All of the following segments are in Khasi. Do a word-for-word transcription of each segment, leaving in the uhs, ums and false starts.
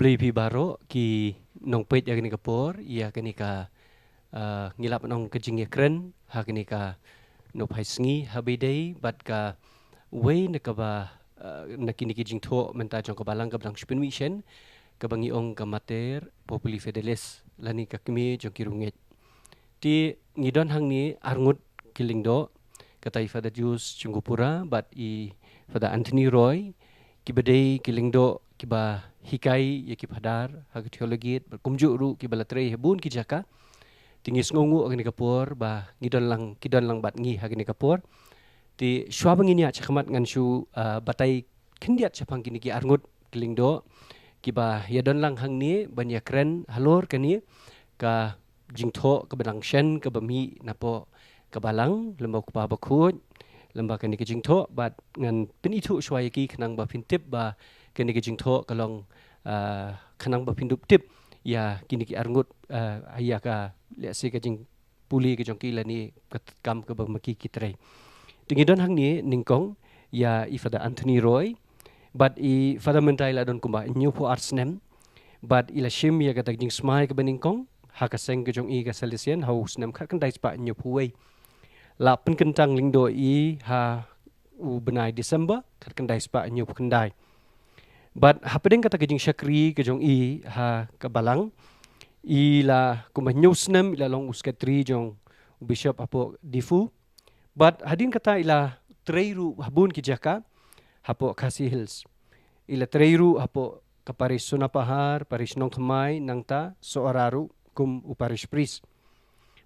Khublei phi baroh ki nongpeit ïa kane ka por, ïa kane ka, ah, ngi lah ban ong ka jingïakren ha kane ka nongpeit sngi ha ba ïadei bad kawei na kaba, ah, na kine ki jingthoh mynta jong ka Balang kaba dang shu pynmih shen, kaba ngi ong ka Mater Populi Fidelis, lane ka Kmie jong ki riewngeit. Te ngi don hangne arngut ki lyngdoh, kata i Father Jules Chungupura bad i Father Anthony Roy, kiba dei ki lyngdoh kiba hikai ïa ki phadar ha ka theology bad kumjuh ruh kiba la trei ha bun ki jaka. Te ngi sngewnguh ha kane ka por ba ngi don lang, ki don lang bad ngi ha kane ka por. Te shuwa ba ngin ïaid shakhmat ngan shu, ah, batai khyndiat shaphang kine ki arngut ki lyngdoh kiba ïadon lang hangne ban ïakren halor kane ka jingthoh kaba dang shen kaba mih napoh ka Balang lem bad u Kpa Bakhuid lem bad kane ka jingthoh, bad ngan pynithuh shuwa ïa ki khnang ba phin tip ba kane ka jingthoh ka long, ah, khnang ba phin dup tip ïa kine ki arngut, ah, ïa ka, lehse ka jing pule ka jong ki lane ka kam kaba ma ki ki trei. Te ngi don hangne nyngkong ïa i Father Anthony Roy, bad i Father mynta i la don kumba hynñiewphew ar snem, bad i la shim ïa kata ka jingsmai kaba nyngkong ha ka seng ka jong i ka Salesian ha u snem khatkhyndai spah hynñiewphew wei. La pynkyntang lyngdoh i ha u bnai December khatkhyndai spah hynñiewphew khyndai. Bad hapdeng kata ka jingshakri ka jong i ha ka Balang, i la kumba hynñiew snem i la long u sekretari jong u bishop hapoh Diphu. Bad hadien kata i la trei ruh ha bun ki jaka hapoh Khasi Hills. I la trei ruh hapoh ka parish Sonapahar, parish Nongthymmai, nangta Sohra ruh kum u parish priest.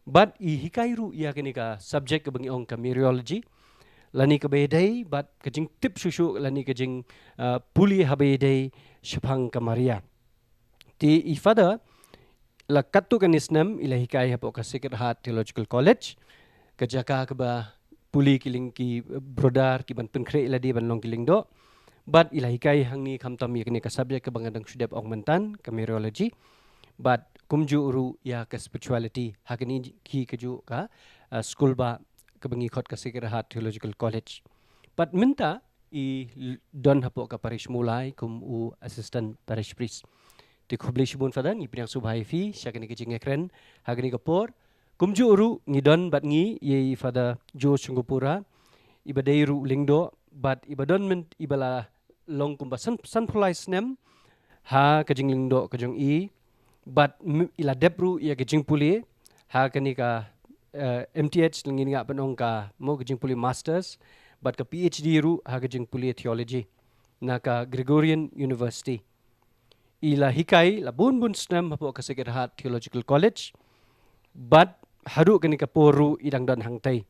Bad i hikai ruh ïa kane ka subject kaba ngi ong ka Mariology, lane kaba ïadei bad ka jingtip shuh shuh lane ka jing, ah, pule ha ba ïadei shaphang ka Maria. Te i Father la katto katne snem i la hikai hapoh ka Sacred Heart Theological College, ka jaka kaba pule ki lyng, ki brother kiban pynkhreh ïa lade ban long ki lyngdoh. Bad i la hikai hangne khamtam ïa kane ka subject kaba nga dang shu dep ong mynta, ka Mariology. Bad kumjuh ruh ïa ka spirituality, ha kine ki kajuh ka, ah, skul ba kaba ngi khot ka Sacred Heart Theological College. Bad mynta i l-, don hapoh ka parish Mawlai kum u assistant parish priest. Te khublei shibun Father, ngi pdiang sngewbha ïa phi sha kane ka jingïakren ha kane ka por. Kumjuh ruh ngi don bad ngi ïa i Father Joe Chungupura, iba dei ruh lyngdoh bad iba don myn-, iba la long kumba san, sanphew lai snem ha ka jinglyngdoh ka jong i, bad m-, i la dep ruh ïa ka jingpule ha kane ka, eh, M T H, lane ngin ïa pynong ka, mo, ka jingpule masters, bad ka P H D ruh ha ka jingpule theology na ka Gregorian University. I la hikai la bun bun snem hapoh ka Sacred Heart Theological College, bad haduh kane ka por ruh i dang don hangtei.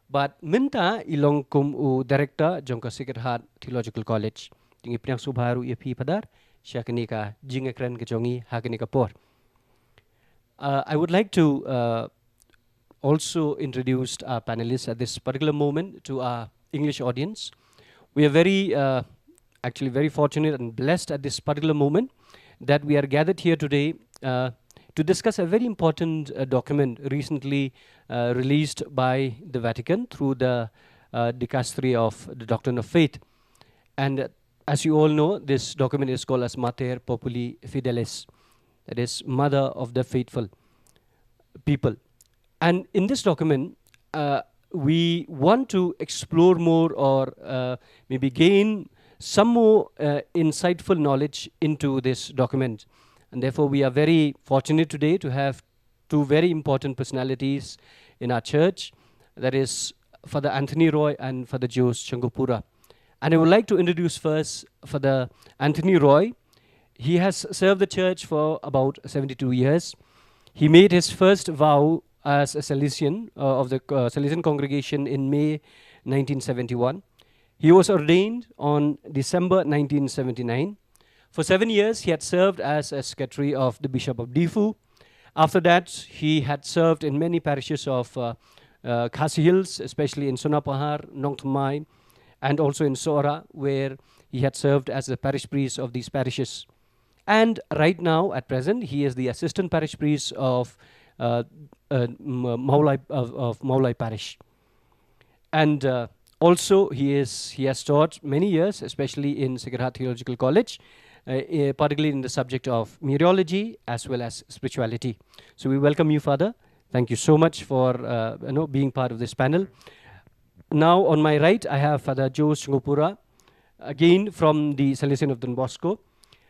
Bad mynta i long kum u director jong ka Sacred Heart Theological College. Te ngi pdiang sngewbha ruh ïa phi Father sha kane ka jingïakren ka jong ngi ha kane ka por. Uh, I would like to, uh, also introduce our panelists at this particular moment to our English audience. We are very, uh, actually very fortunate and blessed at this particular moment that we are gathered here today, uh, to discuss a very important, uh, document recently, uh, released by the Vatican through the, uh, Dicastery of the Doctrine of Faith. And, uh, as you all know, this document is called as Mater Populi Fidelis, that is, Mother of the Faithful People. And in this document, uh, we want to explore more or, uh, maybe gain some more, uh, insightful knowledge into this document. And therefore, we are very fortunate today to have two very important personalities in our church, that is Father Anthony Roy and Father Joe Chungupura. And I would like to introduce first Father Anthony Roy. He has served the church for about seventy-two years. He made his first vow as a Salesian, uh, of the, uh, Salesian congregation in May nineteen seventy-one. He was ordained on December nineteen seventy-nine. For seven years, he had served as a secretary of the Bishop of Diphu. After that, he had served in many parishes of, uh, uh, Khasi Hills, especially in Sonapahar, Nongthymmai, and also in Sohra, where he had served as the parish priest of these parishes. And right now, at present, he is the assistant parish priest of, uh, uh, M-, Mawlai, of, of Mawlai Parish. And, uh, also, he is, he has taught many years, especially in Sacred Heart Theological College. uh, eh, particularly in the subject of mereology as well as spirituality. So we welcome you, Father. Thank you so much for uh, you know, being part of this panel. Now, on my right, I have Father Joe Shangupura, again from the Salesian of Don Bosco.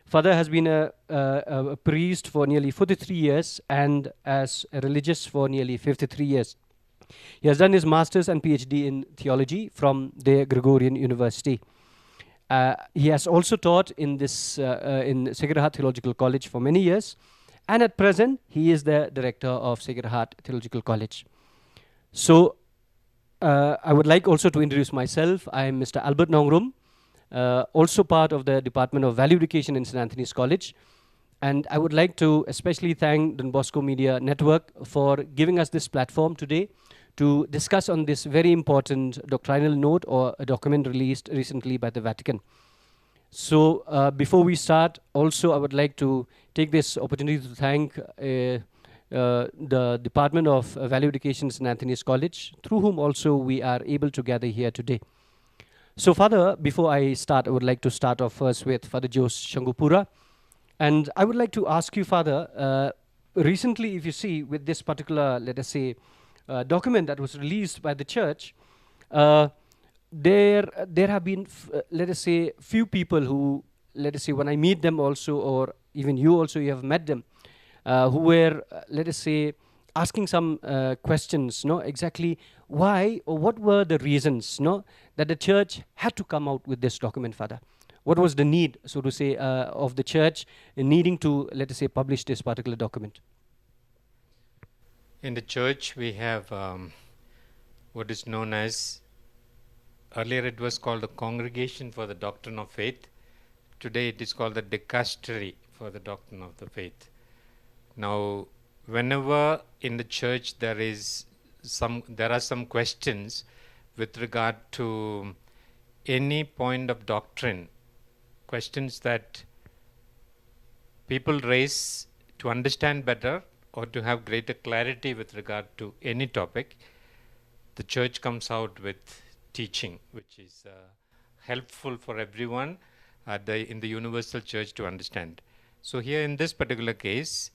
Father has been a, a, a priest for nearly forty-three years and as a religious for nearly fifty-three years. He has done his master's and PhD in theology from the Gregorian University. Uh, he has also taught in this uh, uh, in Sacred Heart Theological College for many years, and at present he is the director of Sacred Heart Theological College. So uh, I would like also to introduce myself. I am Mister Albert Nongrum, uh, also part of the Department of Value Education in St. Anthony's College. And I would like to especially thank Don Bosco Media Network for giving us this platform today to discuss on this very important doctrinal note or a document released recently by the Vatican. So uh, before we start, also I would like to take this opportunity to thank uh, uh, the Department of uh, Value Education in St. Anthony's College, through whom also we are able to gather here today. So, Father, before I start, I would like to start off first with Father Joe Shangupura. And I would like to ask you, Father, uh, recently, if you see, with this particular, let us say, uh, document that was released by the church, uh, there there have been, f- uh, let us say, few people who, let us say, when I meet them also, or even you also, you have met them, uh, who were, uh, let us say, asking some uh, questions, no, exactly why or what were the reasons, no, that the church had to come out with this document, Father? What was the need, so to say, uh, of the church in needing to, let us say, publish this particular document? In the church, we have um, what is known as, earlier it was called the Congregation for the Doctrine of Faith. Today it is called the Dicastery for the Doctrine of the Faith. Now, whenever in the church there is some, there are some questions with regard to any point of doctrine, questions that people raise to understand better or to have greater clarity with regard to any topic, the church comes out with teaching, which is uh, helpful for everyone at the, in the universal church to understand. So here in this particular case,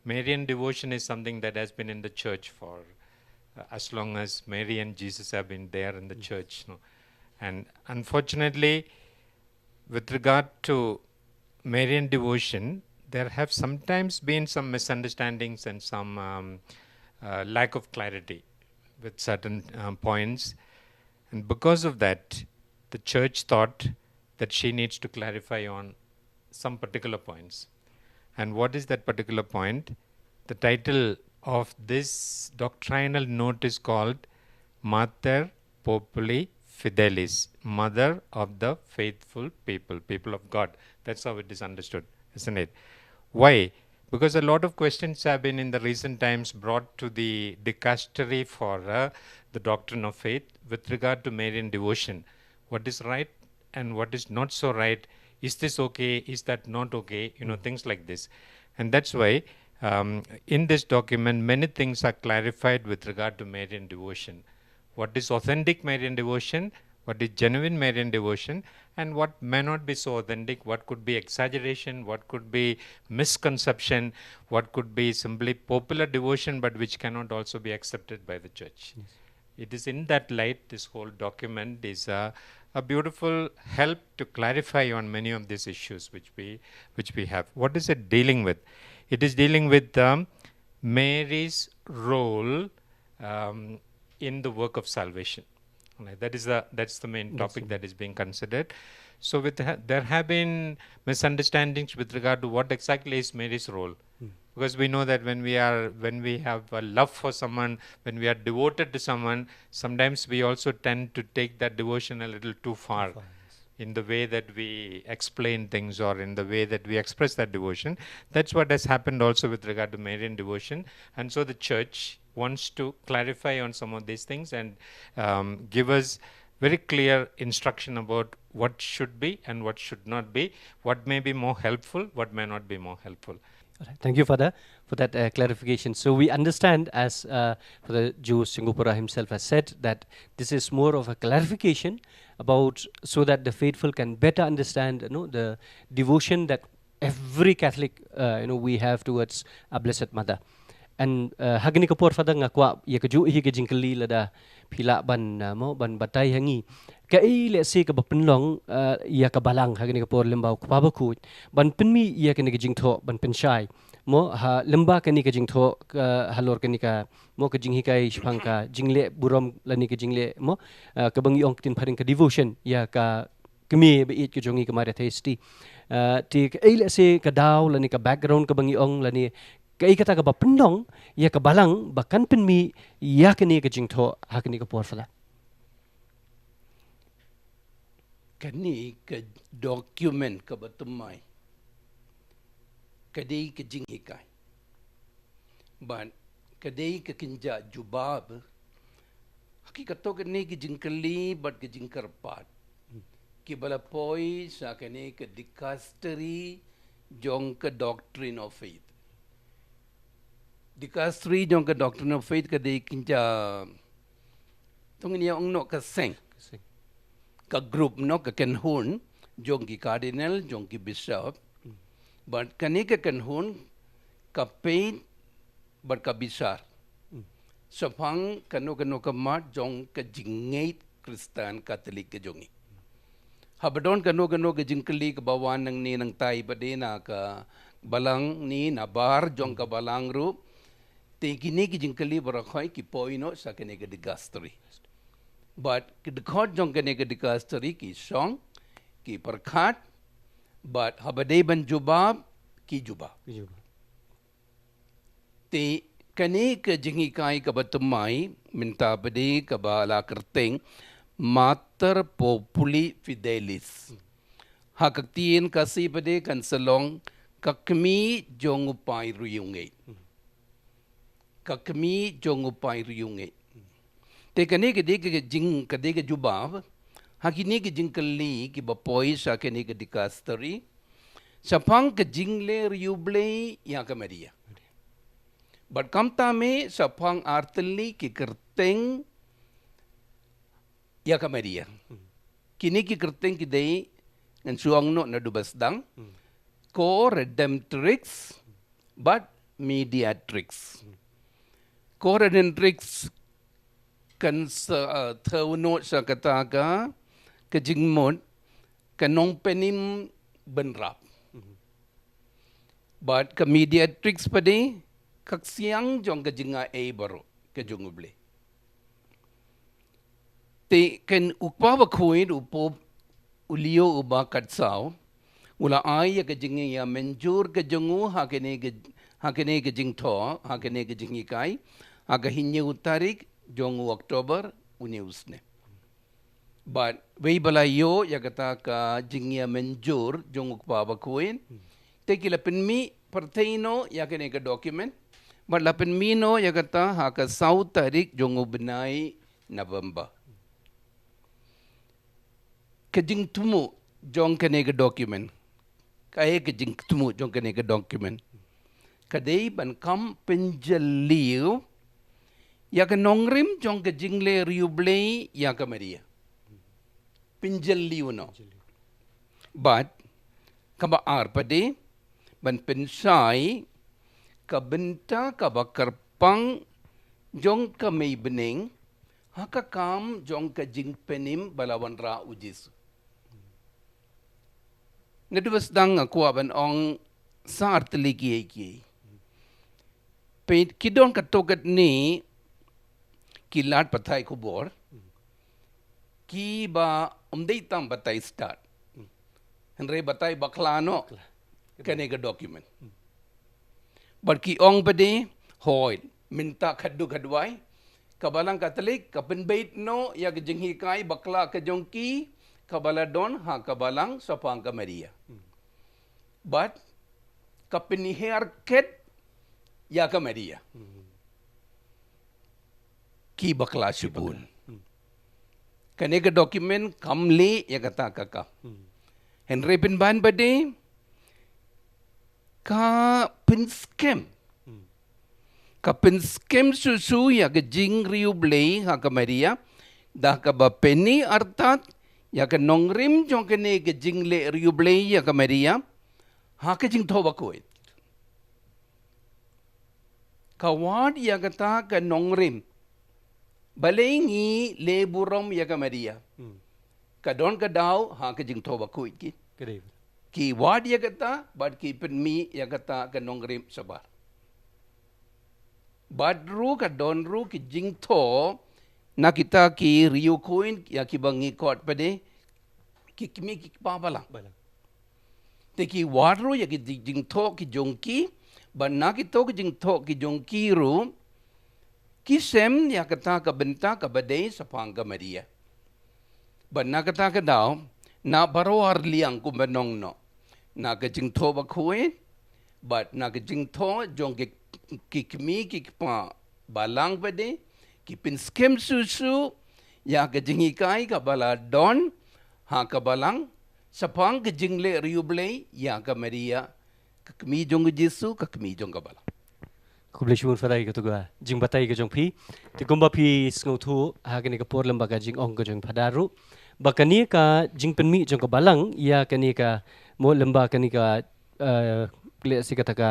Marian devotion is something that has been in the church for uh, as long as Mary and Jesus have been there in the church. No? And unfortunately, with regard to Marian devotion, there have sometimes been some misunderstandings and some um, uh, lack of clarity with certain um, points. And because of that, the church thought that she needs to clarify on some particular points. And what is that particular point? The title of this doctrinal note is called Mater Populi Fidelis, Mother of the Faithful People, people of God. That's how it is understood, isn't it? Why? Because a lot of questions have been in the recent times brought to the dicastery for uh, the doctrine of faith with regard to Marian devotion. What is right and what is not so right? Is this okay? Is that not okay? You know, things like this. And that's why um, in this document, many things are clarified with regard to Marian devotion. What is authentic Marian devotion? What is genuine Marian devotion? And what may not be so authentic, what could be exaggeration, what could be misconception, what could be simply popular devotion, but which cannot also be accepted by the church. Yes. It is in that light, this whole document is a, a beautiful help to clarify on many of these issues which we, which we have. What is it dealing with? It is dealing with um, Mary's role um, in the work of salvation. Right? That is the, that's the main topic that is being considered. So with ha- there have been misunderstandings with regard to what exactly is Mary's role. Because we know that when we are, when we have a love for someone, when we are devoted to someone, sometimes we also tend to take that devotion a little too far in the way that we explain things or in the way that we express that devotion. That's what has happened also with regard to Marian devotion. And so the church wants to clarify on some of these things and um, give us very clear instruction about what should be and what should not be, what may be more helpful, what may not be more helpful. All right. Thank you, Father. for that uh, clarification. So we understand, as uh, Father Joe Singapura himself has said, that this is more of a clarification about, so that the faithful can better understand, you know, the devotion that every Catholic, uh, you know, we have towards our Blessed Mother. And uh, ha kane ka por, Father, nga kwah ïa ka ju hi ka jingkylli, lada phi lah ban uh, mo ban batai ha ngi, kaei lehse kaba pynlong uh, ïa ka Balang ha kane ka por lyngba u Kpa Bakhuid ban pynmih ïa kane ka jingthoh, ban pynshai mo ha lyngba kane ka jingthoh, ka halor kane ka mo ka jinghikai shaphang ka jingleh burom lane ka jingleh mo uh, kaba ngi ong ktien phareng ka devotion ïa ka kmie ba ïeit ka jong ngi, ka Maria Theisotti. Uh, te kaei lehse ka daw lane ka background kaba ngi ong, lane kaei kata kaba pynlong ïa ka Balang ba kan pynmih ïa kane ka jingthoh ha kane ka por, Father? Kane ka document kaba thymmai ka dei ka jinghikai. Bad ka dei ka kynja jubab ha ki kato kane ka jingkylli bad ka jingkyrpad kiba la poi sha kane ka dicasteri jong ka Doctrine of Faith. Dicasteri jong ka Doctrine of Faith ka dei kynja, to ngin ïa ong noh, ka seng, ka group noh, ka kynhun jong ki cardinal, jong ki bishop. Bad kane ka kynhun ka peit bad ka bishar shaphang kano kano ka mat jong ka jingngeit Khristan Katholik ka jong ngi. Haba don kano kano ka jingkylli kaba wan nangne nangtai pat de na ka Balang ne nabar jong ka Balang ruh, te kine ki jingkylli baroh khoit ki poi noh sha kane ka dicasteri. Bad ki dkhot jong kane ka dicasteri ki shong, ki pyrkhat, bad haba dei ban jubab, ki jubab. Te kane ka jinghikai kaba thymmai mynta pat de kaba la kyrteng Mater Populi Fidelis. Ha ka ktien Khasi pat de kan sa long ka kmie jong u paid riewngeit. Ka kmie jong u paid riewngeit. Te kane ka dei ka jing, ka dei ka jubab ha kine ki jingkylli kiba poi sha kane ka dicasteri shaphang ka jingleh riewblei ïa ka Maria. Bad kumta me shaphang artylli ki kyrteng ïa ka Maria. Kine ki kyrteng ki dei, ngan shu ong noh naduh ba sdang, co-redemptrix bad mediatrix. Co-redemptrix kan sa, uh, thew noh sha kata ka, ka jingmut ka nongpynim bynrap. Bad ka mediatrix pat de ka ksiang jong ka jingaiei baroh ka jong U Blei. Te kan u Kpa Bakhuid, u Pope u Leo uba khatsaw, u la ai ïa ka jingïamynjur ka jong u ha kane ka, ha kane ka jingthoh, ha kane ka jinghikai ha ka hynñiew tarik jong u October une u snem. Bad wei ba la ïoh ïa kata ka jingïamynjur jong u Kpa Bakhuid, te ki la pynmih pyrthei noh ïa kane ka document. Bad la pynmih noh ïa kata ha ka saw tarik jong u bnai November. Ka jingthmu jong kane ka document, kaei ka jingthmu jong kane ka document? Ka dei ban kham pynjylliew ïa ka nongrim jong ka jingleh riewblei ïa ka Maria. Pynjylliew noh. Bad kaba ar pat de ban pynshai ka bynta kaba kyrpang jong ka Mei Bneng ha ka kam jong ka jingpynim ba la wanrah u Jisu. Naduh ba sdang nga kwah ban ong sa artylli kiei kiei. Peit, ki don katto katne ki lad pathai khubor kiba ym dei tang batai stad, hynrei batai bakla noh kane ka document. Bad ki ong pat de, hooid, mynta khatduh khatwai ka Balang Katholik ka pynbeit noh ïa ka jinghikai bakla ka jong ki kaba la don ha ka Balang shaphang ka Maria. Bad ka pynhiar khet ïa ka Maria. Ki bakla shibun. Kane ka document kam leh ïa kata ka kam. Hynrei pynban pat de ka pynskhem ka pynskhem shuh shuh ïa ka jingriewblei ha ka Maria, da kaba pyni artat ïa ka nongrim jong kane ka jingleh riewblei ïa ka Maria ha ka Jingthoh Bakhuid. Ka wad ïa kata ka nongrim. Balei ngi leh burom ïa ka Maria? Hmm. Ka don ka daw ha ka Jingthoh Bakhuid ki. Ka dei. Ki wad ïa kata, bad ki pynmih ïa kata ka nongrim shabar. Bad ruh ka don ruh ki jingthoh na kita ki riewkhuid ïa kiba ngi khot pat de ki kmie ki kpa balang. Balang. Te ki wad ruh ïa ki ji-, jingthoh ki jong ki, bad na kito ki jingthoh ki jong ki ruh, ki sem ïa kata ka bynta kaba dei shaphang ka Maria. Bad na kata ka daw, na baroh ar liang kumba nongno. Na ka Jingthoh Bakhuid, bad na ka jingthoh jong ki, ki kmie ki kpa balang pat de, ki pynskhem shuh shuh ïa ka jinghikai kaba la don ha ka balang, shaphang ka jingleh riewblei ïa ka Maria, ka kmie jong u Jisu, ka kmie jong ka balang. Khublei shibun Father ïa kato ka jingbatai ka jong phi. Te kumba phi sngewthuh ha kane ka por lem bad ka jingong ka jong Father ruh, ba kane ka jingpynmih jong ka balang ïa kane ka, mo, lem bad kane ka, eh, lehse kata ka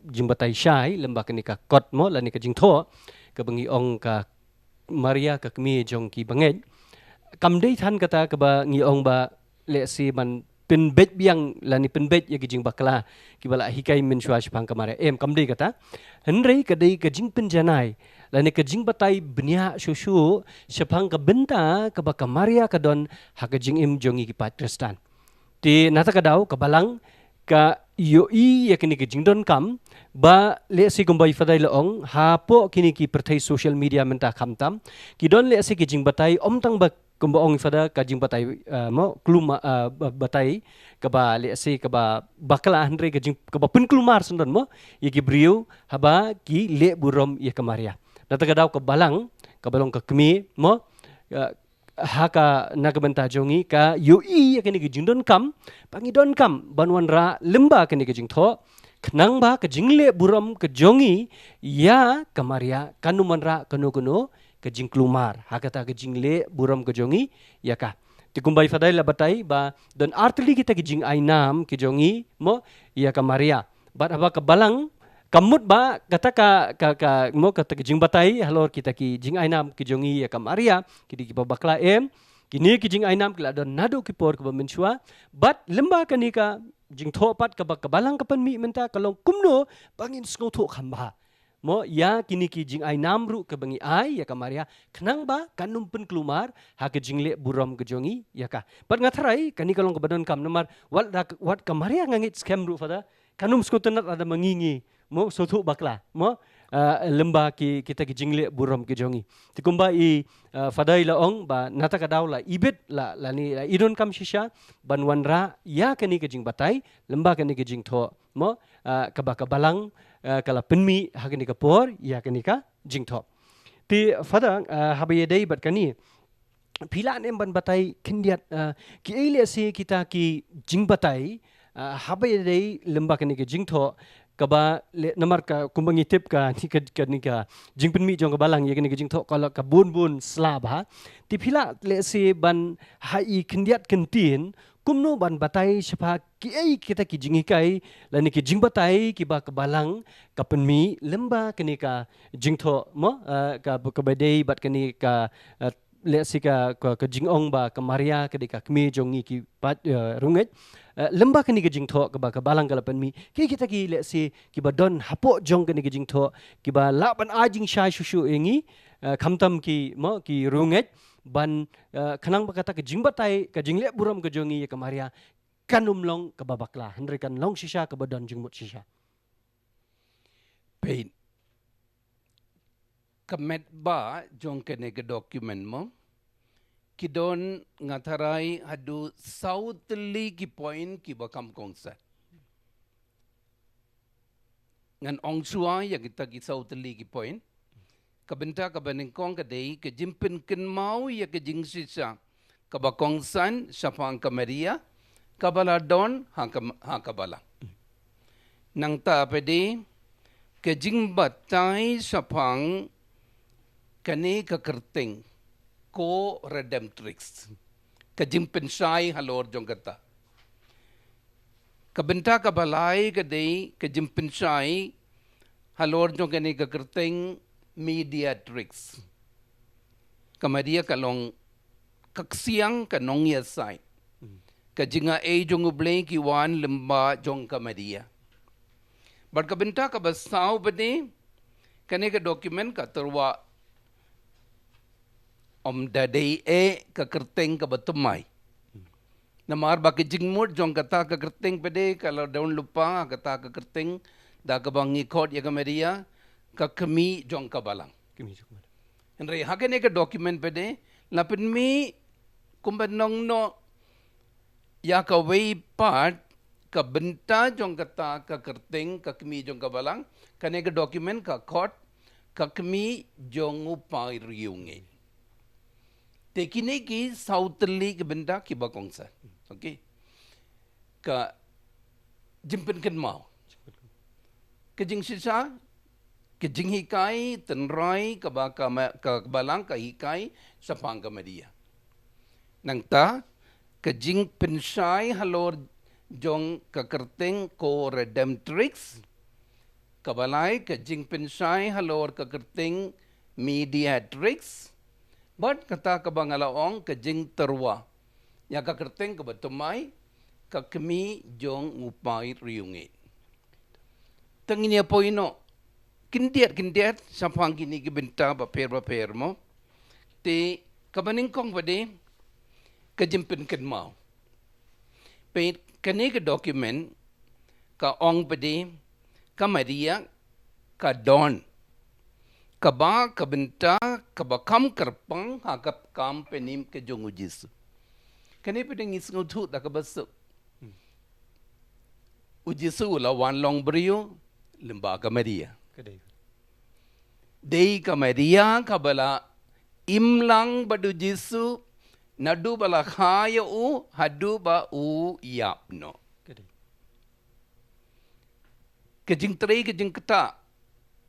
jingbatai shai lem bad kane ka kot, mo, lane ka jingthoh kaba ngi ong ka Maria ka kmie jong ki bangeit. Kam dei than kata kaba ngi ong ba lehse ban pynbeit biang lane pynbeit ïa ki jingbakla kiba la hikai mynshuwa shaphang ka Maria. Em, kam dei kata. Hynrei ka dei ka jingpynjanai lane ka jingbatai bniah shuh shuh shaphang ka bynta kaba ka Maria ka don ha ka jingim jong ngi ki paid Khristan. Te na kata ka daw ka balang ka ïohi ïa kane ka jingdonkam, ba lehse kumba i Father i la ong, hapoh kine ki pyrthei social media mynta khamtam ki don lehse ki jingbatai, ym tang ba kumba ong i Father ka jingbatai, eh, mo, klum, eh, ba-, batai kaba lehse kaba bakla, hynrei ka jing kaba pynkulmar shen don, mo, ïa ki briew haba ki leh burom ïa ka Maria. Na kata ka daw ka balang kaba long ka kmie, mo, eh, ha ka, na ka bynta jong ngi ka ïohi ïa kane ka jingdonkam, ba ngi donkam ban wanrah lem bad kane ka jingthoh, khnang ba ka jingleh burom ka jong ngi ïa ka Maria kan ym wanrah kano kano ka jingkulmar ha kata ka jingleh burom ka jong ngi ïa ka. Te kumba i Father i la batai ba don artylli kita ki jingainam ki jong ngi, mo, ïa ka Maria. Bad haba ka balang ka mut ba kata ka, ka, ka, mo, kata ka jingbatai halor kita ki jingainam ki jong ngi ïa ka Maria, ki dei kiba bakla, em, kine ki jingainam ki la don naduh ki por kiba mynshuwa. Bad lem bad kane ka jingthoh pat kaba ka balang ka pynmih mynta ka long kumno ba ngin sngewthuh kham bha, mo, ïa kine ki jingainam ruh kaba ngi ai ïa ka Maria, khnang ba kan ym pynkulmar ha ka jingleh burom ka jong ngi ïa ka. Bad nga tharai kane ka long kaba donkam namar wat da, wat ka Maria nga ngeit skhem ruh Father, kan ym sngewtynnat lada ma ngi ngi, mo, sngewthuh bakla, mo, eh, lem bad ki, kita ki jingleh burom ki jong ngi. Te kumba i, eh, Father i la ong ba na kata ka daw la ibit, la, lane la i donkam shisha ban wanrah ïa kane ka jingbatai lem bad kane ka jingthoh, mo, eh, kaba ka balang, eh, ka la pynmih ha kane ka por ïa kane ka jingthoh. Te Father, eh, haba ïadei bad kane, phi lah ne em ban batai khyndiat, eh, kiei lehse kita ki jingbatai, eh, haba ïadei lem bad kane ka jingthoh, kaba leh namar ka kumba ngi tip ka, ni ka, kane ka jingpynmih jong ka balang ïa kane ka jingthoh ka la ka bun bun sla bha. Te phi lah lehse ban ha i khyndiat kyntien kumno ban batai shaphang kiei kita ki jinghikai lane ki jingbatai kiba ka balang ka pynmih lem bad kane ka jingthoh, mo, eh, ka, kaba dei bad kane ka, eh, lehse ka, ka, ka jingong ba ka Maria ka dei ka kmie jong ngi ki paid, eh, riewngeit. Eh, lem bad kane ka jingthoh kaba ka balang ka la pynmih, kiei kita ki lehse kiba don hapoh jong kane ka jingthoh kiba lah ban ai jingshai shuh shuh ïa ngi, eh, khamtam ki, mo, ki riewngeit ban, eh, khnang ba kata ka jingbatai, ka jingleh burom ka jong ngi ïa ka Maria kan ym long kaba bakla, hynrei kan long shisha kaba don jingmut shisha. Peit, ka met ba jong kane ka document, mo, ki don, nga tharai haduh saw tylli ki point kiba kham kongsan. Ngan ong shuwa ïa kita ki saw tylli ki point. Ka bynta kaba nyngkong ka dei ka jingpynkynmaw ïa ka jingshisha kaba kongsan shaphang ka Maria kaba la don ha ka, ha ka balang. Nangta pat de Ka jingbatai shaphang kane ka kyrteng co-redemptrix, ka jingpynshai halor jong kata. Ka bynta kaba lai ka dei ka jingpynshai halor jong kane ka kyrteng mediatrix. Ka Maria ka long ka ksiang, ka nongïasaid. Ka jingai jong U Blei ki wan lyngba jong ka Maria. Bad ka bynta kaba saw pat de, kane ka document ka tyrwa ym da dei eh ka kyrteng kaba thymmai. Namar ba ka jingmut jong kata ka kyrteng pat de ka la don lypa ha kata ka kyrteng da kaba ngi khot ïa ka Maria ka kmie jong ka balang. Kmie jong ka balang. Hynrei ha kane ka document pat de la pynmih kumba nongno ïa kawei pat ka bynta jong kata ka kyrteng ka kmie jong ka balang, kane ka document ka khot ka kmie jong u paid riewngeit. Te kine ki saw tylli ki bynta kiba kongsan. Okay. Ka jingpynkynmaw, ka jingshisha, ka jinghikai tynrai kaba ka ma-, ka balang ka hikai shaphang ka Maria. Nangta ka jingpynshai halor jong ka kyrteng co-redemptrix, kaba lai ka jingpynshai halor ka kyrteng mediatrix, bad kata kaba nga la ong ka jingtyrwa ïa ka kyrteng kaba thymmai ka kmie jong u paid riewngeit. Te ngin ïa poi noh khyndiat khyndiat shaphang kine ki bynta bapher bapher mo. Te kaba nyngkong pat de ka jingpynkynmaw. Peit kane ka document ka ong pat de ka Maria ka don kaba ka bynta kaba kham kyrpang ha ka kam pynim ka jong u Jisu. Kane pat de ngi sngewthuh da kaba suk. U Jisu u la wan long briew lyngba ka Maria. Ka dei. Dei ka Maria kaba la im lang bad u Jisu naduh ba la kha ïa u haduh ba u ïap noh. Ka dei. Ka jingtrei ka jingktah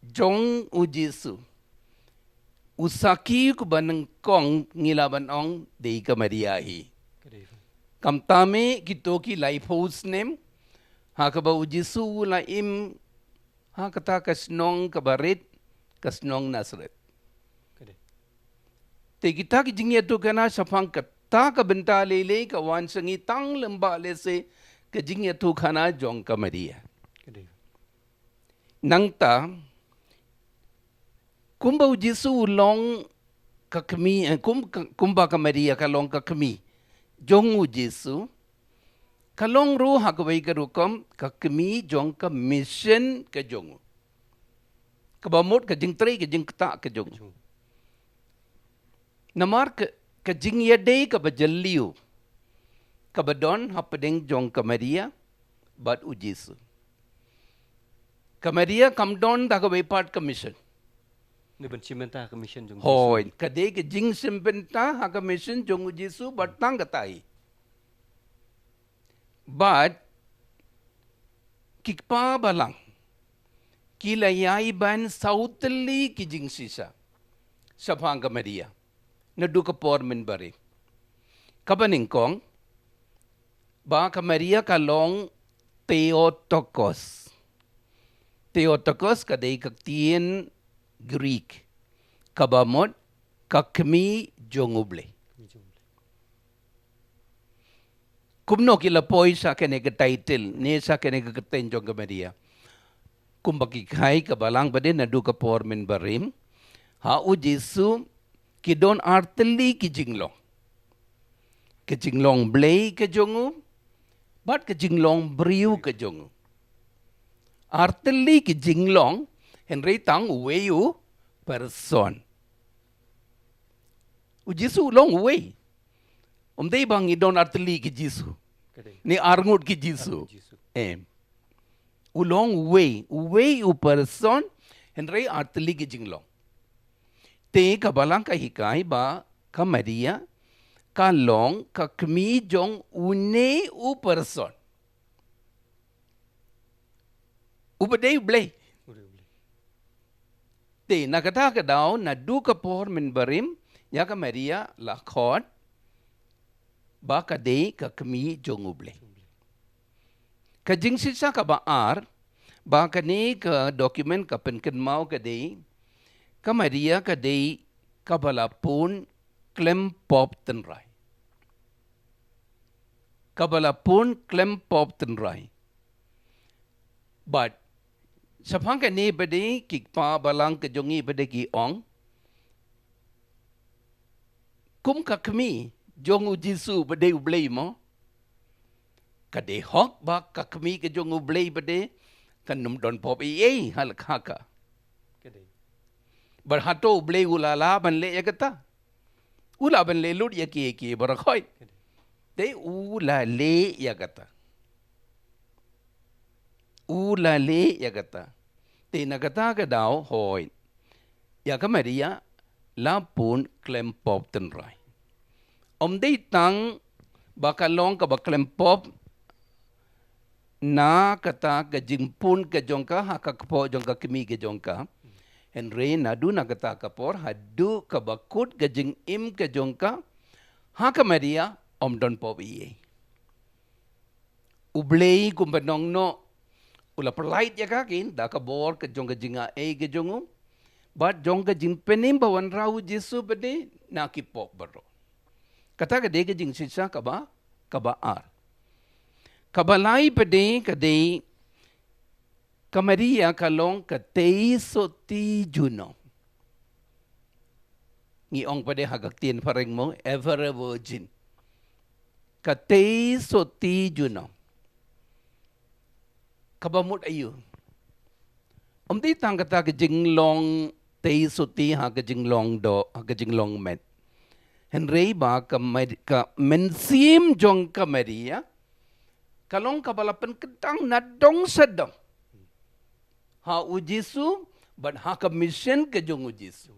jong u Jisu, u sakhi uba nyngkong ngi lah ban ong dei ka Maria hi. Ka dei. Kumta me kito ki laiphew snem ha kaba u Jisu u la im ha kata ka shnong kaba rit, ka shnong Nasareth. Ka dei. Te kita ki jingïathuhkhana shaphang kata ka bynta lei lei ka wan sha ngi tang lyngba lehse ka jingïathuhkhana jong ka Maria. Ka dei. Nangta kumba u Jisu u long ka kmie, eh, kum-, ka-, kumba ka Maria ka long ka kmie jong u Jisu, ka long ruh ha kawei ka rukom ka kmie jong ka mission ka jong u. Kaba mut ka jingtrei ka jingktah ka jong u. Namar ka, ka jingïadei kaba jylliew kaba don hapdeng jong ka Maria bad u Jisu. Ka Maria kam don da kawei pat ka mission. Dei ban shim bynta ha ka mission jong u Jisu. Hooid, ka dei ka jingshim bynta ha ka mission jong u Jisu bad tang kata hi. Bad ki kpa balang ki la ïai ban saw tylli ki jingshisha shaphang ka Maria naduh ka por mynbarim. Kaba nyngkong, ba ka Maria ka long Theotokos. Theotokos ka dei ka ktien Greek kaba mut ka kmie jong U Blei. Kumno ki la poi sha kane ka title ne sha kane ka kyrteng jong ka Maria? Kumba ki khie ka balang pat de naduh ka por mynbarim, ha u Jisu ki don ar tylli ki jinglong. Ka jinglong Blei ka jong u bad ka jinglong briew ka jong u. Ar tylli ki jinglong, hynrei tang uwei u person. U Jisu u long uwei. Ym dei ba ngi don ar tylli ki Jisu. Ka dei. Ne ar ngut ki Jisu. Ar ngut Jisu. Em. U long uwei, uwei u person, hynrei ar tylli ki jinglong. Te ka balang ka hikai ba ka Maria ka long ka kmie jong une u person. Uba dei U Blei. Uba dei U Blei. Te na kata ka daw, naduh ka por mynbarim, ïa ka Maria la khot ba ka dei ka kmie jong U Blei. Ka jingshisha kaba ar ba kane ka document ka pynkynmaw ka dei, ka Maria ka dei kaba la pun khlem pop tynrai. Kaba la pun khlem pop tynrai. Bad shaphang kane pat de ki kpa balang ka jong ngi pat de ki ong, kum ka kmie jong U Jisu ba dei U Blei mo, ka dei hok ba ka kmie ka jong U Blei pat de kan ym don pop ei ei ha la ka ka. Ka dei. Bad hato U Blei u la lah ban leh ïa kata? U lah ban leh lut ïa ki, ki baroh khoit. Te u la leh ïa kata. U la leh ïa kata. Te na kata ka daw hooid, ïa ka Maria la pun khlem pop tynrai. Ym dei tang ba ka long kaba khlem pop na kata ka jingpun ka jong ka ha ka kpoh jong ka kmie ka jong ka. Hynrei naduh na kata ka por haduh kaba kut ka jingim ka jong ka ha ka Maria, ym don pop ei ei. U Blei kumba nongno u la pynlait ïa ka kin da ka bor ka jong ka jingai ka jong u. Bad jong ka jingpynim ba wanrah U Jisu pat de na ki pop baroh. Kata ka dei ka jingshisha kaba, kaba ar. Kaba lai pat de ka dei ka Maria ka long ka tei sotti junom. Ngi ong pat de ha ka ktien phareng mo, ever a virgin. Ka tei sotti junom. Kaba mut aïu? Ym dei tang kata ka jinglong tei sotti ha ka jinglong doh, ha ka jinglong met. Hynrei ba ka Mar-, ka mynsiem jong ka Maria ka long kaba la pynkyntang na dong sha dong ha U Jisu bad ha ka mission ka jong U Jisu.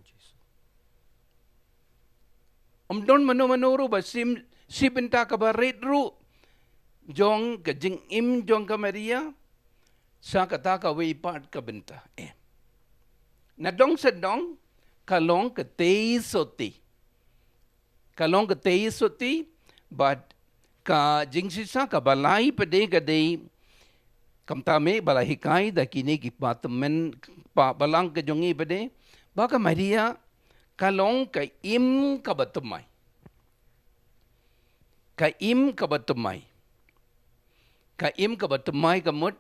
Ym don mano mano ruh ba shim, shi bynta kaba rit ruh jong ka jingim jong ka Maria sha kata kawei pat ka bynta. Eh. Na dong sha dong ka long ka tei sotti. Ka long ka tei sotti bad ka jingshisha kaba lai pat de ka dei, kumta me ba la hikai da kine ki kpa tymmen, kpa balang ka jong ngi pat de, ba ka Maria ka long ka im kaba thymmai. Ka im kaba thymmai. Ka im kaba thymmai ka mut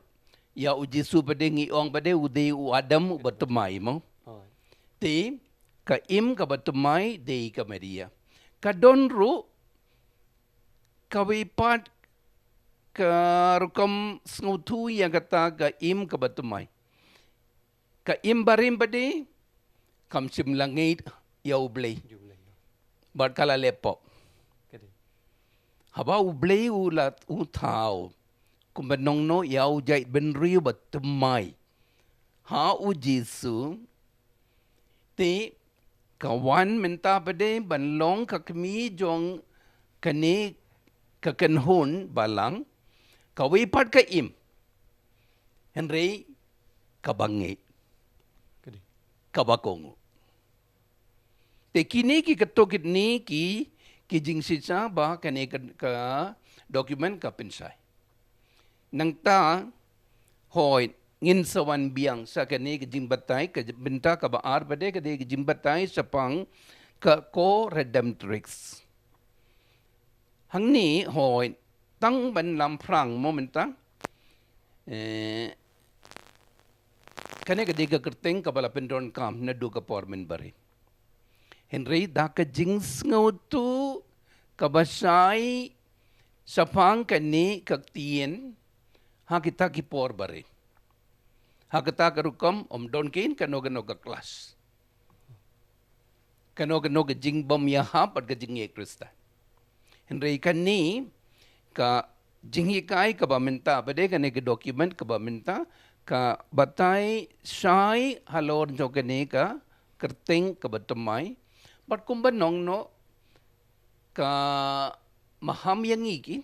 ïa U Jisu pat de ngi ong pat de u dei u Adam uba thymmai mo. Te ka im kaba thymmai dei ka Maria. Ka don ruh kawei pat ka rukom sngewthuh ïa kata ka im kaba thymmai. Ka im barim pat de kam shym la ngeit ïa U Blei. Bad ka la leh pop. Haba U Blei u la u thaw kumba nongno ïa u jaitbynriew ba thymmai ha U Jisu, te ka wan mynta pat de ban long ka kmie jong kane ka kynhun balang, kawei pat ka im. Hynrei kaba ngeit. Kaba kohnguh. Te kine ki katto katne ki, ki jingshisha ba kane ka, ka document ka pynshai. Nangta hooid ngin sa wan biang sha kane ka jingbatai, ka bynta kaba ar pat de ka dei ka jingbatai shaphang ka co-redemptrix. Hangne hooid tang ban lamphrang mo mynta. Eh, kane ka dei ka kyrteng kaba la pyndonkam naduh ka por mynbarim. Hynrei da ka jingsngewthuh kaba shai shaphang kane ka ktien ha kita ki por barim. Ha kata ka rukom ym don kein kano kano ka clash. Kano kano ka jingbym ïahap bad ka jingïeit Khristan. Hynrei kane ka jinghikai kaba mynta pat de kane ka document kaba mynta ka batai shai halor jong kane ka kyrteng kaba thymmai. Bad kumba nongno ka maham ïa ngi ki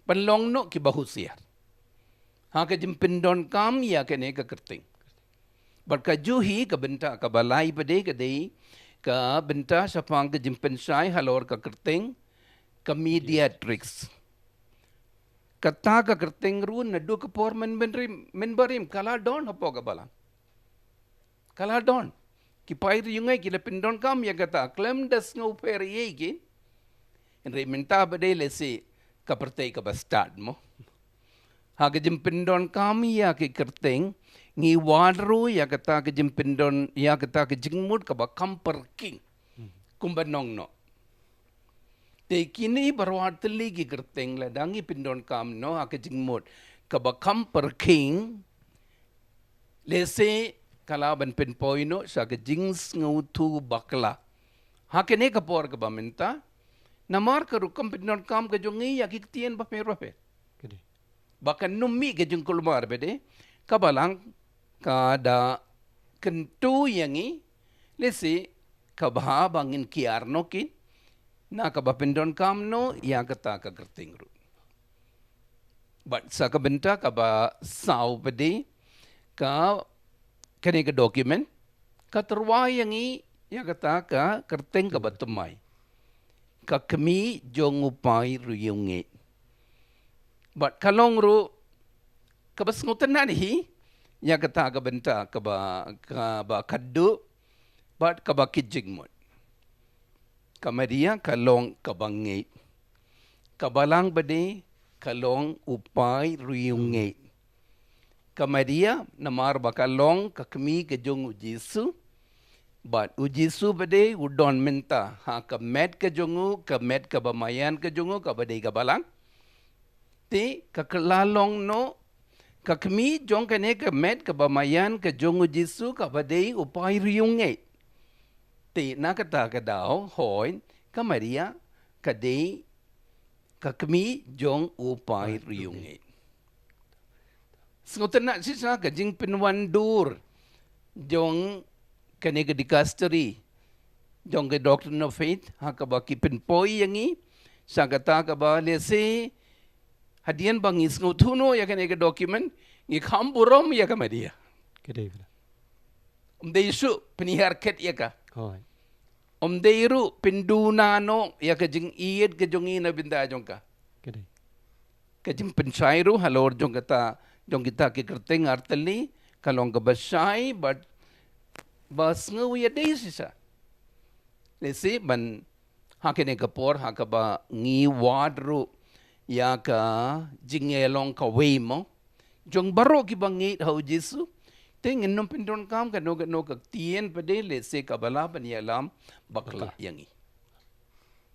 ban long noh kiba husiar ha ka jingpyndonkam ïa kane ka kyrteng. Bad ka juhi ka bynta kaba lai pat de ka dei ka bynta shaphang ka jingpynshai halor ka kyrteng ka mediatrix. Kata ka kyrteng ruh naduh ka por mynbarim, mynbarim ka la don hapoh ka balang. Ka la don. Ki paid riewngeit ki la pyndonkam ïa kata, khlem da sngewpher ei ei ki. Hynrei mynta pat de lehse ka pyrthei kaba stad mo. Ha ka jingpyndonkam ïa ki kyrteng, ngi wad ruh ïa kata ka jingpyndon, ïa kata ka jingmut kaba kham pyrkhing. Kumba nongno. Te kine baroh ar tylli ki kyrteng lada ngi pyndonkam noh ha ka jingmut kaba kham pyrkhing, lehse ka lah ban pynpoi noh sha ka jingsngewthuh bakla ha kane ka por kaba mynta. Namar ka rukom pyndonkam ka jong ngi ïa ki ktien bapher bapher. Ka dei. Ba kan ym mih ka jingkulmar pat de, ka balang ka da kyntu ïa ngi, lehse kaba bha ba ngin kiar noh ki, na kaba pyndonkam noh ïa kata ka kyrteng ruh. Bad sa ka bynta kaba saw pat de, ka, kane ka document ka tyrwa ïa ngi ïa kata ka kyrteng kaba thymmai, ka kmie jong u paid riewngeit. Bad ka long ruh kaba sngewtynnat hi ïa kata ka bynta kaba, kaba khadduh bad kaba ki jingmut. Ka Maria ka long kaba ngeit. Ka balang pat de ka long u paid riewngeit. Ka Maria namar ba ka long ka kmie ka jong u Jisu. Bad u Jisu pat de u don mynta ha ka met ka jong u, ka met kaba maïan ka jong u, kaba dei ka balang. Te ka kylla long noh ka kmie jong kane ka met kaba maïan ka jong u Jisu, kaba dei u paid riewngeit. Te na kata ka daw, hooid, ka Maria ka dei ka kmie jong u paid riewngeit. Sngewtynnat shisha ka jingpynwandur jong kane ka dicasteri jong ka Doctrine of Faith, ha kaba ki pynpoi ïa ngi sha kata kaba lehse hadien ba ngi sngewthuh noh ïa kane ka document, ngi kham burom ïa ka Maria. Ka dei. Ym dei shuh pynhiar khet ïa ka. Hooid. Ym dei ruh pynduna noh ïa ka jingïeit ka jong ngi na bynta jong ka. Ka dei. Ka jingpynshai ruh halor jong kata, jong kita ki kyrteng artylli, ka long kaba shai bad ba sngew ïadei shisha. Lehse ban ha kane ka por ha kaba ngi wad ruh ïa ka jingïalong kawei mo jong baroh kiba ngeit ha u Jisu. Te ngin ym pyndonkam kano kano ka ktien pat de lehse kaba lah ban ïalam bakla ïa ngi.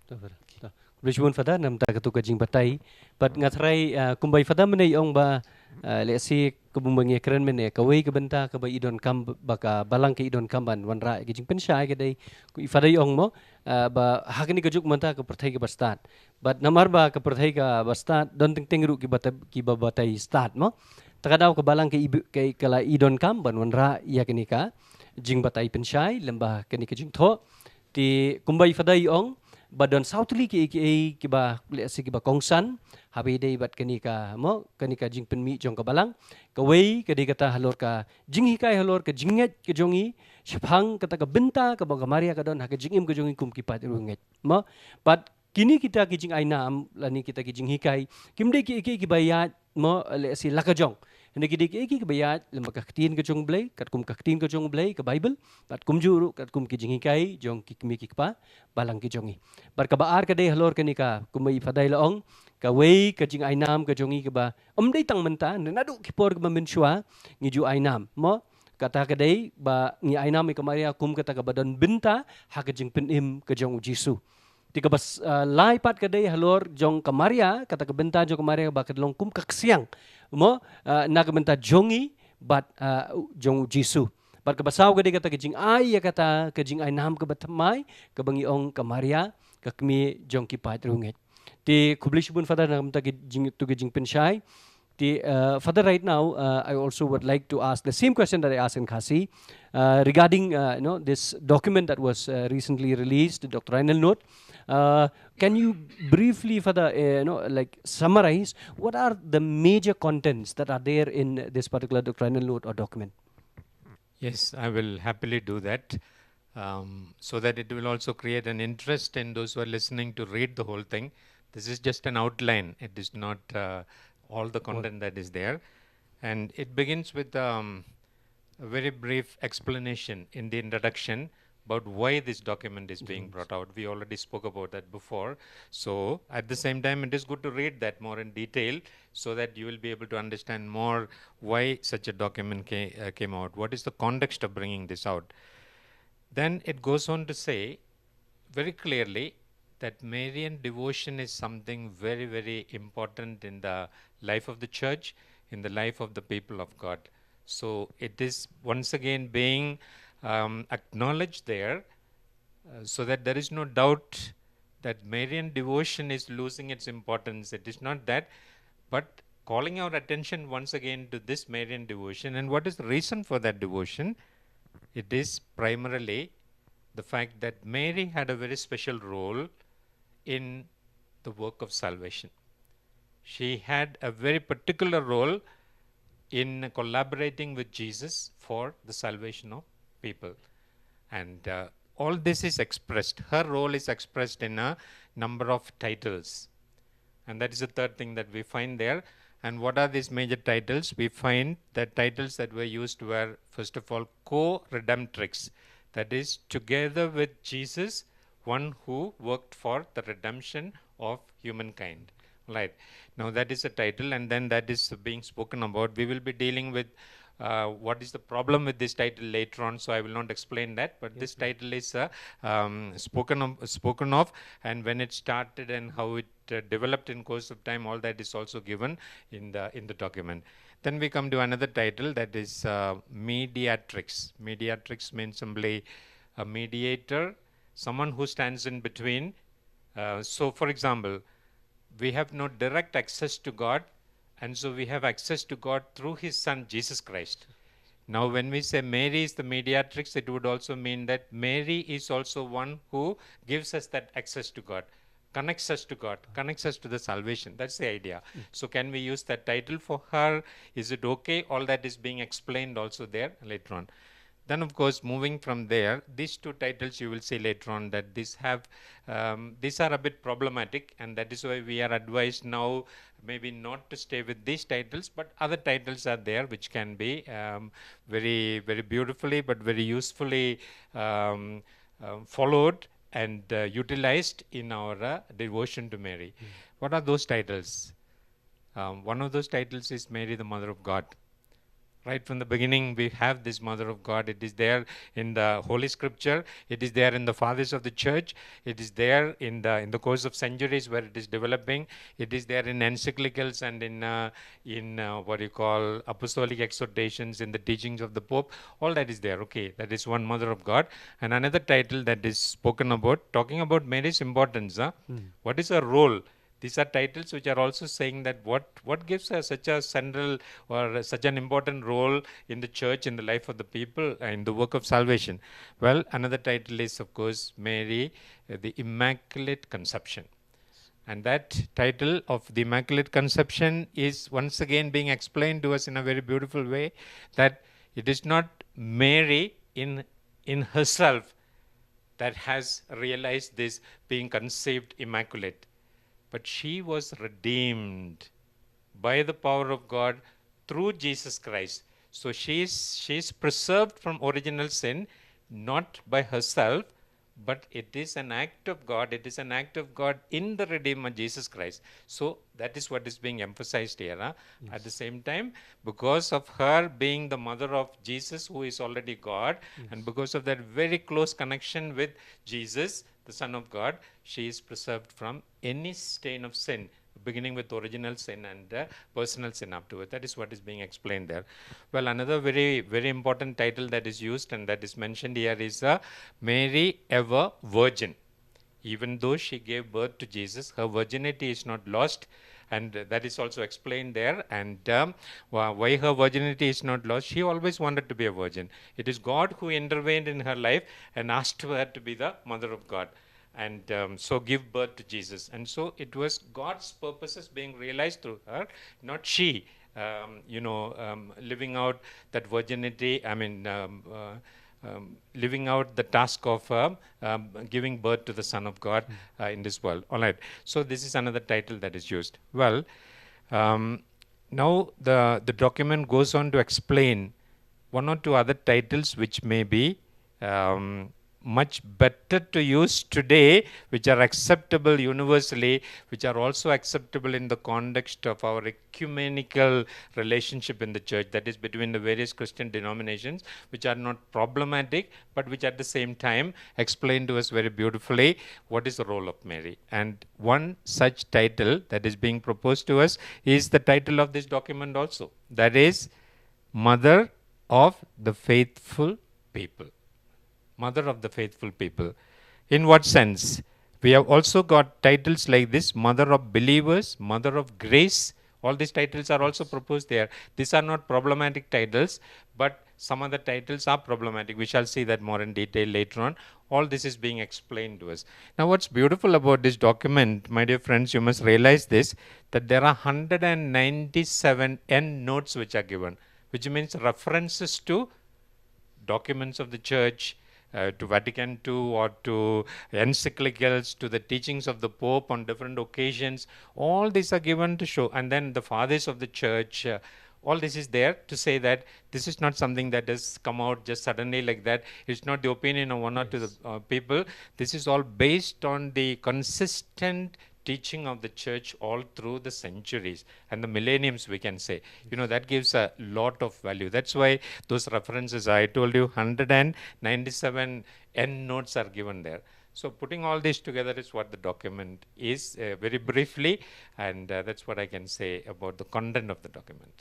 Khublei shibun Father namar kata ka jingbatai. Bad nga tharai, ah, kumba i Father mynne i ong ba, ah, lehse kumba ngi kren mynne kawei ka bynta kaba i donkam ba ka balang ka i donkam ban wanrah ka jingpynshai ka dei. Kumba i Father i ong mo, ah, ba ha kane ka juk mynta ka pyrthei kaba stad. Bad namar ba ka pyrthei kaba stad don teng teng ruh kiba ta-, kiba batai stad mo. Ta ka daw ka balang ka i b-, ka i, ka la i donkam ban wanrah ïa kane ka jingbatai pynshai lem bad kane ka jingthoh. Te kumba i Father i ong ba don saw tylli kiei kiei kiba lehse kiba kongsan haba ïadei bad kane ka mo, kane ka jingpynmih jong ka balang. Kawei ka dei kata halor ka jinghikai halor ka jingngeit ka jong ngi shaphang kata ka bynta kaba ka Maria ka don ha ka jingim ka jong ngi kum ki paid riewngeit mo. Bad kine kita ki jingainam lane kita ki jinghikai kim dei kiei kiei kiba ïaid mo, lehse la ka jong. Hynrei ki dei kiei kiei kiba ïaid lem bad ka ktien ka jong u Blei, katkum ka ktien ka jong u Blei, ka Baibl, bad kumjuh ruh katkum ki jinghikai jong ki kmie ki kpa balang ki jong ngi. Bad kaba ar ka dei halor kane ka, kumba i Father i la ong, kawei ka jingainam ka jong ngi kaba ym dei tang mynta, naduh ki por kiba mynshuwa ngi ju ainam mo. Kata ka dei ba ngi ainam ïa ka Maria kum kata kaba don bynta ha ka jingpynim ka jong u Jisu. Te kaba s-, ah, lai pat ka dei halor jong ka Maria, kata ka bynta jong ka Maria ba ka long kum ka ksiang mo, ah, na ka bynta jong ngi bad, ah, jong u Jisu. Bad kaba saw ka dei kata ka jingai ïa kata ka jingainam kaba thymmai kaba ngi ong ka Maria ka kmie jong ki paid riewngeit. Te khublei shibun Father namar kata ka jing, tu ka jingpynshai. Te, uh, Father, right now, uh, I also would like to ask the same question that I asked in Khasi, uh, regarding, uh, you know, this document that was, uh, recently released, the doctrinal note. Uh, can you briefly, Father, uh, you know, like, summarize what are the major contents that are there in this particular doctrinal note or document? Yes, I will happily do that, um, so that it will also create an interest in those who are listening to read the whole thing. This is just an outline. It is not uh, all the content that is there. And it begins with um, a very brief explanation in the introduction about why this document is being brought out. We already spoke about that before. So at the same time, it is good to read that more in detail so that you will be able to understand more why such a document came, uh, came out. What is the context of bringing this out? Then it goes on to say very clearly that Marian devotion is something very, very important in the life of the church, in the life of the people of God. So it is once again being um, acknowledged there, uh, so that there is no doubt that Marian devotion is losing its importance. It is not that, but calling our attention once again to this Marian devotion. And what is the reason for that devotion? It is primarily the fact that Mary had a very special role in the work of salvation. She had a very particular role in collaborating with Jesus for the salvation of people. And uh, all this is expressed. Her role is expressed in a number of titles. And that is the third thing that we find there. And what are these major titles? We find that titles that were used were, first of all, co-redemptrix. That is, together with Jesus, one who worked for the redemption of humankind. Right. Now that is a title, and then that is being spoken about. We will be dealing with uh, what is the problem with this title later on, so I will not explain that. But this title is uh, um, spoken of, spoken of, and when it started and how it uh, developed in course of time, all that is also given in the in the document. Then we come to another title, that is uh, mediatrix. Mediatrix means simply a mediator, someone who stands in between. Uh, so, for example, we have no direct access to God, and so we have access to God through his son Jesus Christ. Now, when we say Mary is the mediatrix, it would also mean that Mary is also one who gives us that access to God, connects us to God, connects us to the salvation. That's the idea. So can we use that title for her? Is it okay? All that is being explained also there later on. Then, of course, moving from there, these two titles you will see later on that these have, um, these are a bit problematic, and that is why we are advised now maybe not to stay with these titles, but other titles are there which can be um, very, very beautifully, but very usefully um, um, followed and uh, utilized in our uh, devotion to Mary. What are those titles? Um, one of those titles is Mary, the Mother of God. Right from the beginning, we have this Mother of God. It is there in the Holy Scripture. It is there in the Fathers of the Church. It is there in the in the course of centuries where it is developing. It is there in encyclicals and in uh, in uh, what you call apostolic exhortations, in the teachings of the Pope. All that is there. Okay, that is one Mother of God. And another title that is spoken about, talking about Mary's importance. Huh? What is her role? These are titles which are also saying that what, what gives her such a central or such an important role in the church, in the life of the people, uh, in the work of salvation. Well, another title is, of course, Mary, uh, the Immaculate Conception. And that title of the Immaculate Conception is once again being explained to us in a very beautiful way, that it is not Mary in, in herself that has realized this being conceived immaculate, but she was redeemed by the power of God through Jesus Christ. So she is, she is preserved from original sin, not by herself, but it is an act of God. It is an act of God in the Redeemer, Jesus Christ. So that is what is being emphasized here. Huh? Yes. At the same time, because of her being the mother of Jesus, who is already God, yes, and because of that very close connection with Jesus, the Son of God, she is preserved from any stain of sin, beginning with original sin and uh, personal sin afterward. That is what is being explained there. Well, another very, very important title that is used and that is mentioned here is uh, Mary, ever Virgin. Even though she gave birth to Jesus, her virginity is not lost. And that is also explained there. And um, why her virginity is not lost, she always wanted to be a virgin. It is God who intervened in her life and asked her to be the mother of God. And um, so give birth to Jesus. And so it was God's purposes being realized through her, not she. um, you know, um, living out that virginity, I mean, um, uh, um, living out the task of uh, um, giving birth to the Son of God uh, in this world. All right. So this is another title that is used. Well, um, now the, the document goes on to explain one or two other titles which may be um, much better to use today, which are acceptable universally, which are also acceptable in the context of our ecumenical relationship in the church, that is between the various Christian denominations, which are not problematic, but which at the same time explain to us very beautifully what is the role of Mary. And one such title that is being proposed to us is the title of this document also, that is Mother of the Faithful People. Mother of the Faithful People. In what sense? We have also got titles like this, Mother of Believers, Mother of Grace. All these titles are also proposed there. These are not problematic titles, but some of the titles are problematic. We shall see that more in detail later on. All this is being explained to us. Now, what's beautiful about this document, my dear friends, you must realize this, that there are one hundred ninety-seven end notes which are given, which means references to documents of the church, uh, to Vatican two or to encyclicals, to the teachings of the Pope on different occasions. All these are given to show. And then the fathers of the church, uh, all this is there to say that this is not something that has come out just suddenly like that. It's not the opinion of one or two uh, people. This is all based on the consistent teaching of the church all through the centuries and the millenniums, we can say. You know, that gives a lot of value. That's why those references, I told you, one hundred ninety-seven end notes are given there. So putting all this together is what the document is, uh, very briefly, and uh, that's what I can say about the content of the document.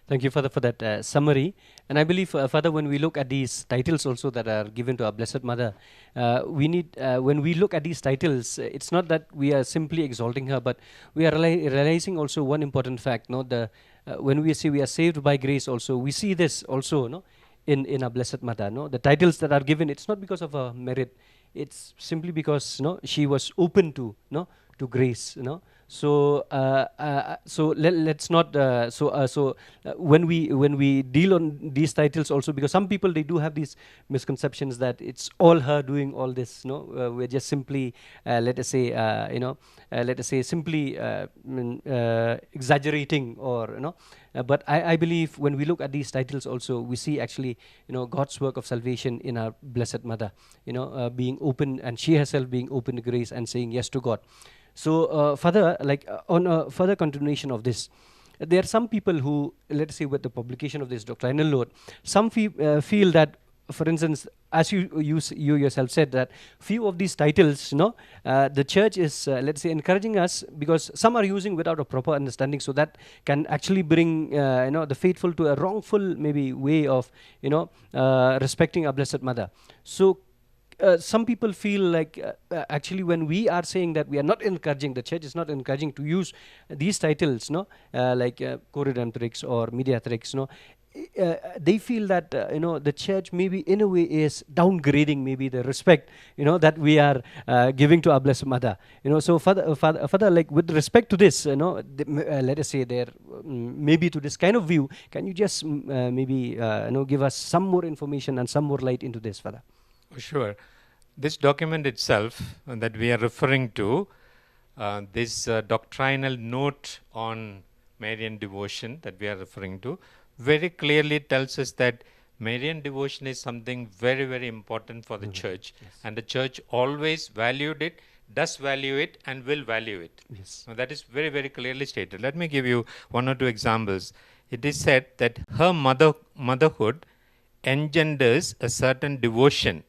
Thank you, Father, for that uh, summary. And I believe, uh, Father, when we look at these titles also that are given to our Blessed Mother, uh, we need, uh, when we look at these titles, uh, it's not that we are simply exalting her, but we are reali- realizing also one important fact, no? The, uh, when we say we are saved by grace also, we see this also, no? In, in our Blessed Mother, no? The titles that are given, it's not because of her merit, it's simply because, no, she was open to, no, to grace, no? So, uh, uh, so let, let's not. Uh, so, uh, so uh, when we, when we deal on these titles, also because some people, they do have these misconceptions that it's all her doing all this. No, uh, we're just simply, uh, let us say, uh, you know, uh, let us say, simply uh, mm, uh, exaggerating, or, you know. Uh, but I, I believe when we look at these titles, also we see actually, you know, God's work of salvation in our Blessed Mother. You know, uh, being open, and she herself being open to grace and saying yes to God. So, uh, further, like uh, on a further continuation of this, there are some people who, let's say, with the publication of this doctrinal note, some fe- uh, feel that, for instance, as you, you s- you yourself said, that few of these titles, you know, uh, the church is, uh, let's say, encouraging us, because some are using without a proper understanding, so that can actually bring, uh, you know, the faithful to a wrongful, maybe, way of, you know, uh, respecting our Blessed Mother. So uh, some people feel like, uh, uh, actually, when we are saying that we are not encouraging, the church is not encouraging to use these titles, no, uh, like uh, co-redemptrix or mediatrix, no. Uh, they feel that, uh, you know, the church maybe in a way is downgrading maybe the respect, you know, that we are uh, giving to our Blessed Mother. You know, so Father, uh, Father, uh, Father, like, with respect to this, you know, the, m- uh, let us say there, mm, maybe to this kind of view, can you just mm, uh, maybe uh, you know, give us some more information and some more light into this, Father? Oh, sure. This document itself uh, that we are referring to, uh, this uh, doctrinal note on Marian devotion that we are referring to, very clearly tells us that Marian devotion is something very, very important for the church, and the church always valued it, does value it, and will value it. Yes. Now, that is very, very clearly stated. Let me give you one or two examples. It is said that her mother motherhood engenders a certain devotion,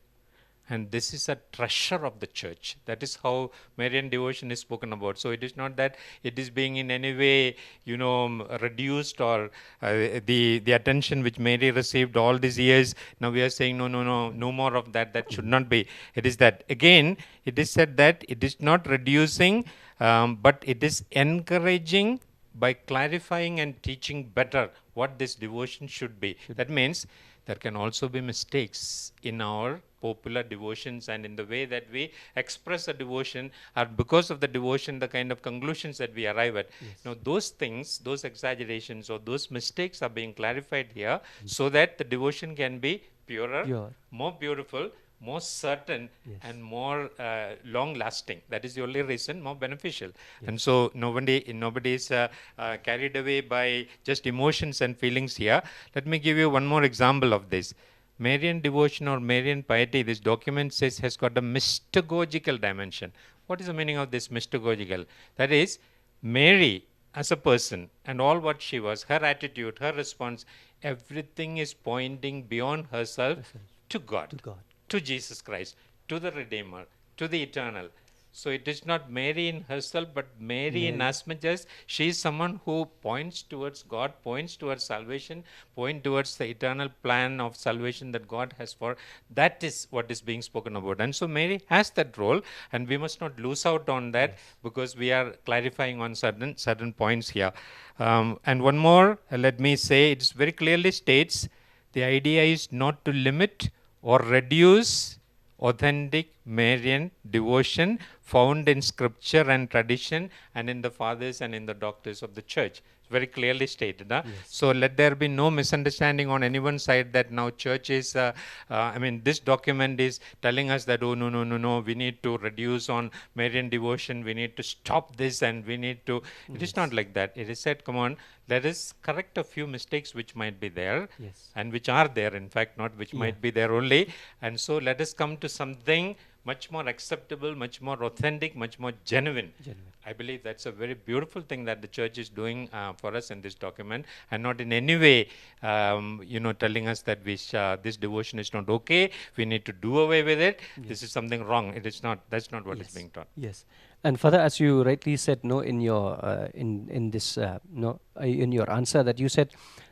and this is a treasure of the church. That is how Marian devotion is spoken about. So it is not that it is being in any way, you know, um, reduced, or uh, the the attention which Mary received all these years. Now we are saying, "No, no, no, no more of that. That should not be." It is that, again, it is said that it is not reducing, um, but it is encouraging by clarifying and teaching better what this devotion should be. That means there can also be mistakes in our popular devotions and in the way that we express a devotion, or because of the devotion, the kind of conclusions that we arrive at. Now, those things, those exaggerations or those mistakes are being clarified here so that the devotion can be purer, Pure. more beautiful, more certain, Yes. and more uh, long lasting. That is the only reason, more beneficial. And so nobody, nobody is uh, uh, carried away by just emotions and feelings here. Let me give you one more example of this. Marian devotion or Marian piety, this document says, has got a mystagogical dimension. What is the meaning of this mystagogical? That is, Mary as a person and all what she was, her attitude, her response, everything is pointing beyond herself to God, To God. to Jesus Christ, to the Redeemer, to the eternal. So it is not Mary in herself, but Mary in Mary. as much as she is someone who points towards God, points towards salvation, point towards the eternal plan of salvation that God has for. That is what is being spoken about. And so Mary has that role, and we must not lose out on that because we are clarifying on certain certain points here. Um, and one more, uh, let me say, it very clearly states the idea is not to limit or reduce authentic Marian devotion found in scripture and tradition and in the fathers and in the doctors of the church. It's very clearly stated. Huh? So let there be no misunderstanding on anyone's side that now church is, uh, uh, I mean, this document is telling us that, oh, no, no, no, no, we need to reduce on Marian devotion, we need to stop this, and we need to. It is not like that. It is said, come on, let us correct a few mistakes which might be there Yes. and which are there, in fact, not which might be there only. And so let us come to something much more acceptable, much more authentic, much more genuine. Genuine. I believe that's a very beautiful thing that the church is doing uh, for us in this document, and not in any way, um, you know, telling us that we sh- uh, this devotion is not okay. We need to do away with it. This is something wrong. It is not. That's not what is being taught. Yes. And Father, as you rightly said, no, in your uh, in in this uh, no uh, in your answer that you said,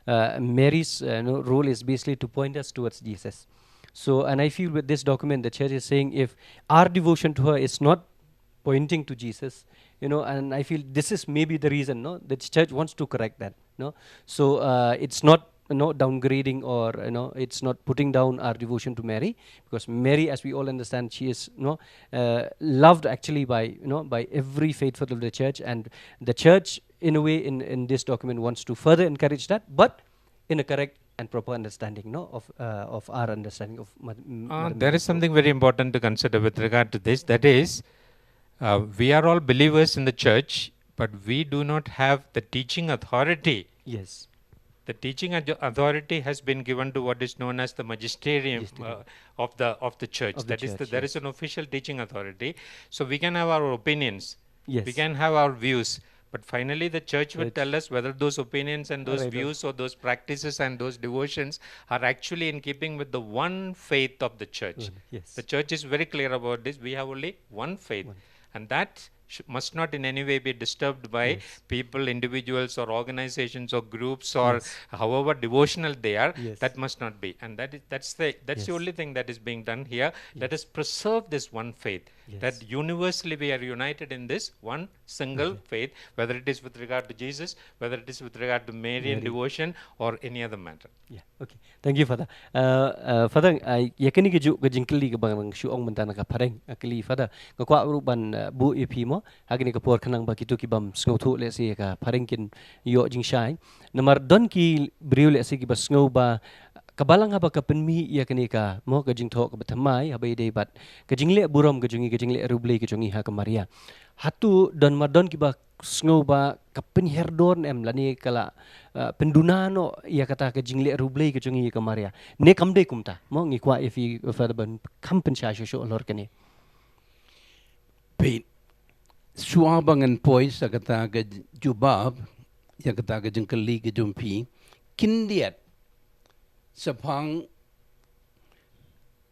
uh, Mary's uh, no, role is basically to point us towards Jesus. So, and I feel with this document, the church is saying if our devotion to her is not pointing to Jesus, you know, and I feel this is maybe the reason, no, the church wants to correct that, no. So uh, it's not, you know, downgrading or, you know, it's not putting down our devotion to Mary, because Mary, as we all understand, she is, you know, uh, loved actually by, you know, by every faithful of the church, and the church in a way in in this document wants to further encourage that, but in a correct and proper understanding, no, of uh, of our understanding of Mother, Uh, there is something very important to consider with regard to this. That is, uh, we are all believers in the church, but we do not have the teaching authority. Yes. The teaching auth- authority has been given to what is known as the magisterium uh, of the of the church. Of the That is, the, church, there is an official teaching authority. So we can have our opinions. Yes. We can have our views. But finally, the church would Church. Tell us whether those opinions and those Right, right. Views or those practices and those devotions are actually in keeping with the one faith of the church. Yes. The church is very clear about this. We have only one faith. And that sh- must not in any way be disturbed by Yes. people, individuals, or organizations, or groups, or Yes. however devotional they are. Yes. That must not be. And that is that's the that's the Yes. only thing that is being done here. Let us preserve this one faith. Yes. That universally we are united in this one single faith, whether it is with regard to Jesus, whether it is with regard to Marian Mary. Devotion, or any other matter. Yeah, okay. Thank you, Father. Uh, uh, Father, uh, ïa kane ka ju ka jingkylli kaba nga shu ong mynta na ka phareng, uh, kylli Father. Nga kwah ruh ban uh, buh ïa phi mo, ha kane ka por khnang ba kito ki bym sngewthuh lehse ïa ka phareng kin ïoh jingshai. Namar don ki briew lehse kiba sngew ba ka balang haba ka pynmih ïa kane ka mo ka jingthoh kaba thymmai, haba ïadei bad ka jingleh burom ka jong ngi, ka jingleh riewblei ka jong ngi ha ka Maria. Hato don mar don kiba sngew ba ka pynhiar dor ne em lane ka la uh, pynduna noh ïa kata ka jingleh riewblei ka jong ngi ïa ka Maria. Ne kam dei kumta. Mo ngi kwah ïa phi Father ban kham pynshai shuh shuh halor kane. Peit, shuwa ba ngan poi sha kata ka jubab ïa kata ka jingkylli ka jong phi, khyndiat shaphang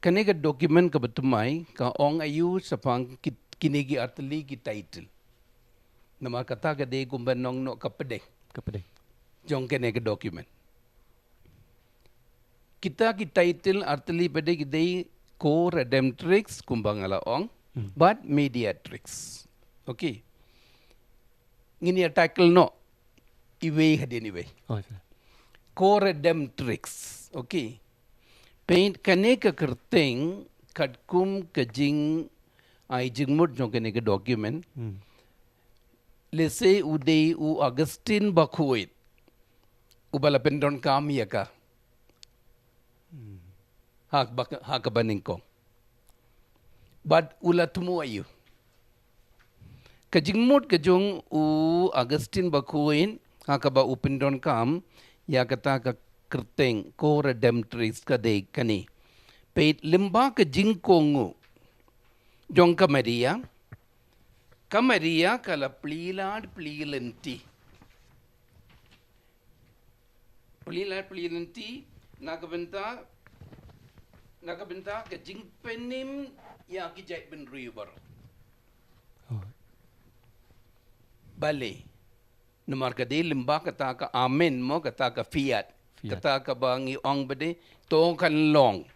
kane ka document kaba thymmai ka ong aïu shaphang ki, kine ki artylli ki title. Namar kata ka dei kumba nong noh ka pdeng. Ka pdeng. Jong kane ka document. Kita ki title artylli pat ki dei co-redemptrix kumba nga la ong, bad mediatrix. Okay. Ngin ïa tackle noh iwei hadien iwei. Oh, Father. Co-redemptrix. Okay. Peit kane ka kyrteng, katkum ka jing, ai jingmut jong kane ka document. Hmm. Lehse u dei u Augustine Bakhuid uba la pyndonkam ïa ka. Hmm. Ha ba, ha kaba nyngkong. Bad u la thmu aïu? Ka jingmut ka jong u Augustine Bakhuid, ha kaba u pyndonkam ïa kata ka kyrteng co-redemptrix ka dei kane. Peit lyngba ka jingkohnguh jong ka Maria, ka Maria ka la plie lad plie lynti. Plie lad plie lynti, na ka bynta, na ka bynta ka jingpynim ïa ki jaitbynriew baroh. Oh. Balei? Namar ka dei lyngba kata ka amen mo, kata ka fiat. Fiat. Kata kaba ngi ong ba dei, to kan long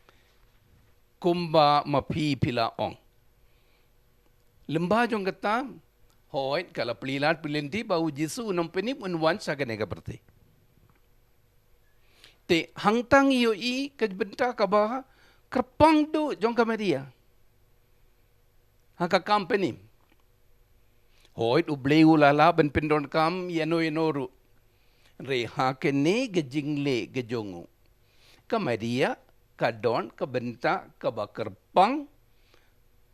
kumba ma phi phi la ong. Lyngba jong kata, hooid, ka la plie lad plie lynti ba u Jisu u nongpynim un wan sha kane ka pyrthei. Te hangta ngi ïohi ka bynta kaba kyrpang duh jong ka Maria ha ka kam pynim. Hooid, U Blei u la lah ban pyndonkam ïano ïano ruh. Hynrei ha kane ka jingleh ka jong u, ka Maria ka don ka bynta kaba kyrpang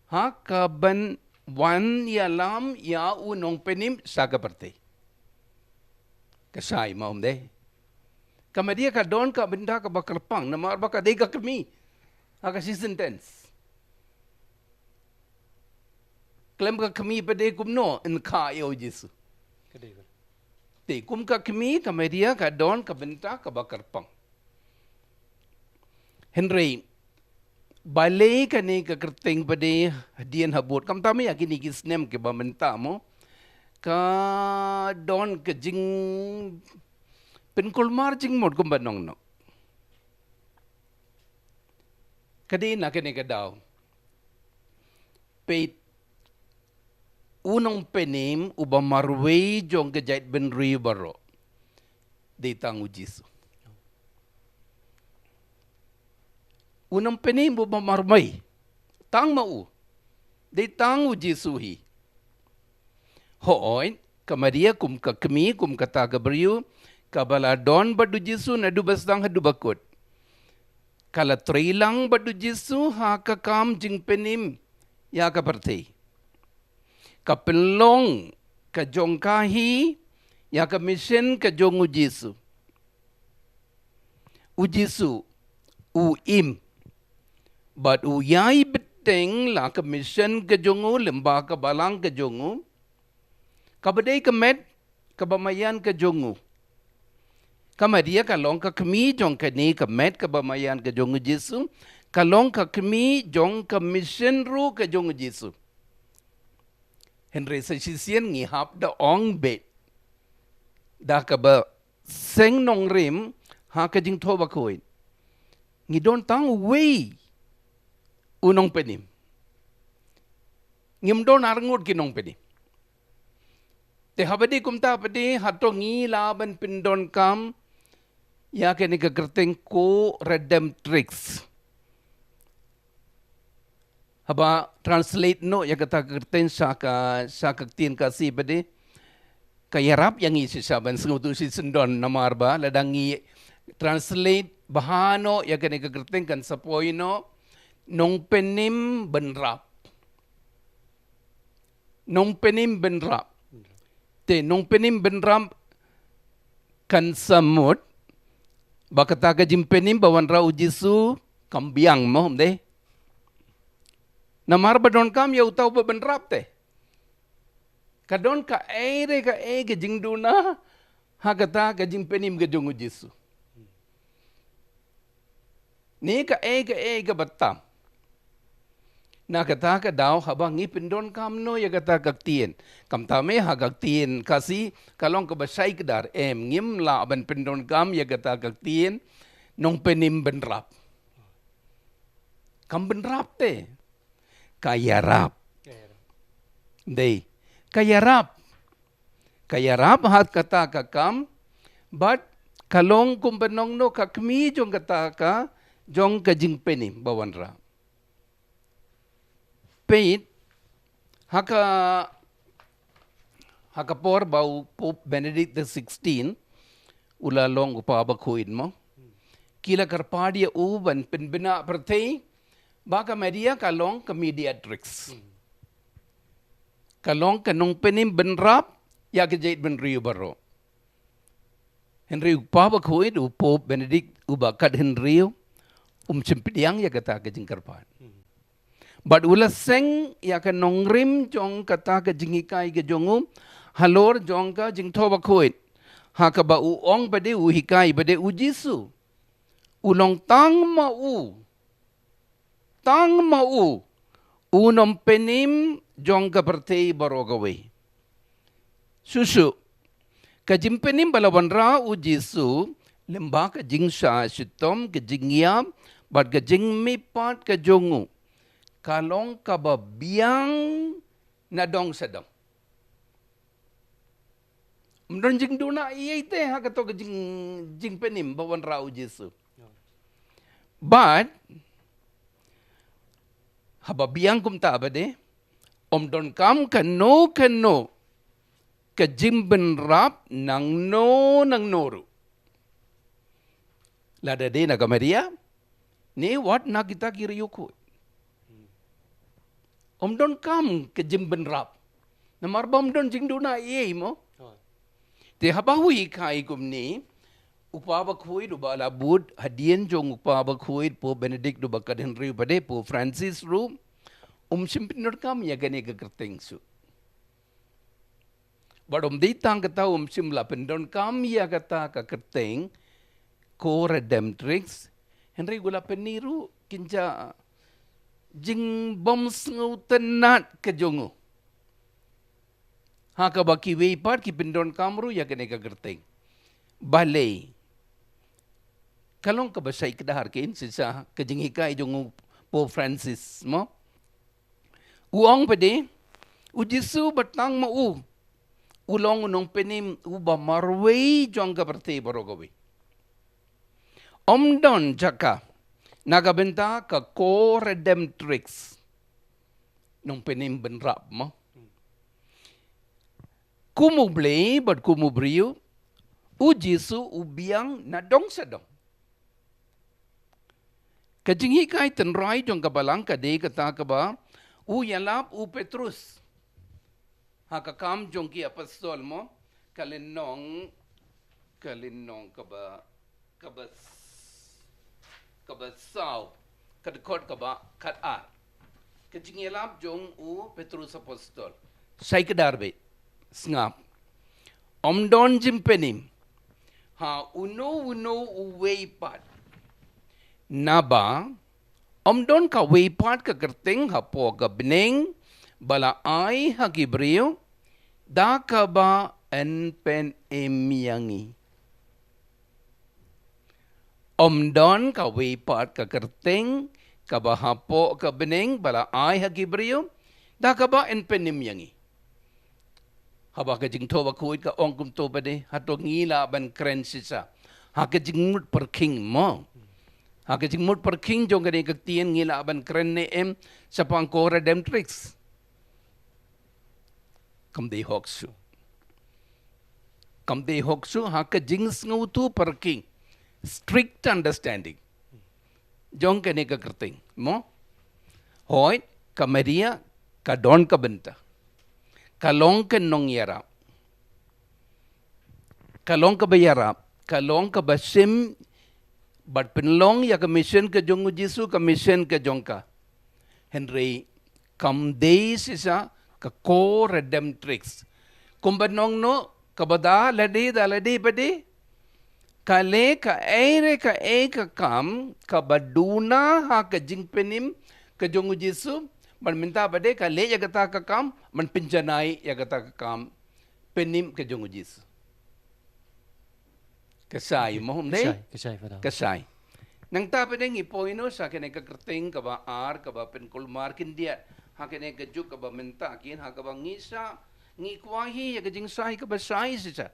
ha kaban wan ïalam ïa u nongpynim sha ka pyrthei. Ka shai mo, ym dei? Ka Maria ka don ka bynta kaba kyrpang namar ba ka dei ka kmie. Ha ka shisien tense. Khlem ka kmie pat de kumno yn kha ïa u Jisu. Ka dei ka. Te kum ka kmie ka Maria ka don ka bynta kaba kyrpang. Hynrei balei kane ka kyrteng pat de hadien habud, khamtam ïa kine ki snem kiba mynta mo, ka don ka jingpynkulmar jingmut kumba nongno. Ka dei na kane ka daw. Peit, u nongpynim uba marwei jong ka jaitbynriew baroh, dei tang u Jisu. U nongpynim uba marwei, tang ma u, dei tang u Jisu hi. Hooid, ka Maria kum ka kmie, kum kata ka briew, kaba la don bad u Jisu naduh ba sdang haduh ba kut. Ka la trei lang bad u Jisu ha ka kam jingpynim ïa ka pyrthei. Ka pynlong ka jong ka hi ïa ka mission ka jong u Jisu. U Jisu u im bad u ïai bteng la ka mission ka jong u lyngba ka balang ka jong u, kaba dei ka met kaba maïan ka jong u. Ka Maria ka long ka kmie jong kane ka met kaba maïan ka jong u Jisu, ka long ka kmie jong ka mission ruh ka jong u Jisu. Hynrei sa shisien ngi hap da ong beit da kaba seng nongrim ha ka Jingthoh Bakhuid, ngi don tang uwei u nongpynim. Ngim don arngut ki nongpynim. Te haba dei kumta pat de, hato ngi lah ban pyndonkam ïa kane ka kyrteng co-redemptrix? Haba translate noh ïa kata ka kyrteng sha ka, sha ka ktien Khasi pat de, ka ïarap ïa ngi shisha ban sngewthuh shisyndon, namar ba lada ngi translate bha noh ïa kane ka kyrteng kan sa poi noh nongpynim bynrap. Nongpynim bynrap. Te nongpynim bynrap kan sa mut ba kata ka jingpynim ba wanrah u Jisu kam biang mo, ym dei? Namar ba donkam ïa uta uba bynrap te. Ka don kaei re kaei ka jingduna ha kata ka jingpynim ka jong u Jisu. Ne kaei kaei kaba tam. Na kata ka daw haba ngi pyndonkam noh ïa kata ka ktien, khamtam eh ha ka ktien Khasi ka long kaba shai kdar, em, ngim lah ban pyndonkam ïa kata ka ktien nongpynim bynrap. Kam bynrap te. Ka ïarap. Dei. Ka ïarap. Ka ïarap ha kata ka kam, bad ka long kumba nongno ka kmie jong kata ka jong ka jingpynim ba wanrah. Peit, ha ka, ha ka por ba u Pope Benedict the sixteenth u la long u Papa bakhuid mo, ki la kyrpad ïa u ban pynbna pyrthei ba ka Maria ka long ka mediatrix, ka long ka nongpynim bynrap ïa ka jaitbynriew baroh. Hynrei u Papa bakhuid, u Pope Benedict uba khathynriew, um shym pdiang ïa kata ka jingkyrpad. Bad u la seng ïa ka nongrim jong kata ka jinghikai ka jong u halor jong ka jingthoh bakhuid, ha kaba u ong pat de, u hikai pat de, u Jisu u long tang ma u, tang ma u u nongpynim jong ka pyrthei baroh kawei. Shuh shuh, ka jingpynim ba la wanrah u Jisu lyngba ka jingshah shitom, ka jingïap bad ka jingmihpat ka jong u, ka long kaba biang na dong sha dong. Ym don jingduna ei ei te ha kato ka jing, jingpynim ba wanrah u Jisu. Bad haba biang kumta pat de, ym donkam kano kano ka jingbynrap nangno nangno ruh. Lada dei na ka Maria, ne wat na kita ki riewkhuid, ym donkam ka jingbynrap. Namar ba ym don jingduna ei ei mo. Te haba u hikai kumne, u Papa bakhuid uba la bud hadien jong u Papa bakhuid, Pope Benedict uba khathynriew pat de, Pope Francis ruh um shym pyndonkam ïa kane ka kyrteng shuh. Bad ym dei tang kata, um shym la pyndonkam ïa kata ka kyrteng co-redemptrix, hynrei u la pyni ruh kynja jingbym sngewtynnad ka jong u, ha kaba kiwei pat ki pyndonkam ruh ïa kane ka kyrteng. Balei? Ka long kaba shai kdar kein shisha ka jinghikai jong u Pope Francis mo. U ong pat de, u Jisu ba tang ma u u long u nongpynim uba marwei jong ka pyrthei baroh kawei. Ym don jaka na ka bynta ka co-redemptrix, nongpynim bynrap mo. Kum u Blei bad kum u briew, u Jisu u biang na dong sha dong. Ka jinghikai tynrai jong ka Balang ka dei kata kaba u ïalap u Petrus ha ka Kam jong ki Apostol mo, ka lynnong, ka lynnong kaba, kaba s-, kaba saw, ka dkhot kaba khatar. Ka jingïalap jong u Petrus Apostol. Shai kdar beit, sngap. Ym don jingpynim ha uno uno uwei pat, naba ym don kawei pat ka kyrteng hapoh ka bneng ba la ai ha ki briew da kaba yn pynim ïa ngi. Ym don kawei pat ka kyrteng kaba hapoh ka bneng ba la ai ha ki briew da kaba yn pynim ïa ngi. Haba ka jingthoh bakhuid ka ong kumto pat de, hato ngi lah ban kren shisha ha ka jingmut pyrkhing mo? Ha ka jingmut pyrkhing jong kane ka ktien ngi lah ban kren ne em shaphang co-redemptrix? Kam dei hok shuh. Kam dei hok shuh ha ka jingsngewthuh pyrkhing, strict understanding jong kane ka kyrteng mo. Hooid, ka Maria ka don ka bynta, ka long ka nongïarap, ka long kaba ïarap, ka long kaba shim bad pynlong ïa ka mission ka jong u Jisu, ka mission ka jong ka. Hynrei kam dei shisha ka co-redemptrix. Kumba nongno, kaba da lade, da lade pat de, ka leh kaei re kaei ka kam kaba duna ha ka jingpynim ka jong u Jisu, bad mynta pat de ka leh ïa kata ka kam ban pynjanai ïa kata ka kam pynim ka jong u Jisu. Ka shai mo, ym dei? Ka shai, ka shai, Father. Ka shai. Nangta pat de ngi poi noh sha kane ka kyrteng kaba ar, kaba pynkulmar khyndiat ha kane ka juk kaba mynta kein, ha kaba ngi shah, ngi kwah hi ïa ka jingshai kaba shai shisha.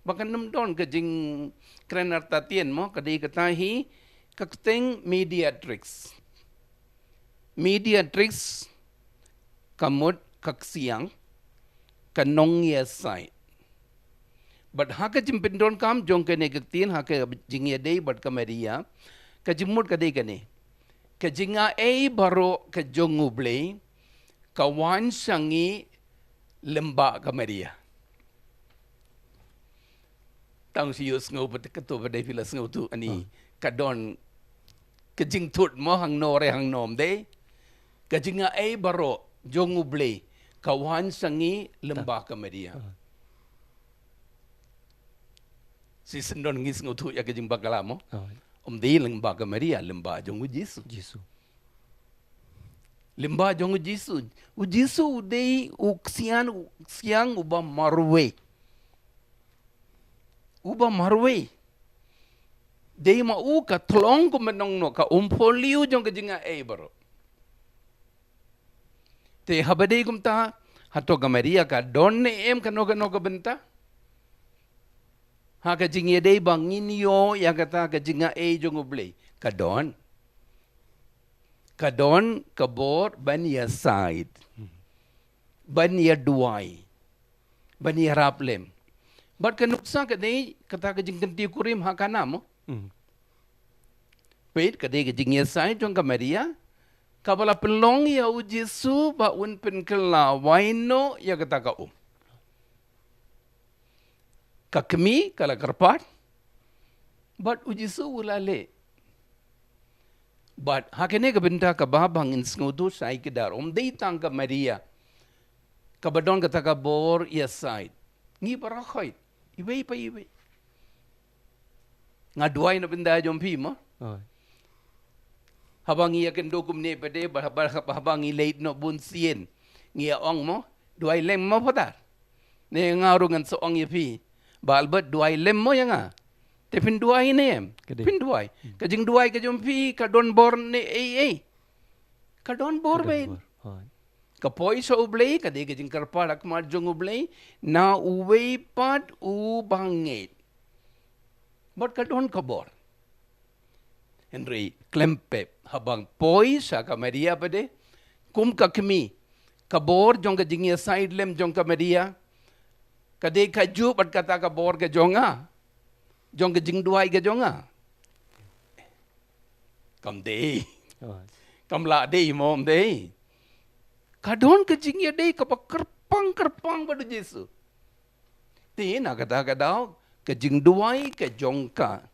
Ba kan ym don ka jingkren artatien mo, ka dei kata hi, Ka kyrteng mediatrix. Mediatrix ka mut ka ksiang, ka nongïasaid. Bad ha ka jingpyndonkam jong kane ka ktien, ha ka jingïadei bad ka Maria, ka jingmut ka dei kane: ka jingai baroh ka jong U Blei ka wan sha ngi lyngba ka Maria. Tang shu ïohsngew pat kato pat dei phi la sngewthuh ani. Hmm. Ka don ka jingthut mo hangno re hangno, ym dei? Ka jingai baroh jong U Blei ka wan sha ngi lyngba ka Maria. Hmm. Shisien don ngi sngewthuh ïa ka jingbakla mo. Hmm. Ym dei lyngba ka Maria, lyngba jong U Jisu. Jisu. Lyngba jong U Jisu. U Jisu u dei u ksian, u ksiang uba marwei. Uba marwei. Dei ma u ka thlong, kumba nongno, ka umphylliw jong ka jingai baroh. Te haba dei kumta, hato ka Maria ka don ne em kano kano ka bynta? Ha ka jingïadei ba ngin ïoh ïa kata ka jingai jong U Blei, ka don. Ka don ka bor ban ïasaid, ban ïaduwai, ban ïarap lem. Bad ka nuksa ka dei kata ka jingkynti kurim ha Kana mo. Hmm. Peit, ka dei ka jingïasaid jong ka Maria kaba la pynlong ïa U Jisu ba un pynkylla wai noh ïa kata ka um. Ka kmie ka la kyrpad bad U Jisu u la leh. Bad ha kane ka bynta kaba bha ngin sngewthuh shai kdar, ym dei tang ka Maria kaba don kata ka bor ïasaid. Ngi baroh khoit, iwei pa iwei. Nga duwai na bynta jong phi mo. Oi. Haba ngi ïakynduh kumne pat de, ba, ba, ba, haba ngi leit noh bun sien, ngi ïa ong mo, duwai lem mo Phadar. Ne nga ruh ngan sa ong ïa phi, Bah Albert, duwai lem mo ïa nga. Te phin duwai ne em? Ka dei. Phin duwai. Hmm. Ka jingduwai ka jong phi ka don bor ne ei ei? Ka don bor. Ka don beit. Bor. Oi. Ka poi sha U Blei ka dei ka jingkyrpad ha khmat jong U Blei na uwei pat uba ngeit. Bad ka don ka bor. Hynrei khlem pep, haba poi sha ka Maria pat de, kum ka kmie, ka bor jong ka jingïasaid lem jong ka Maria ka dei kajuh bad kata ka bor ka jong nga, jong ka jingduwai ka jong nga? Kam dei. Oh. Kam lah dei mo, ym dei? Ka don ka jingïadei kaba kyrpang kyrpang bad U Jisu. Te na kata ka daw ka jingduwai ka jong ka,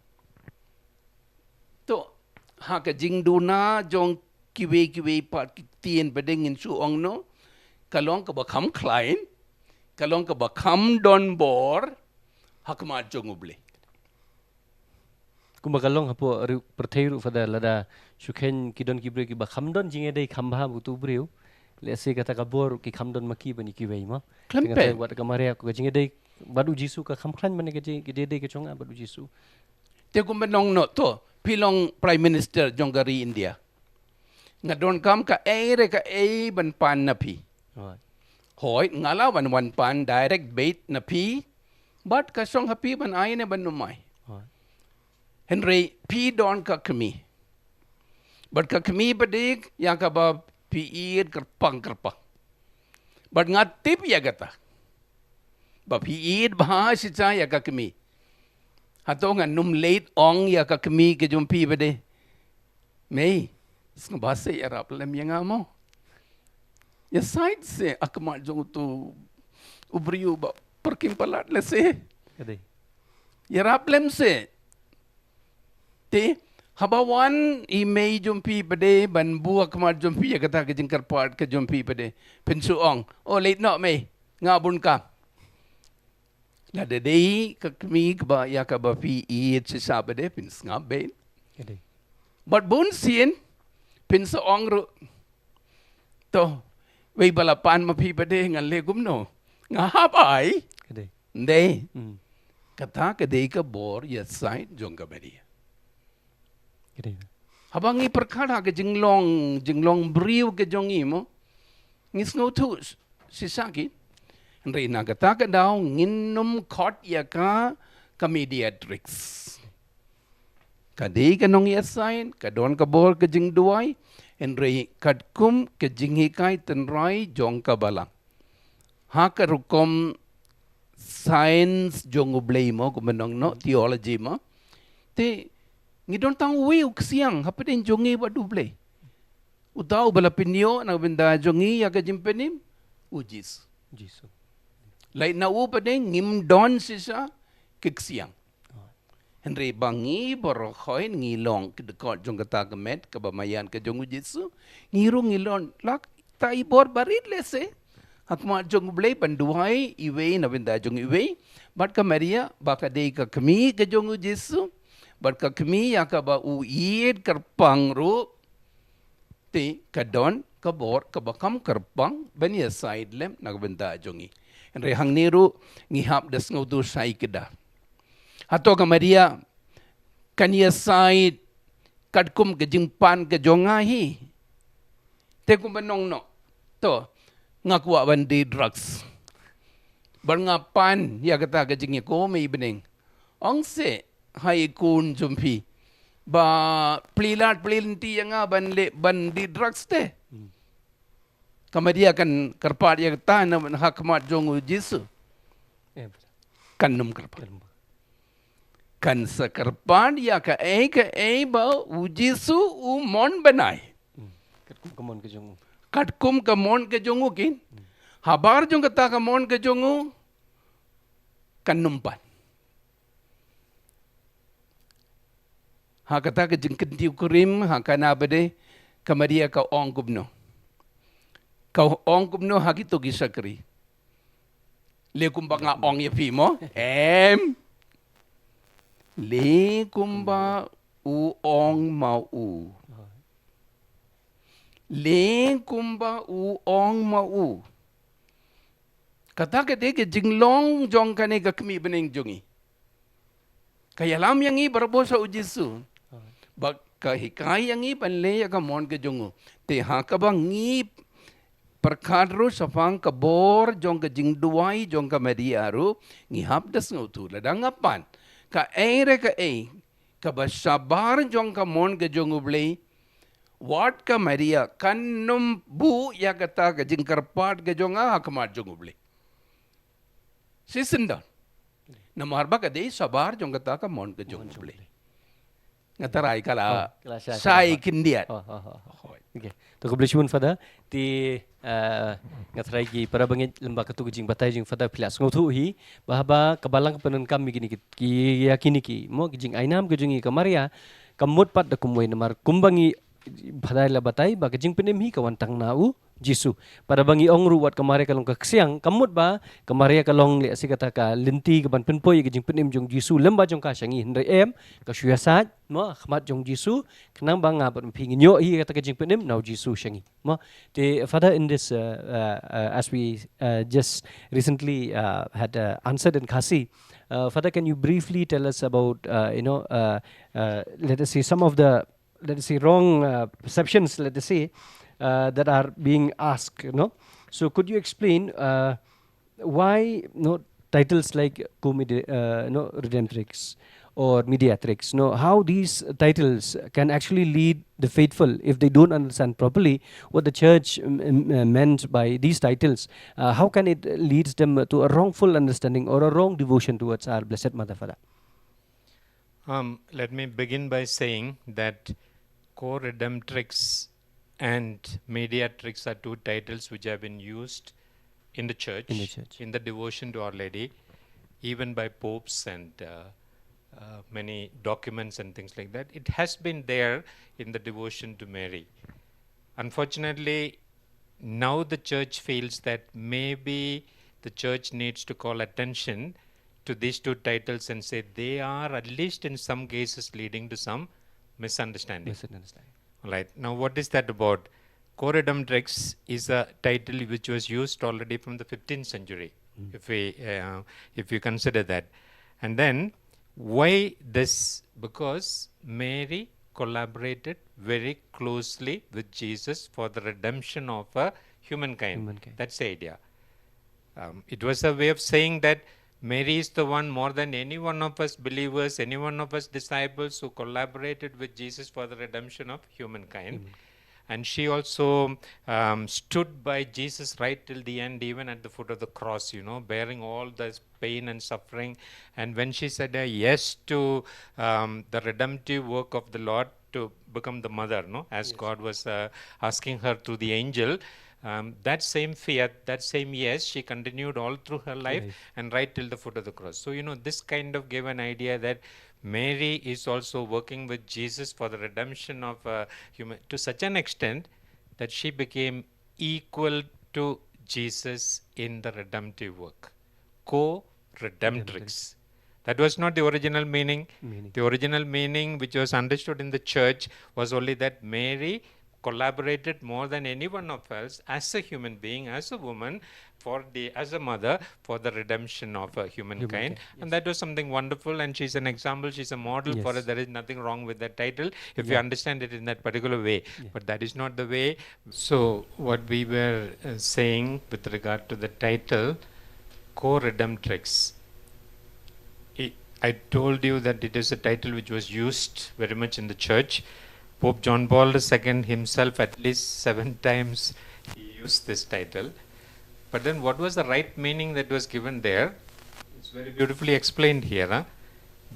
to, ha ka jingduna jong kiwei kiwei pat ki ktien pat de ngin shu ong noh, ka long kaba kham khlaiñ, ka long kaba kham don bor ha khmat jong U Blei. Kumba ka long hapoh ri pyrthei ruh, Phadar, lada shu kheiñ ki don ki briew kiba kham don jingïadei kham bha bad utu u briew, lehse kata ka bor ki kham don ma ki ban ïa kiwei mo. Khlem pep. Te nga tharai wat ka Maria ka jingïadei bad U Jisu ka kham khlaiñ ban ïa ka jing, ka jingïadei ka jong nga bad U Jisu. Te kumba nongno, to, phi long Prime Minister jong ka ri India. Nga donkam kaei re kaei ban pan na phi. Right. Hooid, nga lah ban wan pan direct beit na phi. Bad ka shong ha phi ban ai ne ban ym ai. Right. Hynrei phi don ka kmie. Bad ka kmie pat de ïa kaba phi ïeit kyrpang kyrpang. Bad nga tip ïa kata, ba phi ïeit bha shisha ïa ka kmie. Hato ngan ym leit ong ïa ka kmie ka jong phi pat de, Mei, sngewbha seh ïarap lem ïa nga mo. Ïasaid seh ha khmat jong utu u briew uba pyrkhing palat lehse. Ka dei. Ïarap lem seh. Te haba wan i mei jong phi pat de ban buh ha khmat jong phi ïa kata ka jingkyrpad ka jong phi pat de, phin shu ong, "Oh, leit noh mei, nga bun kam." Lada dei ka kmie kaba ïa kaba phi ïeit shisha pat de, phin sngap beit. Ka dei. Bad bun sien phin sa ong ruh, "To, wei ba la pan ma phi pat de, ngan leh kumno? Nga hap ai." Ka dei. Ym dei? Hmm. Kata ka dei ka bor ïasaid jong ka Maria. Ka dei. Haba ngi pyrkhat ha ka jinglong, jinglong briew ka jong ngi mo, ngi sngewthuh sh-, shisha ki. Hynrei na kata ka daw ngin ym khot ïa ka ka mediatrix. Ka dei ka nongïasaid, ka don ka bor ka jingduwai, hynrei katkum ka jinghikai tynrai jong ka balang. Ha ka rukom science jong U Blei mo, kumba nongno theology mo. Te ngi don tang uwei u ksiang hapdeng jong ngi bad U Blei. Uta uba la pynïoh na bynta jong ngi ïa ka jingpynim, U Jisu. Jisu. Lait na u pat ngim don shisha ki ksiang. Hynrei ba ngi baroh khoi ngi long ki dkhot jong kata ka met kaba maïan ka jong U Jisu. Ngi ruh ngi long lak ta i bor barit lehse ha khmat jong U Blei ban duwai iwei na bynta jong iwei. Bad ka Maria ba ka dei ka kmie ka jong U Jisu. Bad ka kmie ïa kaba u ïeit kyrpang ruh. Te ka don ka bor kaba kham kyrpang ban ïasaid lem na ka bynta jong ngi. Hynrei hangne ruh ngi hap da sngewthuh shai kdar. Hato ka Maria kan ïasaid katkum ka jingpan ka jong nga hi? Te kumba nongno, to, nga kwah ban die drugs, bad nga pan ïa kata ka jingïakhun, i bneng. Ong seh ha i khun jong phi ba plie lad plie lynti ïa nga ban leh ban die drugs te. Ka Maria kan kyrpad ïa kata na ha khmat jong U Jisu? Kan ym kyrpad. Kan sa kyrpad ïa kaei kaei ba U Jisu u mon ban ai. Katkum ka mon ka jong u. Katkum ka mon ka jong u kin. Habar jong kata ka mon ka jong u kan ym pan. Ha kata ka jingkyntiew kurim ha Kana bad ka Maria ka ong kumno? Ka ong kumno ha kito ki shakri? Le kumba nga ong ïa phi mo? Em. Le kumba u ong ma u. Le kumba u ong ma u. Kata ka dei ka jinglong jong kane ka kmie bneng jong ngi. Ka ïalam ïa ngi barabor sha U Jisu. Ba ka hikai ïa ngi ban leh ïa ka mon ka jong u. Te ha kaba ngi pyrkhat ruh shaphang ka bor jong ka jingduwai jong ka Maria ruh, ngi hap da sngewthuh lada nga pan kaei re kaei kaba shabar jong ka mon ka jong U Blei, wat ka Maria kan ym buh ïa kata ka jingkyrpad ka jong nga ha khmat jong U Blei. Shisien don. Namar ba ka dei shabar jong kata ka mon ka jong U Blei. Nga tharai ka la shai khyndiat. Okay. To khublei shibun Father. Te nga tharai ki para bangeit lyngba katu ka jingbatai jong Father phi la sngewthuh hi ba haba ka balang ka pyndonkam ïa kine ki, ïa kine ki mo ki jingainam ka jong ngi ka Maria, ka mut pat da kumwei namar kumba ngi Father la batai ba ka jingpynim hi ka wan tang na U Jisu. Pat haba ngi ong ruh wat ka Maria ka long ka ksiang, ka mut ba ka Maria ka long lehse kata ka lynti kaban pynpoi ïa ka jingpynim jong U Jisu lyngba jong ka sha ngi, hynrei em, ka shu ïasaid mo ha khmat jong U Jisu, khnang ba nga bad phi ngin ïoh hi kata ka jingpynim na U Jisu sha ngi. Mo, te Father, in this, uh, uh, uh, as we, uh, just recently, uh, had, uh, answered in Khasi, uh, Father, can you briefly tell us about, uh, you know, uh, uh, let us say, some of the, let us say, wrong, uh, perceptions, let us say, uh, that are being asked, you know? So could you explain, uh, why, you know, titles like co-medi-, uh, you know, Redemptrix or Mediatrix, you know, how these titles can actually lead the faithful, if they don't understand properly what the church, um, um, uh, meant by these titles, uh, how can it leads them to a wrongful understanding or a wrong devotion towards our Blessed Mother, Father? Um, let me begin by saying that co-redemptrix and mediatrix are two titles which have been used in the church, in the church, in the devotion to Our Lady, even by popes and, uh, uh, many documents and things like that. It has been there in the devotion to Mary. Unfortunately, now the church feels that maybe the church needs to call attention to these two titles and say they are, at least in some cases, leading to some misunderstanding. Misunderstanding. All right. Now, what is that about? Co-redemptrix is a title which was used already from the fifteenth century, if we, uh, if you consider that. And then, why this? Because Mary collaborated very closely with Jesus for the redemption of, uh, humankind. Humankind. That's the idea. Um, it was a way of saying that Mary is the one, more than any one of us believers, any one of us disciples, who collaborated with Jesus for the redemption of humankind. And she also um, stood by Jesus right till the end, even at the foot of the cross, you know, bearing all the pain and suffering. And when she said a yes to um, the redemptive work of the Lord to become the mother, no, as God was uh, asking her through the angel, um, that same faith, that same yes, she continued all through her life and right till the foot of the cross. So, you know, this kind of gave an idea that Mary is also working with Jesus for the redemption of uh, human, to such an extent that she became equal to Jesus in the redemptive work. Co-redemptrix. That was not the original meaning. Meaning. The original meaning, which was understood in the church, was only that Mary collaborated more than any one of us as a human being, as a woman, for the as a mother, for the redemption of uh, humankind. Humankind, And that was something wonderful, and she's an example, she's a model for Yes. it. There is nothing wrong with that title if you Yeah. understand it in that particular way. Yeah. But that is not the way. So what we were uh, saying with regard to the title, co-redemptrix, I- I told you that it is a title which was used very much in the church. Pope John Paul the Second himself, at least seven times, he used this title. But then, what was the right meaning that was given there? It's very beautifully explained here, huh?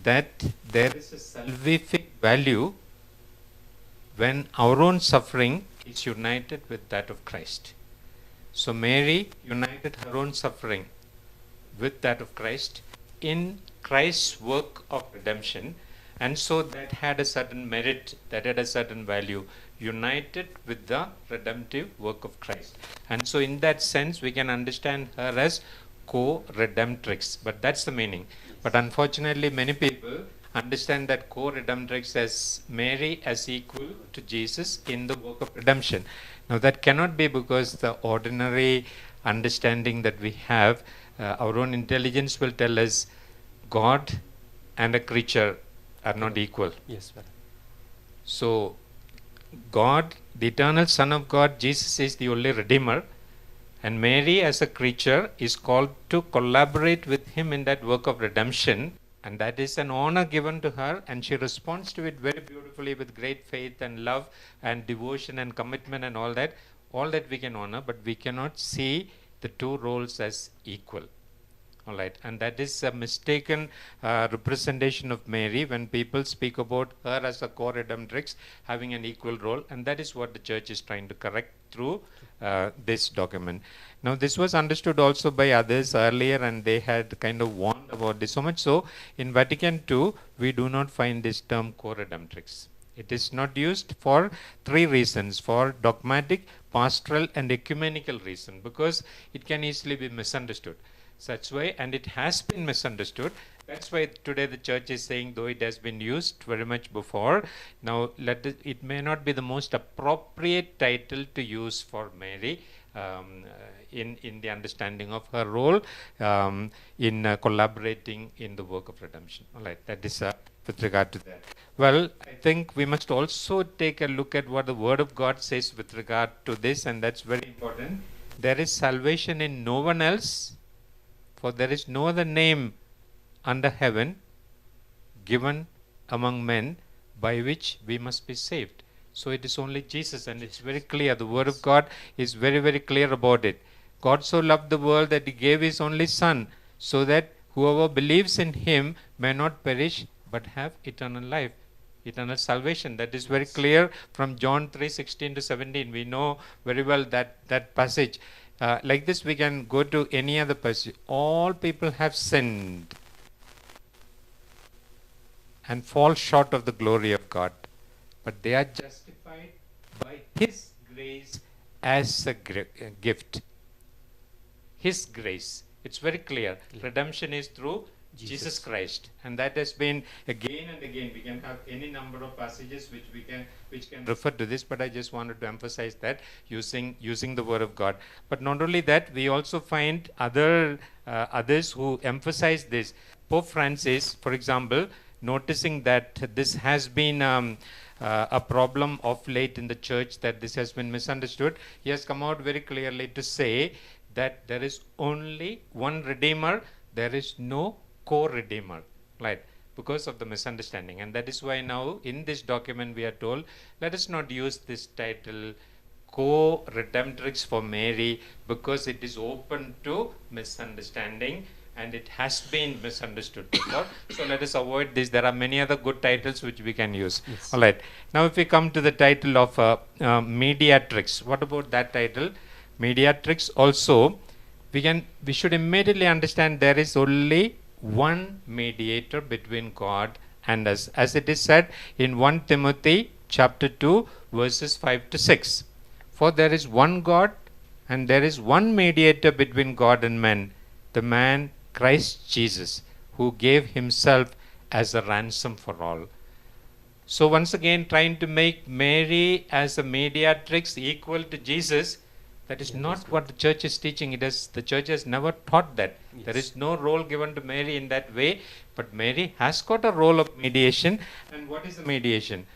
That there is a salvific value when our own suffering is united with that of Christ. So Mary united her own suffering with that of Christ in Christ's work of redemption, and so that had a certain merit, that had a certain value, united with the redemptive work of Christ. And so, in that sense, we can understand her as co-redemptrix, but that's the meaning. But unfortunately, many people understand that co-redemptrix as Mary as equal to Jesus in the work of redemption. Now, that cannot be, because the ordinary understanding that we have, uh, our own intelligence will tell us God and a creature are not equal. Yes, brother. So, God, the eternal Son of God, Jesus, is the only Redeemer, and Mary, as a creature, is called to collaborate with him in that work of redemption, and that is an honor given to her, and she responds to it very beautifully with great faith and love and devotion and commitment and all that, all that we can honor, but we cannot see the two roles as equal. All right, and that is a mistaken uh, representation of Mary when people speak about her as a co-redemptrix having an equal role, and that is what the church is trying to correct through uh, this document. Now, this was understood also by others earlier, and they had kind of warned about this. So much so, in Vatican two, we do not find this term co-redemptrix. It is not used for three reasons: for dogmatic, pastoral, and ecumenical reason, because it can easily be misunderstood such way, and it has been misunderstood. That's why today the church is saying, though it has been used very much before, now let it, it may not be the most appropriate title to use for Mary um, uh, in in the understanding of her role um, in uh, collaborating in the work of redemption. All right, that is uh, with regard to that. Well, I think we must also take a look at what the Word of God says with regard to this, and that's very important. There is salvation in no one else, for there is no other name under heaven given among men by which we must be saved. So it is only Jesus, and it's very clear. The Word of God is very, very clear about it. God so loved the world that he gave his only Son, so that whoever believes in him may not perish but have eternal life, eternal salvation. That is very clear from John three sixteen to seventeen. We know very well that, that passage. Uh, like this, we can go to any other passage. All people have sinned and fall short of the glory of God, but they are justified by his grace as a gri- uh, gift. His grace. It's very clear. Redemption is through Jesus. Jesus Christ, and that has been again and again. We can have any number of passages which we can which can refer to this, but I just wanted to emphasize that using using the Word of God. But not only that, we also find other uh, others who emphasize this. Pope Francis, for example, noticing that this has been um, uh, a problem of late in the church, that this has been misunderstood, he has come out very clearly to say that there is only one Redeemer, there is no co-redeemer, right? Because of the misunderstanding. And that is why now in this document we are told, let us not use this title co-redemptrix for Mary, because it is open to misunderstanding and it has been misunderstood before. So let us avoid this. There are many other good titles which we can use. Yes. All right. Now, if we come to the title of uh, uh, mediatrix, what about that title? Mediatrix also, we can we should immediately understand there is only one mediator between God and us, as it is said in First Timothy chapter two, verses five to six. For there is one God, and there is one mediator between God and men, the man Christ Jesus, who gave himself as a ransom for all. So once again, trying to make Mary as a mediatrix equal to Jesus, that is not what the church is teaching. It is, the church has never taught that. There is no role given to Mary in that way, but Mary has got a role of mediation. And what is the mediation?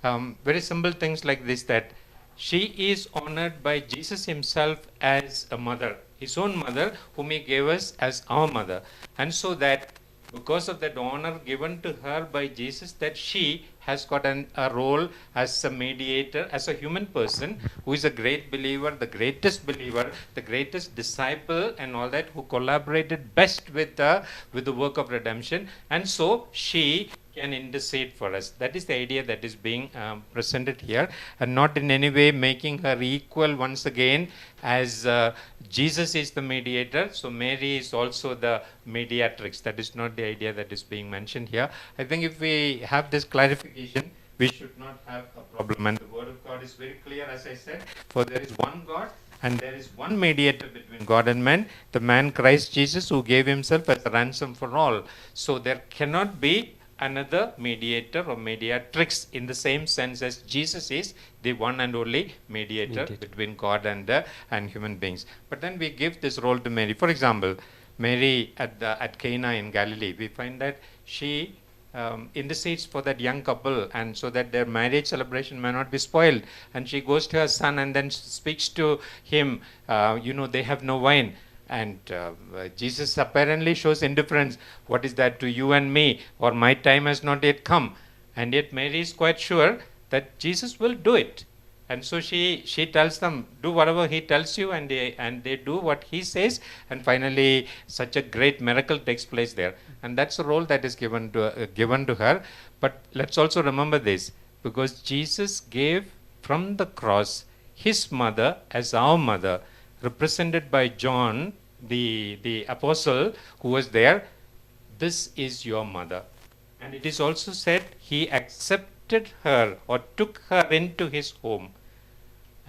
Um, very simple things like this, that she is honored by Jesus himself as a mother, his own mother, whom he gave us as our mother. And so that because of that honor given to her by Jesus, that she has got an, a role as a mediator, as a human person who is a great believer, the greatest believer, the greatest disciple, and all that, who collaborated best with the with the work of redemption, and so she can intercede for us. That is the idea that is being um, presented here, and not in any way making her equal once again as uh, Jesus is the mediator, so Mary is also the mediatrix. That is not the idea that is being mentioned here. I think if we have this clarification, we should not have a problem. And the word of God is very clear, as I said, for there is one God and there is one mediator between God and men, the man Christ Jesus, who gave himself as a ransom for all. So there cannot be another mediator or mediatrix in the same sense as Jesus is the one and only mediator, mediator, between God and the and human beings. But then we give this role to Mary. For example, Mary at the at Cana in Galilee, we find that she um, intercedes for that young couple, and so that their marriage celebration may not be spoiled. And she goes to her son and then speaks to him. Uh, you know, they have no wine. And uh, Jesus apparently shows indifference. What is that to you and me? Or my time has not yet come. And yet Mary is quite sure that Jesus will do it. And so she she tells them, do whatever he tells you, and they and they do what he says. And finally, such a great miracle takes place there. And that's the role that is given to uh, given to her. But let's also remember this, because Jesus gave from the cross his mother as our mother, represented by John, the the apostle who was there. This is your mother. And it is also said he accepted her or took her into his home.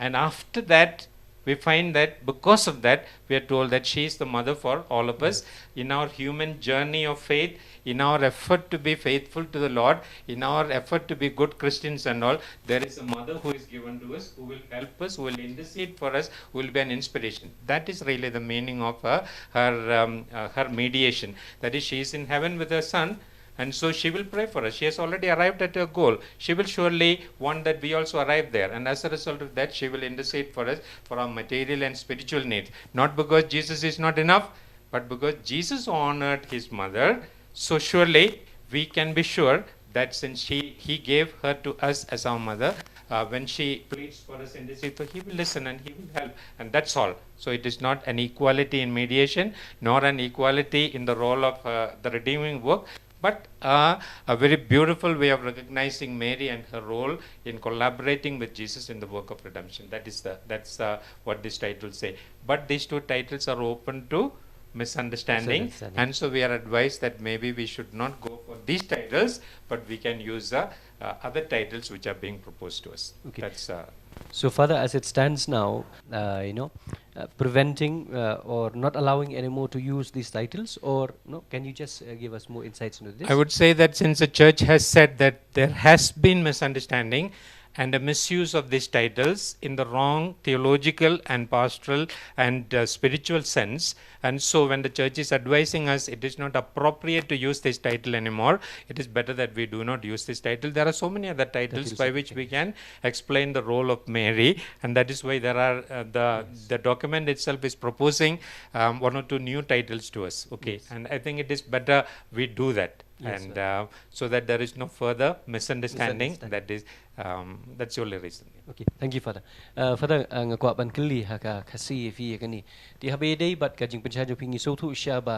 And after that, we find that because of that, we are told that she is the mother for all of us. In our human journey of faith, in our effort to be faithful to the Lord, in our effort to be good Christians and all, there is a mother who is given to us, who will help us, who will intercede for us, who will be an inspiration. That is really the meaning of her, her, um, uh, her mediation. That is, she is in heaven with her son, and so she will pray for us. She has already arrived at her goal. She will surely want that we also arrive there. And as a result of that, she will intercede for us for our material and spiritual needs. Not because Jesus is not enough, but because Jesus honored his mother. So surely we can be sure that since she, he gave her to us as our mother, uh, when she pleads for us in this, he will listen and he will help. And that's all. So it is not an equality in mediation, nor an equality in the role of uh, the redeeming work, but uh, a very beautiful way of recognizing Mary and her role in collaborating with Jesus in the work of redemption. That is the, that's uh, what these titles say. But these two titles are open to misunderstanding, misunderstanding, and so we are advised that maybe we should not go for these titles, but we can use uh, uh, other titles which are being proposed to us. Okay. That's uh, So, Father, as it stands now, uh, you know, uh, preventing uh, or not allowing anymore to use these titles, or no? Can you just uh, give us more insights into this? I would say that since the church has said that there has been misunderstanding, and the misuse of these titles in the wrong theological and pastoral and uh, spiritual sense. And so, when the church is advising us it is not appropriate to use this title anymore, it is better that we do not use this title. There are so many other titles by which we can explain the role of Mary, and that is why there are uh, the the document itself is proposing um, one or two new titles to us. Okay, and I think it is better we do that, and uh, so that there is no further misunderstanding. That is, um, that's the only reason. Okay, thank you, Father. Uh, Father, uh, nga kwah ban kylli ha ka Khasi ïa phi ïa kane. Te haba ïadei bad ka jingpynshai jong phi, ngi sngewthuh shisha ba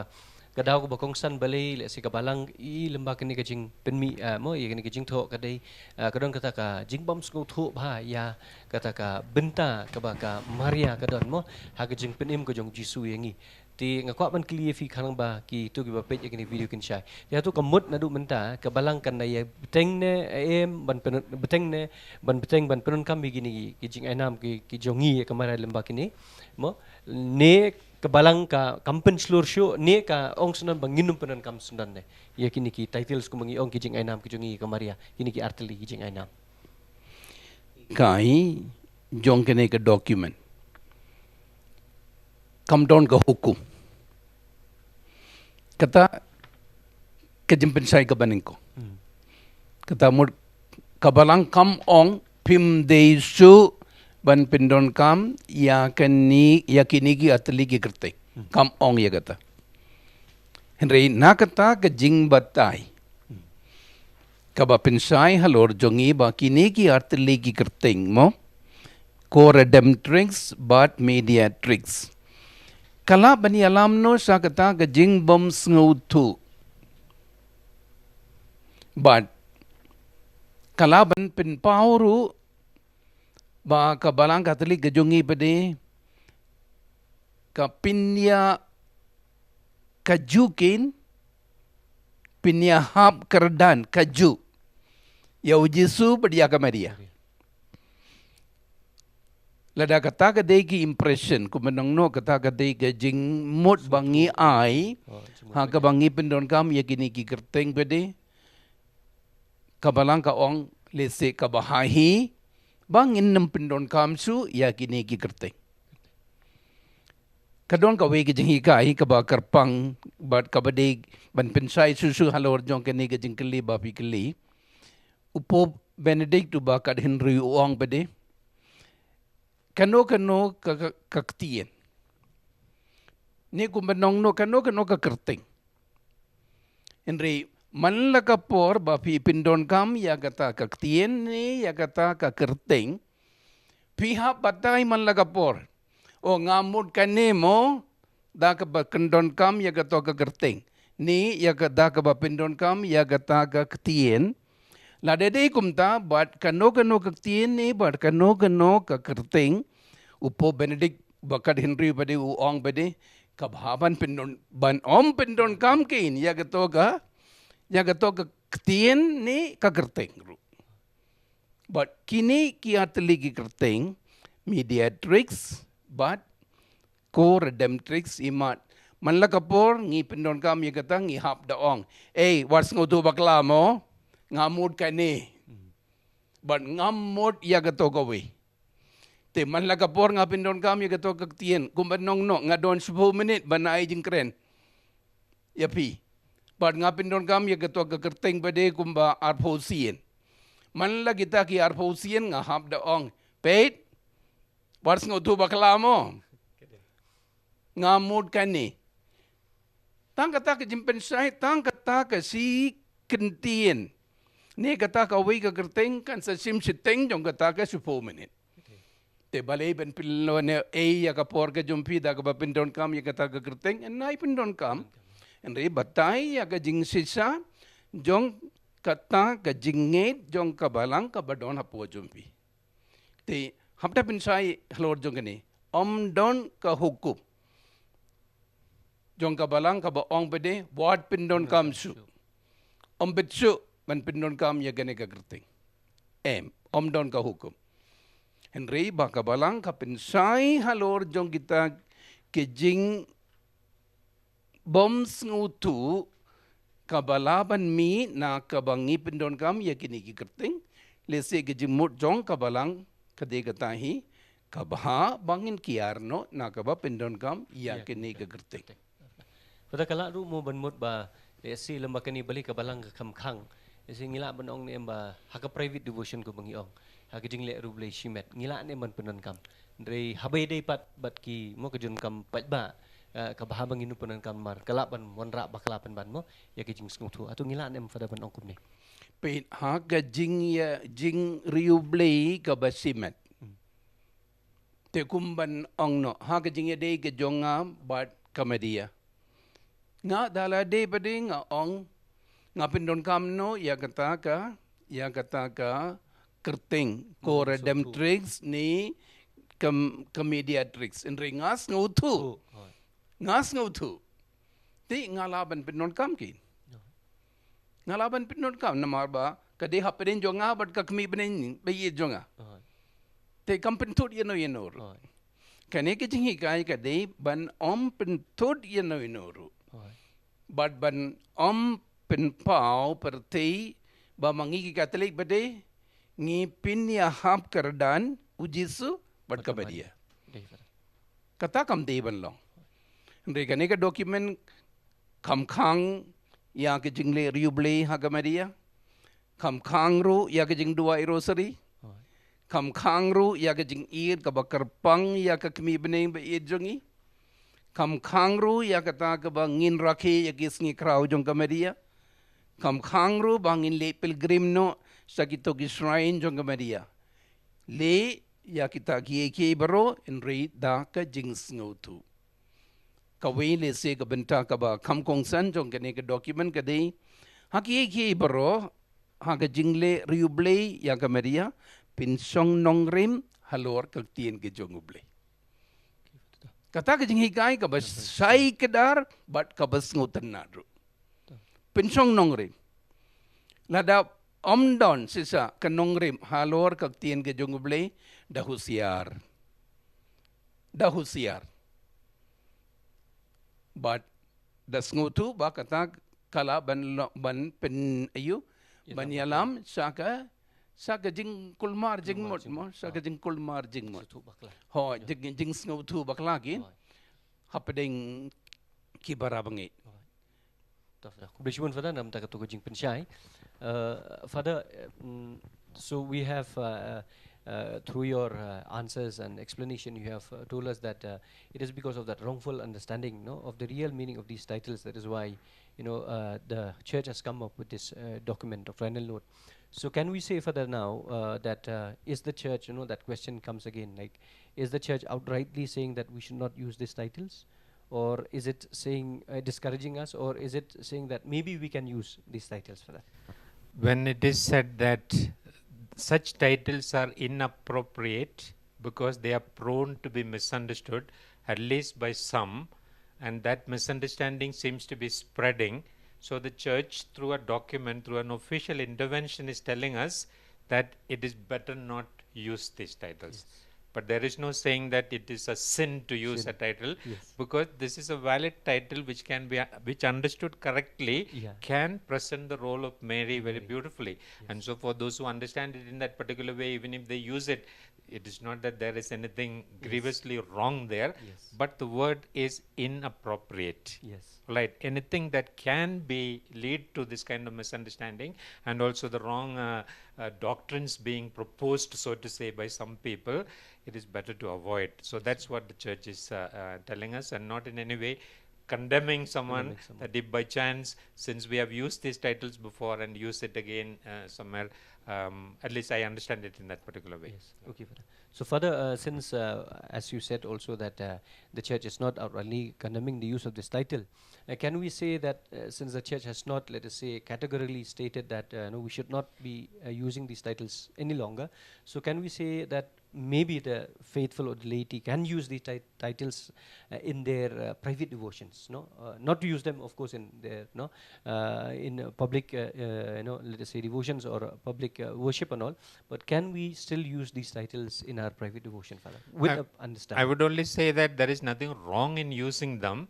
ka daw kaba kongsan balei, lehse ka Balang i lyngba kane ka jingpynmih, uh, mo, ïa kane ka jingthoh ka dei, uh, ka don kata ka jingbym sngewthuh bha ïa kata ka bynta kaba ka Maria ka don, mo, ha ka jingpynim ka jong u Jisu ïa ngi. Te nga kwah ban kylli ïa phi khnang ba kito kiba peit ïa kane ka video kin shai. Te hato ka mut naduh mynta ka Balang kan da ïa bteng ne em ban pynun, bteng ne ban bteng ban pyndonkam ïa kine ki, ki jingainam ki, ki jong ngi ïa ka Maria lyngba kine, mo? Ne ka Balang ka kam pynshlur shuh, ne ka ong syndon ba ngin ym pyndonkam syndon ne ïa kine ki titles kumba ngi ong ki jingainam ki jong ngi ïa ka Maria, kine ki artylli ki jingainam. Kai jong kane ka document kam don ka hukum. Kata ka jingpynshai kaba nyngkong. Kata mut ka Balang kam ong phim dei shuh ban pyndonkam ïa kane, ïa kine ki artylli ki kyrteng. Kam ong ïa kata. Hynrei na kata ka jingbatai kaba pynshai halor jong ngi ba kine ki artylli ki kyrteng, mo, co-redemptrix bad mediatrix. Ka lah ban ïalam noh sha kata ka jingbym sngewthuh. Bad ka lah ban pynpaw ruh ba ka Balang Katholik ka jong ngi pat de ka pynïakajukien, pynïahap kyrdan kajuh ïa u Jisu bad ïa ka Maria. Lada kata ka dei ki impression, kumba nongno kata ka dei ka jingmut ba ngi ai ha kaba ngi pyndonkam ïa kine ki kyrteng pat de, ka Balang ka ong lehse kaba heh hi ba ngin ym pyndonkam shuh ïa kine ki kyrteng. Ka don kawei ka jinghikai kaba kyrpang bad kaba dei ban pynshai shuh shuh halor jong kane ka jingkylli ba phi kylli. U Pope Benedict uba khathynriew u ong pat de, kano kano ka, ka, ka ktien, ne kumba nongno, kano kano ka kyrteng. Hynrei man la ka por ba phi pyndonkam ïa kata ka ktien ne ïa kata ka kyrteng, phi hap batai man la ka por. O, nga mut kane, mo, da kaba pyndonkam ïa kato ka kyrteng, ne ïa ka, da kaba pyndonkam ïa kata ka ktien. Lada dei kumta, bad kano kano ka ktien ne bad kano kano ka kyrteng, u Pope Benedict ba khathynriew pat de u ong pat de, ka bha ban pyndon, ban ym pyndonkam kein ïa kato ka, ïa kato ka ktien ne ka kyrteng ruh. Bad kine ki artylli ki kyrteng, mediatrix bad co-redemptrix, imat man la ka por ngi pyndonkam ïa kata ngi hap da ong, ei, wat sngewthuh bakla, mo, nga mut kane. Bad ngam mut ïa kato kawei. Te man la ka por nga pyndonkam ïa kato ka ktien, kumba nongno, nga don shiphew minit ban ai jingkren ïa phi. Bad nga pyndonkam ïa kato ka kyrteng pat de kumba arphew sien. Man la kita ki arphew sien nga hap da ong, peit, wat sngewthuh bakla, mo, nga mut kane. Tang kata ka jingpynshai, tang kata ka shi kyntien ne kata kawei ka kyrteng kan sa shim shiteng jong kata ka shiphew minit. Te balei ban pynlong ei ïa ka por ka jong phi da kaba pyndonkam ïa kata ka kyrteng? Nai pyndonkam. Hynrei batai ïa ka jingshisha jong kata ka jingngeit jong ka Balang kaba don hapoh jong phi. Te hap da pynshai halor jong kane, ym don ka hukum jong ka Balang kaba ong pat de wat pyndonkam shuh. Ym bit shuh ban pyndonkam ïa kane ka kyrteng. Em, ym don ka hukum. Hynrei ba ka Balang ka pynshai halor jong kita ki jing bym sngewthuh kaba lah ban mih na kaba ngi pyndonkam ïa kine ki kyrteng, Lehse ka jingmut jong ka balang ka dei kata hi, ka bha ba ngin kiar noh na kaba pyndonkam ïa kane ka kyrteng. Pata ka lah ruh mo ban mut ba, lehse lem ba kane balei ka balang ka kham khang. Lehse ngi lah ban ong ne em ba ha ka private devotion ko ba ngi ong, ha ka jingleh riewblei shimet, ngi lah ne em ban pyndonkam. Hynrei haba ïadei pat bad ki mo ka jingdonkam paidbah, eh, ka bha ba ngin pyndonkam namar ka lah ban wanrah bakla pynban mo ïa ka jingsngewthuh. Hato ngi lah ne em Fada ban ong kumne? Peit, ha ka jingïa, jingriewblei kaba shimet. Hmm. Te kum ban ong noh, ha ka jingïadei ka jong nga bad ka media, nga da lade pat de nga ong, nga pyndonkam noh ïa kata ka, ïa kata ka kyrteng, ko, hmm, Redemptrix ne ka, ka Mediatrix. Hynrei nga sngewthuh. Oh, oh. Nga sngewthuh. Te nga lah ban pyndonkam ki. Nga lah ban pyndonkam namar ba ka dei hapdeng jong nga bad ka kmie bneng ba ïeit jong nga. Te kam pynthut ïano ïano ruh. Kane ka jinghikai ka dei ban ym pynthut ïano ïano ruh. Bad ban ym pynpaw pyrthei ba ma ngi ki Katholik pat de ngi pynïahap kyrdan u Jisu bad ka media. Kata kam dei ban long. Hynrei kane ka document kham khang ïa ka jingleh riewblei ha ka media. Kham khang ruh ïa ka jingduwai rosary. Kham khang ruh ïa ka jingïeit kaba kyrpang ïa ka kmie bneng ba ïeit jong ngi. Kham khang ruh ïa kata kaba ngin rakhe ïa ki sngi khraw jong ka media. Kham khang ruh ba ngin leh pilgrim noh sha kito ki shrine jong ka media. Leh ïa kita kiei kiei baroh, hynrei da ka jingsngewthuh. Kawei lehse ka bynta kaba kham kongsan jong kane ka document ka dei, ha kiei kiei baroh, ha ka jingleh riewblei ïa ka media, pynshong nongrim halor ka ktien ka jong U Blei. Kata ka jinghikai kaba shai kdar bad kaba sngewtynnat ruh. Pynshong nongrim. Lada ym don shisha ka nongrim halor ka ktien ka jong U Blei, da husiar. Da husiar. Bad da sngewthuh ba kata ka lah ban lo-, ban pyn-, aïu, ban ïalam sha ka, sha ka jingkulmar jingmut mo, sha ka jingkulmar jingmut. Ho, jing, jingsngewthuh bakla ki hapdeng ki para bangeit. Khublei shibun Fada namar kata ka jingpynshai. Uh, Fada, uh, mm, so we have, uh, uh, through your, uh, answers and explanation, you have, uh, told us that, uh, it is because of that wrongful understanding, no, of the real meaning of these titles. That is why, you know, uh, the church has come up with this, uh, document, doctrinal note. So can we say, Fada, now, uh, that, uh, is the church, you know, that question comes again, like, is the church outrightly saying that we should not use these titles? Or is it saying, uh, discouraging us, or is it saying that maybe we can use these titles for that? When it is said that such titles are inappropriate because they are prone to be misunderstood, at least by some, and that misunderstanding seems to be spreading, so the church, through a document, through an official intervention, is telling us that it is better not use these titles. Yes. But there is no saying that it is a sin to use a title, because this is a valid title which can be, which understood correctly, can present the role of Mary very beautifully. Yes. And so for those who understand it in that particular way, even if they use it, it is not that there is anything grievously wrong there, but the word is inappropriate. Yes. Right? Anything that can be lead to this kind of misunderstanding and also the wrong, uh, uh, doctrines being proposed, so to say, by some people, it is better to avoid. So that's what the church is, uh, uh, telling us, and not in any way condemning someone, condemning someone, that if by chance, since we have used these titles before and use it again, uh, somewhere, um, at least I understand it in that particular way. Yes. Okay, Fada. So, Fada, uh, since, uh, as you said also that, uh, the church is not outrightly condemning the use of this title, uh, can we say that, uh, since the church has not, let us say, categorically stated that, uh, no, we should not be, uh, using these titles any longer, so can we say that maybe the faithful or the laity can use the ti-, titles, uh, in their, uh, private devotions, no? Uh, not to use them, of course, in their, no, uh, in, uh, public, uh, uh, you know, let us say, devotions or, uh, public, uh, worship and all, but can we still use these titles in our private devotion, Fada? With I, a understanding. I would only say that there is nothing wrong in using them,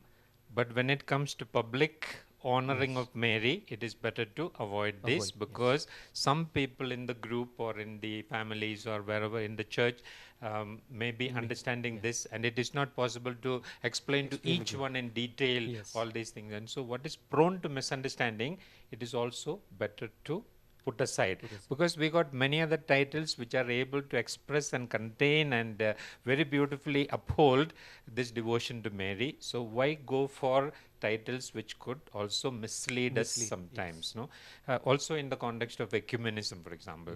but when it comes to public honoring of Mary, it is better to avoid this, because some people in the group or in the families or wherever in the church um, may be understanding this, and it is not possible to explain to each one in detail all these things. And so, what is prone to misunderstanding, it is also better to put aside, because we got many other titles which are able to express and contain and uh, very beautifully uphold this devotion to Mary. So why go for titles which could also mislead us sometimes? No, uh, also in the context of ecumenism, for example,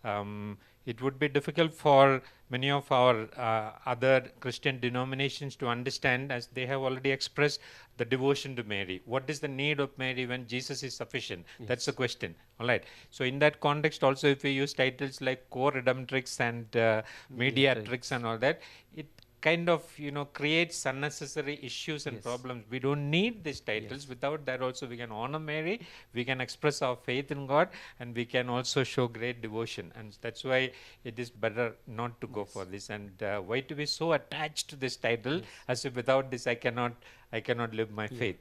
um, it would be difficult for many of our uh, other Christian denominations to understand, as they have already expressed the devotion to Mary. What is the need of Mary when Jesus is sufficient? That's the question. All right. So in that context also, if we use titles like co-redemptrix and uh, mediatrix and all that, it kind of, you know, creates unnecessary issues and problems. We don't need these titles. Without that also, we can honor Mary, we can express our faith in God, and we can also show great devotion. And that's why it is better not to go for this. And uh, why to be so attached to this title, as if without this I cannot, I cannot live my faith?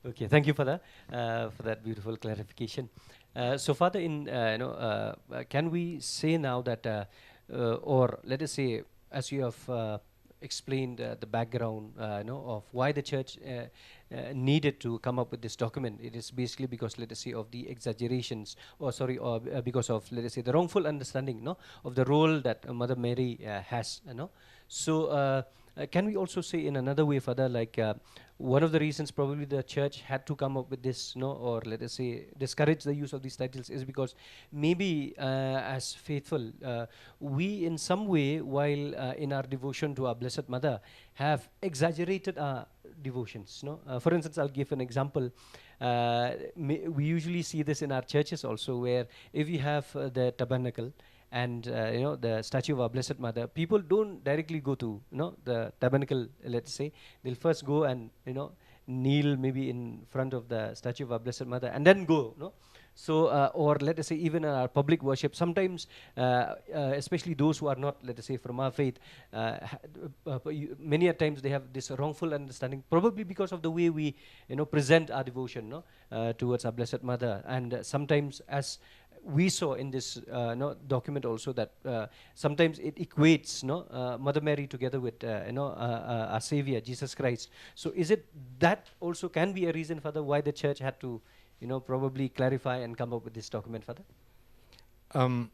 Okay, thank you for that, uh, for that beautiful clarification. Uh, so, Father, in uh, you know, uh, uh, can we say now that, uh, uh, or let us say, as you have uh, explained uh, the background, uh, you know, of why the church uh, uh, needed to come up with this document, it is basically because, let us say, of the exaggerations, or sorry, or uh, because of, let us say, the wrongful understanding, no, of the role that uh, Mother Mary uh, has, you know. So. Uh, uh, can we also say in another way, Father, like uh, one of the reasons probably the church had to come up with this, no, or let us say discourage the use of these titles is because maybe uh, as faithful, uh, we in some way, while uh, in our devotion to our Blessed Mother, have exaggerated our devotions, no? Uh, for instance, I'll give an example. Uh, may, we usually see this in our churches also, where if you have uh, the tabernacle, and uh, you know, the statue of our Blessed Mother, people don't directly go to, you know, the tabernacle. Let's say they'll first go and, you know, kneel maybe in front of the statue of our Blessed Mother and then go, no? So, uh, or let us say, even in our public worship, sometimes, uh, uh, especially those who are not, let us say, from our faith, uh, ha- uh, uh, you- many a times they have this wrongful understanding, probably because of the way we, you know, present our devotion, no, uh, towards our Blessed Mother. And uh, sometimes, as we saw in this uh, no, document also, that uh, sometimes it equates, no, uh, Mother Mary together with, uh, you know, uh, uh, our Savior Jesus Christ. So is it that also can be a reason, Father, why the church had to, you know, probably clarify and come up with this document, Father? Um,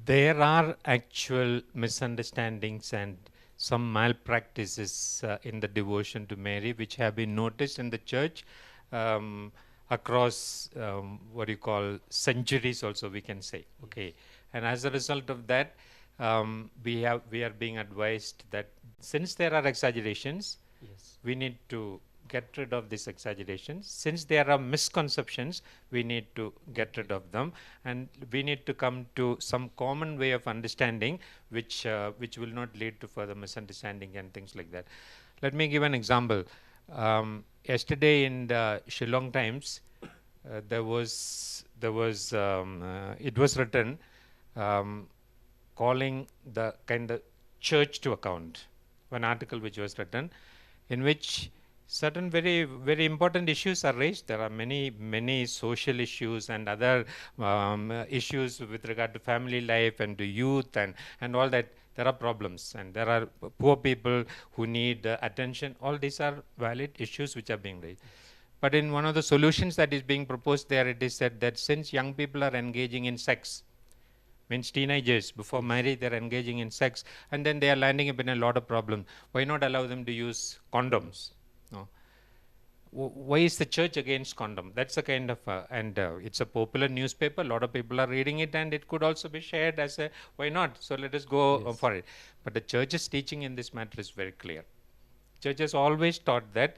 there are actual misunderstandings and some malpractices uh, in the devotion to Mary, which have been noticed in the church um, across um, what you call centuries, also, we can say. Okay, and as a result of that, um, we have we are being advised that since there are exaggerations, Yes. we need to get rid of these exaggerations. Since there are misconceptions, we need to get rid of them, and we need to come to some common way of understanding, which uh, which will not lead to further misunderstanding and things like that. Let me give an example. Um, yesterday in the Shillong Times, uh, there was there was um, uh, it was written um, calling the kind of church to account, an article which was written in which certain very, very important issues are raised. There are many, many social issues and other um, issues with regard to family life and to youth and, and all that. There are problems, and there are poor people who need uh, attention. All these are valid issues which are being raised. But in one of the solutions that is being proposed there, it is said that since young people are engaging in sex, means teenagers, before marriage, they're engaging in sex, and then they are landing up in a lot of problems. Why not allow them to use condoms? No. Wh- Why is the church against condom? That's a kind of, uh, and uh, it's a popular newspaper. A lot of people are reading it, and it could also be shared as a, why not? So let us go uh, for it. But the church's teaching in this matter is very clear. Church has always taught that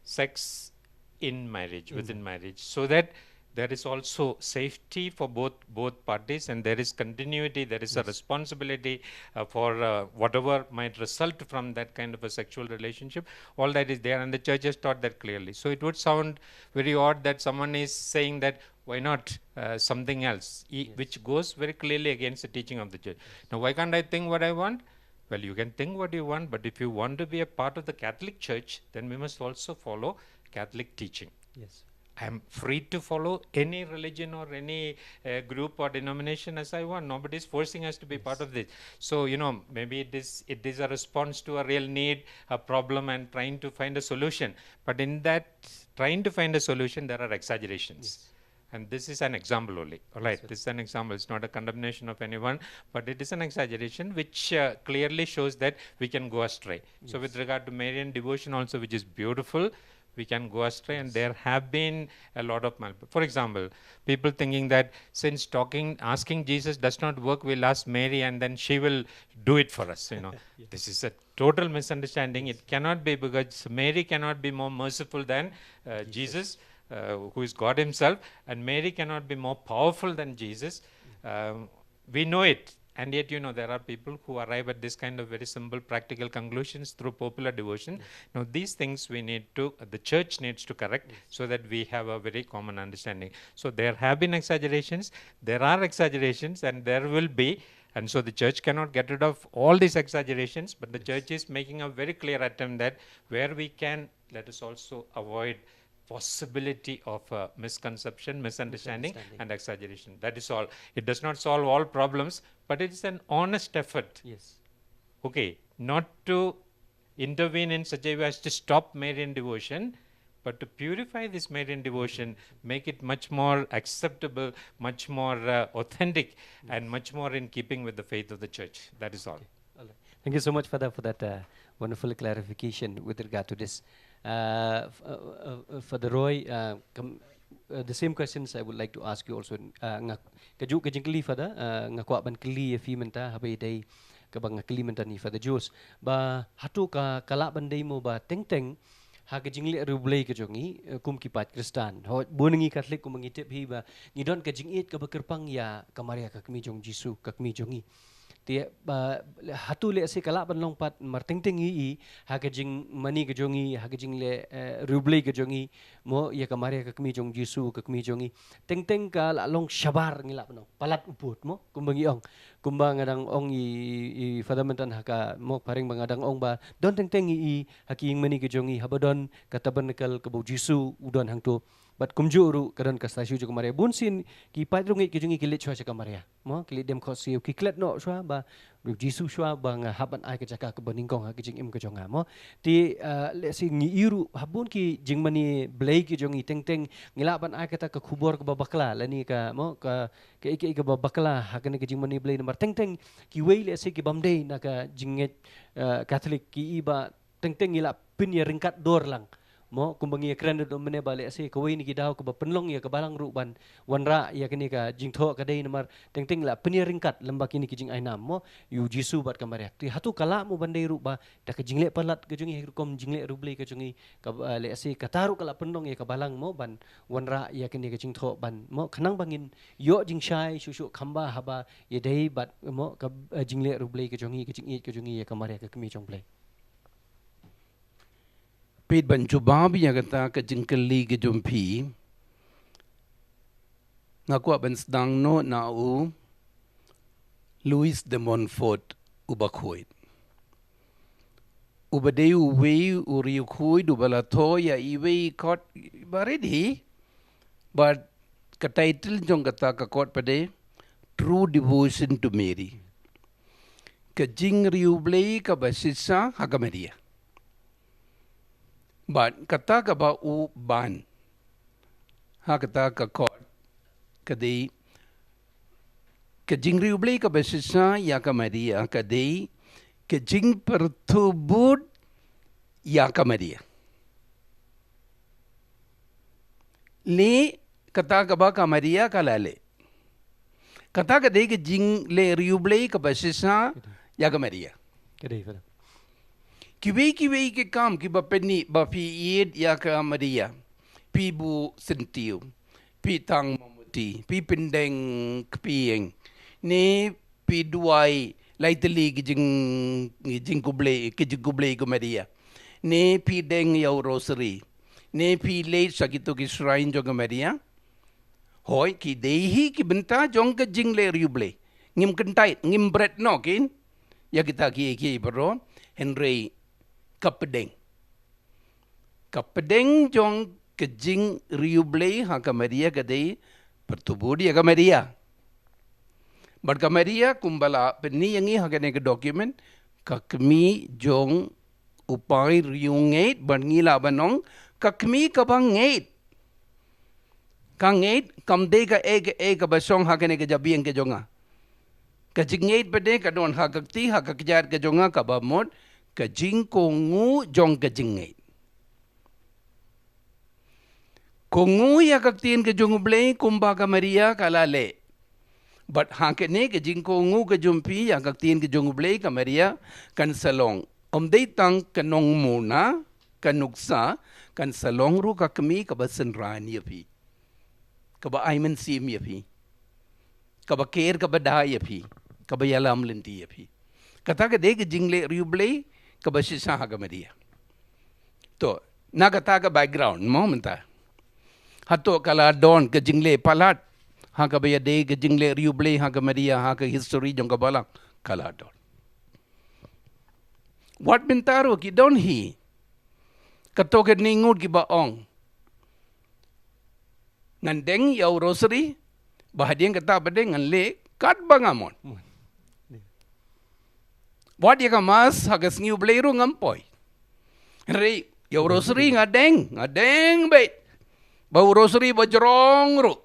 sex in marriage, within marriage, so that there is also safety for both both parties, and there is continuity. There is a responsibility uh, for uh, whatever might result from that kind of a sexual relationship. All that is there, and the church has taught that clearly. So it would sound very odd that someone is saying that why not uh, something else, e- which goes very clearly against the teaching of the church. Now, why can't I think what I want? Well, you can think what you want, but if you want to be a part of the Catholic Church, then we must also follow Catholic teaching. Yes. I'm free to follow any religion or any uh, group or denomination as I want. Nobody is forcing us to be part of this. So, you know, maybe it is, it is a response to a real need, a problem, and trying to find a solution. But in that trying to find a solution, there are exaggerations. And this is an example only. All right, this is an example. It's not a condemnation of anyone, but it is an exaggeration which uh, clearly shows that we can go astray. So, with regard to Marian devotion, also, which is beautiful, we can go astray, and there have been a lot of mal. For example, people thinking that since talking, asking Jesus does not work, we'll ask Mary, and then she will do it for us. You know, this is a total misunderstanding. It cannot be, because Mary cannot be more merciful than uh, Jesus, uh, who is God Himself, and Mary cannot be more powerful than Jesus. Um, we know it, and yet, you know, there are people who arrive at this kind of very simple, practical conclusions through popular devotion. Now, these things we need to, the church needs to correct so that we have a very common understanding. So, there have been exaggerations, there are exaggerations, and there will be. And so, the church cannot get rid of all these exaggerations, but the church is making a very clear attempt that where we can, let us also avoid possibility of uh, misconception, misunderstanding, Misunderstanding. And exaggeration. That is all. It does not solve all problems, but it is an honest effort. Yes. Okay, not to intervene in such a way as to stop Marian devotion, but to purify this Marian devotion, make it much more acceptable, much more uh, authentic, and much more in keeping with the faith of the church. That is all. All right. Thank you so much, Father, for that uh, wonderful clarification with regard to this. Uh, f- uh, uh, uh, Father Roy, uh, come, uh, the same questions I would like to ask you also. Uh, nga, ka ju ka jingkylli, Father, uh, nga kwah ban kylli ïa phi mynta, haba ïadei kaba nga kylli mynta na i Father Jules. Ba hato ka, ka lah ban dei mo ba teng teng ha ka jingleh riewblei ka jong ngi, uh, kum ki paid Khristan. Hooid, bun ngi Katholik, kum ngi tip hi ba ngi don ka jingïeit kaba kyrpang ïa ka Maria, ka kmie jong Jisu, ka kmie jong ngi. Te ba, hato lehse ka lah ban long pat namar teng teng ngi i ha ka jingmane ka jong ngi, ha ka jingleh, eh, riewblei ka jong ngi, mo, ïa ka Maria, ka kmie jong Jisu, ka kmie jong ngi, teng teng ka lah long shabar, ngi lah ban ong palat u pud, mo, kumba ngi ong. Kumba nga dang ong i, i Father mynta ha ka, mo, phareng ba nga dang ong ba don teng teng ngi i ha ki ïingmane ka jong ngi, haba don ka tabernacle kaba u Jisu u don hangto. Bad kumjuh ruh ka don ka statue jong ka Maria. Bun sien ki paid riewngeit ka jong ngi ki leit shuwa sha ka Maria, mo, ki leit dem khohsiew, ki klet noh shuwa ba u Jisu shuwa ba nga hap ban ai ka jaka kaba nyngkong ha ka jingim ka jong nga, mo. Te, uh, lehse ngi i ruh ha bun ki jingmane blei ki jong ngi, teng teng ngi lah ban ai kata ka khubor kaba bakla, lane ka, mo, ka, ka, ka, kaba bakla ha kane ka jingmane blei, namar teng teng kiwei lehse ki bym dei na ka jingngeit, uh, Katholik, ki i ba teng teng ngi lah pynïaryngkat dor lang, mo, kumba ngi ïakren da mynne ba lehse kawei na ki daw kaba pynlong ïa ka balang ruh ban wanrah ïa kane ka jingthoh ka dei namar teng teng lah pynïaryngkat lem bad kine ki jingainam, mo, ïa u Jisu bad ka Maria. Te hato ka lah mo ban dei ruh ba da ka jingleh palat ka jong ngi, ha ka rukom jingleh riewblei ka jong ngi, ka, uh, lehse kata ruh ka lah pynlong ïa ka balang, mo, ban wanrah ïa kane ka jingthoh ban, mo, khnang ba ngin ïoh jingshai shuh shuh kham ba haba ïadei bad, mo, ka, uh, jingleh riewblei ka jong ngi, ka jingïeit ka jong ngi ïa ka Maria, ka kmie jong Blei. Peit, ban jubab ïa kata ka jingkylli ka jong phi, nga kwah ban sdang noh na u Louis de Montfort uba khuid, uba dei uwei u riewkhuid uba la thoh ïa iwei i kot ba rit hi. Bad ka title jong kata ka kot pat dei True Devotion to Mary. Ka jingriewblei kaba shisha ha ka Maria. Bad kata kaba u ban ha kata ka kot ka dei, ka jingriewblei kaba shisha ïa ka Maria ka dei ka jingpyrthuh bud ïa ka Maria. Leh kata kaba ka Maria ka la leh. Kata ka dei ka jingleh riewblei kaba shisha ïa ka Maria. Ka dei, Father. Kiwei kiwei ki kam kiba pyni ba phi ïeit ïa ka Maria, phi buh syntiew, phi thang mombati, phi pyndeng kpieng, ne phi duwai lai tylli ki jing, ki jingkhublei, ki jingkhublei ka Maria, ne phi deng ïa u rosary, ne phi leit sha kito ki shrine jong ka Maria. Hooid, ki dei hi ki bynta jong ka jingleh riewblei. Ngim kyntait, ngim bret noh kin ïa kita kiei kiei baroh, hynrei ka pdeng, ka pdeng jong ka jingriewblei ha ka Maria ka dei pyrthubud ïa ka Maria. Bad ka Maria kumba la pyni ïa ngi ha kane ka document, ka kmie jong u paidriewngeit, bad ngi lah ban ong ka kmie kaba ngeit. Ka ngeit kam dei kaei kaei kaba shong ha kane ka jabieng ka jong nga. Ka jingngeit pat de ka don ha ka kti, ha ka kjat ka jong nga, kaba mut ka jingkohnguh jong ka jingngeit. Kohnguh ïa ka ktien ka jong U Blei kumba ka Maria ka la leh. Bad ha kane ka jingkohnguh ka jong phi ïa ka ktien ka jong U Blei, ka Maria kan sa long, ym dei tang ka nongmuna, ka nuksa, kan sa long ruh ka kmie kaba synran ïa phi, kaba ai mynsiem ïa phi, kaba ker, kaba da ïa phi, kaba ïalam lynti ïa phi. Kata ka dei ka jingleh riewblei kaba shisha ha ka Maria. To, na kata ka background mo mynta, hato ka la don ka jingleh palat ha kaba ïadei ka jingleh riewblei ha ka Maria ha ka history jong ka Balang? Ka la don. Wat mynta ruh ki don hi kato kane ngut kiba ong, ngan deng ïa u rosary, ba hadien kata pat de ngan leh katba nga mon. Wat ïa ka mass ha ka sngi U Blei ruh ngam poi. Hynrei ïa u rosary nga deng, nga deng beit. Ba u rosary ba jrong ruh.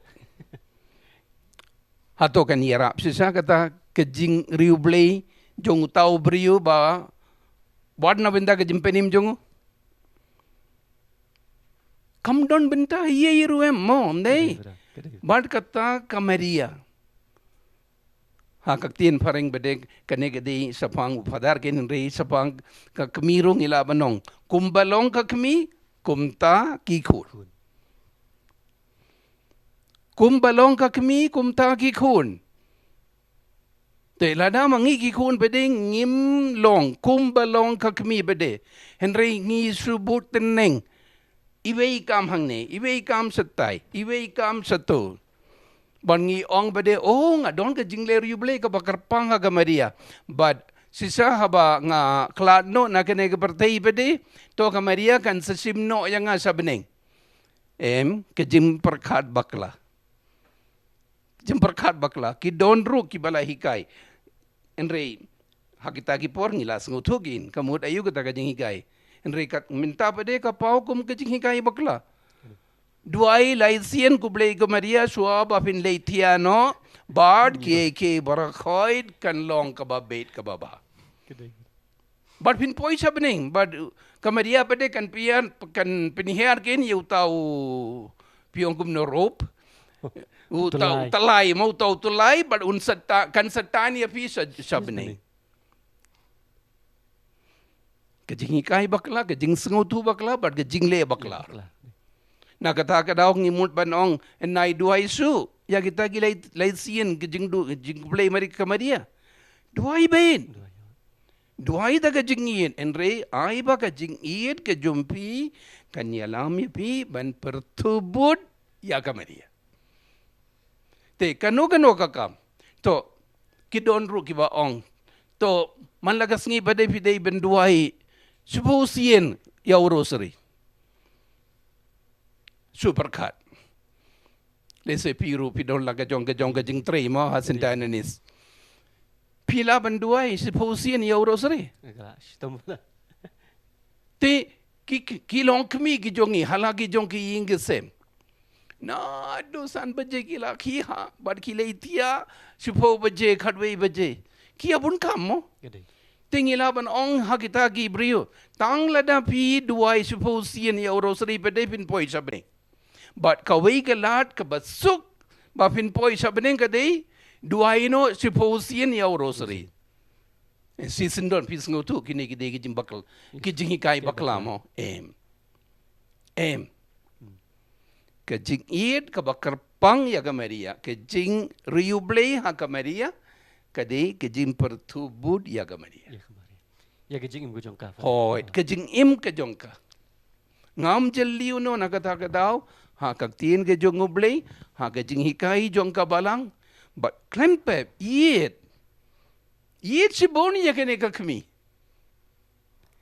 Hato kan ïarap shisha kata ka jingriewblei jong uta u briew ba wat na bynta ka jingpynim jong u? Kam don bynta ei ei ruh em mo, ym dei? Ka dei, ka dei. Bad kata ka Maria, ha ka ktien phareng pat de kane ka dei shaphang u Phadar kein, hynrei shaphang ka kmie ruh ngi lah ban ong, kumba long ka kmie, kumta ki khun. Kumba long ka kmie, kumta ki khun. Te lada ma ngi ki khun pat de ngim long kumba long ka kmie pat de, hynrei ngi shu bud tneng, iwei i kam hangne, iwei i kam shatai, iwei i kam shato. Bad ngi ong pat de, oh, nga don ka jingleh riewblei kaba kyrpang ha ka Maria. Bad shisha haba nga khlad noh na kane ka pyrthei pat de, to ka Maria kan sa shim noh ïa nga sha bneng. Em, ka jingpyrkhat bakla. Jingpyrkhat bakla, ki don ruh kiba la hikai. Hynrei ha kita ki por ngi la sngewthuh kein, ka mut aïu kata ka jinghikai. Hynrei kat mynta pat de ka paw kum ka jinghikai bakla. Duwai lai sien khublei ïa ka Maria shuwa ba phin leit thiah noh, bad kiei kiei baroh khoit kan long kaba beit kaba bha. Ka dei. Bad phin poi sha bneng, bad, uh, ka Maria pat de kan pynhiar, kan pynhiar kein ïa uta u, phi ong kumno, rope. Uta u tylli. Tylli, mo, uta u tylli, bad un sa ta-, kan sa tan ïa phi sha, sha bneng. Ka jinghikai bakla, ka jingsngewthuh bakla, bad ka jingleh bakla. Bakla. Na kata ka daw ngi mut ban ong, nai duwai shuh ïa kita ki lai, lai sien ka jingdu-, jingkhublei Mari-, ka Maria. Duwai beit. Duwai. Duwai da ka jingïeit, hynrei ai ba ka jingïeit ka jong phi kan ïalam ïa phi ban pyrthubud ïa ka Maria. Te kano kano ka kam. To, ki don ruh kiba ong, to, man la ka sngi pat de phi dei ban duwai shiphew sien ïa u rosary. Shu pyrkhat. Lehse phi ruh phi don la ka jong ka jong ka jingtrei mo ha Saint Ananias. Phi lah ban duwai shiphew sien ïa u rosary. Ka, shitom la. Te ki, ki, ki longkmie ki jong ngi, ha la ki jong ki ïing ki sem. Naduh san baje ki la khie ha, bad ki leit thiah shiphew baje, khatwei baje. Ki ïa bun kam mo. Ka dei. Te ngi lah ban ong ha kita ki briew, tang lada phi duwai shiphew sien ïa u rosary pat de phin poi sha bneng. Bad kawei ka lad kaba suk ba phin poi sha bneng ka dei, duwai noh shiphew sien ïa u rosary. Eh, shisyndon phi sngewthuh kine ki dei ki jingbakla, ki jinghikai bakla mo. Em. Em. Ka jingïeit kaba kyrpang ïa ka Maria, ka jingriewblei ha ka Maria, ka dei ka jingpyrthubud ïa ka Maria. Ïa ka Maria. Ïa ka jingim ka jong ka. Hooid, ka jingim ka jong ka. Ngam jylliew noh na kata ka daw, ha ka ktien ka jong U Blei, ha ka jinghikai jong ka Balang, bad khlem pep, ïeit. Ïeit shibun ïa kane ka kmie.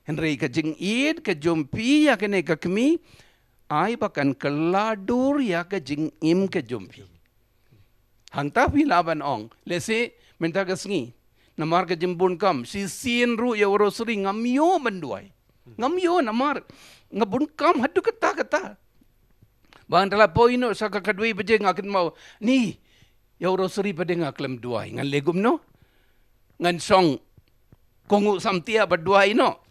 Hynrei ka jingïeit ka jong phi ïa kane ka kmie, ai ba kan kylla dur ïa ka jingim ka jong phi. Hangta phi lah ban ong, lehse mynta ka sngi, namar ka jingbun kam, shisien ruh ïa u rosary ngam ïoh ban duwai. Ngam ïoh namar nga bun kam haduh katta katta. Ba ngan da la poi noh sha ka khatwei baje nga kynmaw, ni, ïa u rosary pat de nga khlem duwai, ngan leh kumno? Ngan shong kohnguh samtiah bad duwai noh.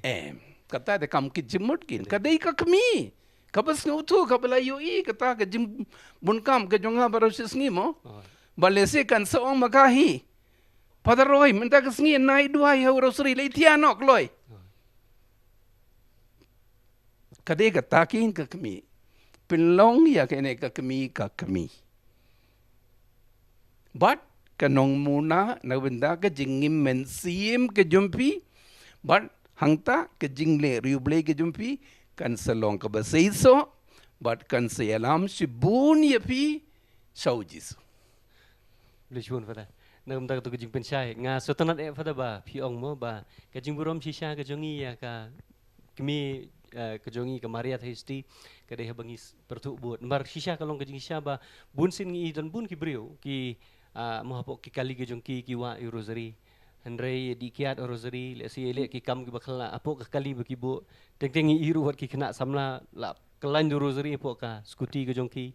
Em, kata de kam kit jingmut kin. Ka dei ka kmie, kaba sngewthuh, kaba la ïohi kata ka jingbun kam ka jong nga baroh shi sngi mo. Ba lehse kan sa ong ma ka hi, Father Roy, mynta ka sngi nai duwai ha u rosary, leit thiah noh kloi. Ka dei kata kin ka kmie. Pynlong ïa kane ka kmie ka kmie. Bad ka nongmuna na bynta ka jingim mynsiem ka jong phi, bad hangta ka jingleh riewblei ka jong phi kan sa long kaba seisoh, bad kan sa ïalam shibun ïa phi sha u Jisu. Khublei shibun Father. Na ka bynta katu ka jingpynshai, nga sngewtynnat eh Father ba phi ong mo ba ka jingburom shisha ka jong ngi ïa ka kmie, eh, ka jong ngi ka Maria Theisotti ka dei haba ngi s-, pyrthuh bud. Namar shisha ka long ka jingshisha ba bun sien ngi i don bun ki briew ki, ah, mo hapoh ki kali ka jong ki, ki wah ïa u rosary. Hynrei ïa dih kiad ïa u rosary, lehse ïa leh ki kam kiba khlaiñ hapoh ka kali ba ki buh. Teng teng ngi i ruh wat ki khynnah samla la khlaiñ da u rosary hapoh ka skuti ka jong ki.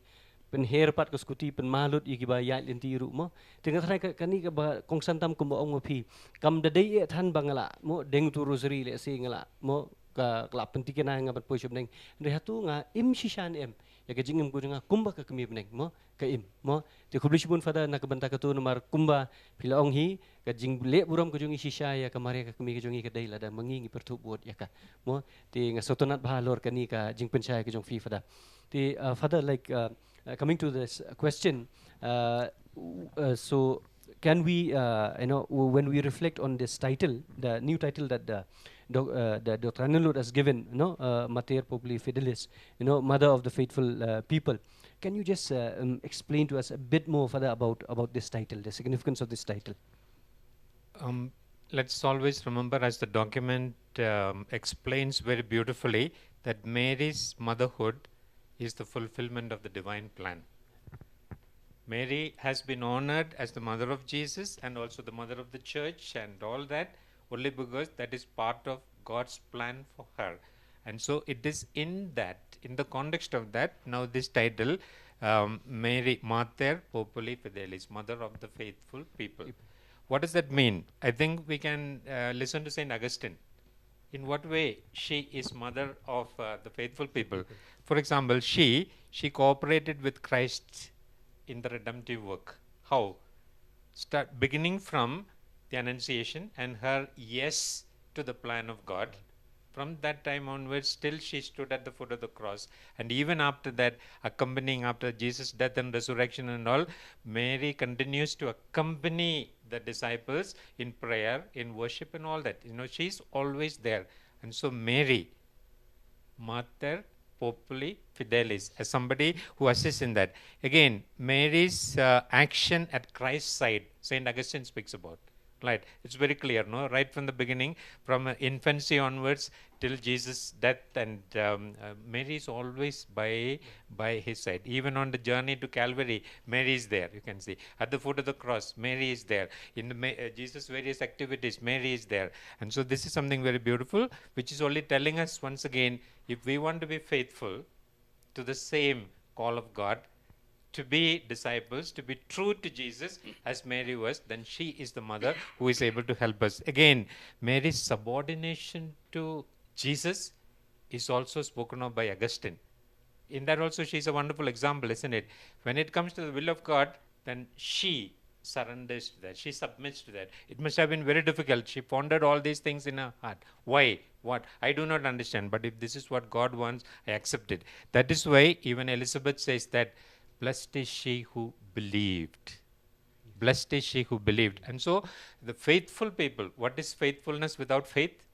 Pynher pat ka skuti, pynmah lut ïa kiba ïaid lynti ruh mo. Te nga tharai ka, kane kaba kongsan tam kumba ong ma phi, kam da dei eh than ba nga lah mo deng utu u rosary, lehse nga lah mo ka, ka lah pynthikna ïa nga ban poi sha bneng. Hynrei hato nga im shisha ne em ïa ka jingim ka jong nga kumba ka kmie bneng mo, ka im mo. Te khublei shibun Father na ka bynta katu, namar kumba phi la ong hi, ka jingleh burom ka jong ngi shisha ïa ka Maria ka kmie ka jong ngi ka dei lada ma ngi ngi pyrthuh bud ïa ka mo. Te nga sngewtynnat bha halor kane ka jingpynshai ka jong phi Father. Te, uh, Father, like, uh, uh, coming to this question, uh, w-, uh, so can we, uh, you know, w-, when we reflect on this title, the new title that the doc-, uh, the Doctor Anilud has given, you know, uh, Mater Populi Fidelis, you know, Mother of the Faithful, uh, People, can you just, uh, um, explain to us a bit more, Father, about, about this title, the significance of this title? Um, let's always remember, as the document, um, explains very beautifully, that Mary's motherhood is the fulfillment of the divine plan. Mary has been honored as the mother of Jesus and also the mother of the church and all that, only because that is part of God's plan for her. And so it is in that, in the context of that, now this title, um, Mary, Mater Populi Fidelis, Mother of the Faithful People. What does that mean? I think we can, uh, listen to Saint Augustine. In what way she is mother of, uh, the faithful people? For example, she, she cooperated with Christ in the redemptive work. How? Start beginning from the Annunciation and her yes to the plan of God. From that time onwards, till she stood at the foot of the cross. And even after that, accompanying after Jesus' death and resurrection and all, Mary continues to accompany the disciples in prayer, in worship, and all that. You know, she's always there. And so Mary, Mater Populi Fidelis, as somebody who assists in that. Again, Mary's, uh, action at Christ's side, Saint Augustine speaks about. Right, it's very clear, no? Right from the beginning, from, uh, infancy onwards till Jesus' death, and, um, uh, Mary is always by, by his side. Even on the journey to Calvary, Mary is there, you can see. At the foot of the cross, Mary is there. In the Ma-, uh, Jesus' various activities, Mary is there. And so this is something very beautiful, which is only telling us once again, if we want to be faithful to the same call of God, to be disciples, to be true to Jesus as Mary was, then she is the mother who is able to help us. Again, Mary's subordination to Jesus is also spoken of by Augustine. In that also, she is a wonderful example, isn't it? When it comes to the will of God, then she surrenders to that. She submits to that. It must have been very difficult. She pondered all these things in her heart. Why? What? I do not understand. But if this is what God wants, I accept it. That is why even Elizabeth says that, "Blessed is she who believed." Blessed is she who believed. And so, the faithful people, what is faithfulness without faith?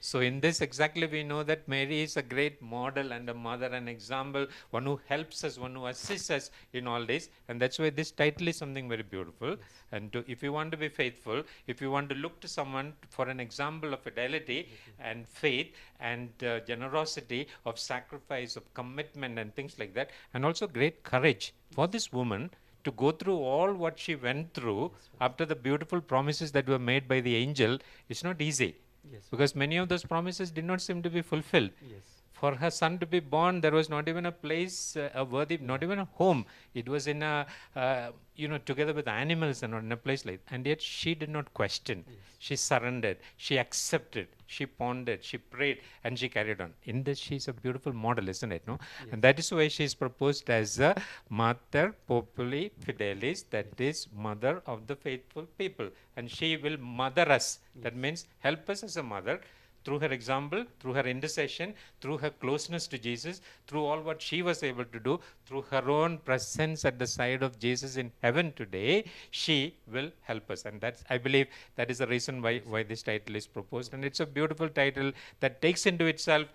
So in this exactly, we know that Mary is a great model and a mother, an example, one who helps us, one who assists us in all this. And that's why this title is something very beautiful. And to, if you want to be faithful, if you want to look to someone for an example of fidelity and faith and uh, generosity, of sacrifice, of commitment and things like that, and also great courage for this woman to go through all what she went through after the beautiful promises that were made by the angel, it's not easy. Yes. Because many of those promises did not seem to be fulfilled. Yes. For her son to be born, there was not even a place, uh, a worthy, not even a home. It was in a, uh, you know, together with animals and not in a place like. And yet she did not question. She surrendered. She accepted. She pondered. She prayed, and she carried on. In this, she's a beautiful model, isn't it? No, and that is why she is proposed as a Mater Populi Fidelis, that is, mother of the faithful people, and she will mother us. That means help us as a mother through her example, through her intercession, through her closeness to Jesus, through all what she was able to do, through her own presence at the side of Jesus in heaven today, she will help us. And that's, I believe, that is the reason why, why this title is proposed. And it's a beautiful title that takes into itself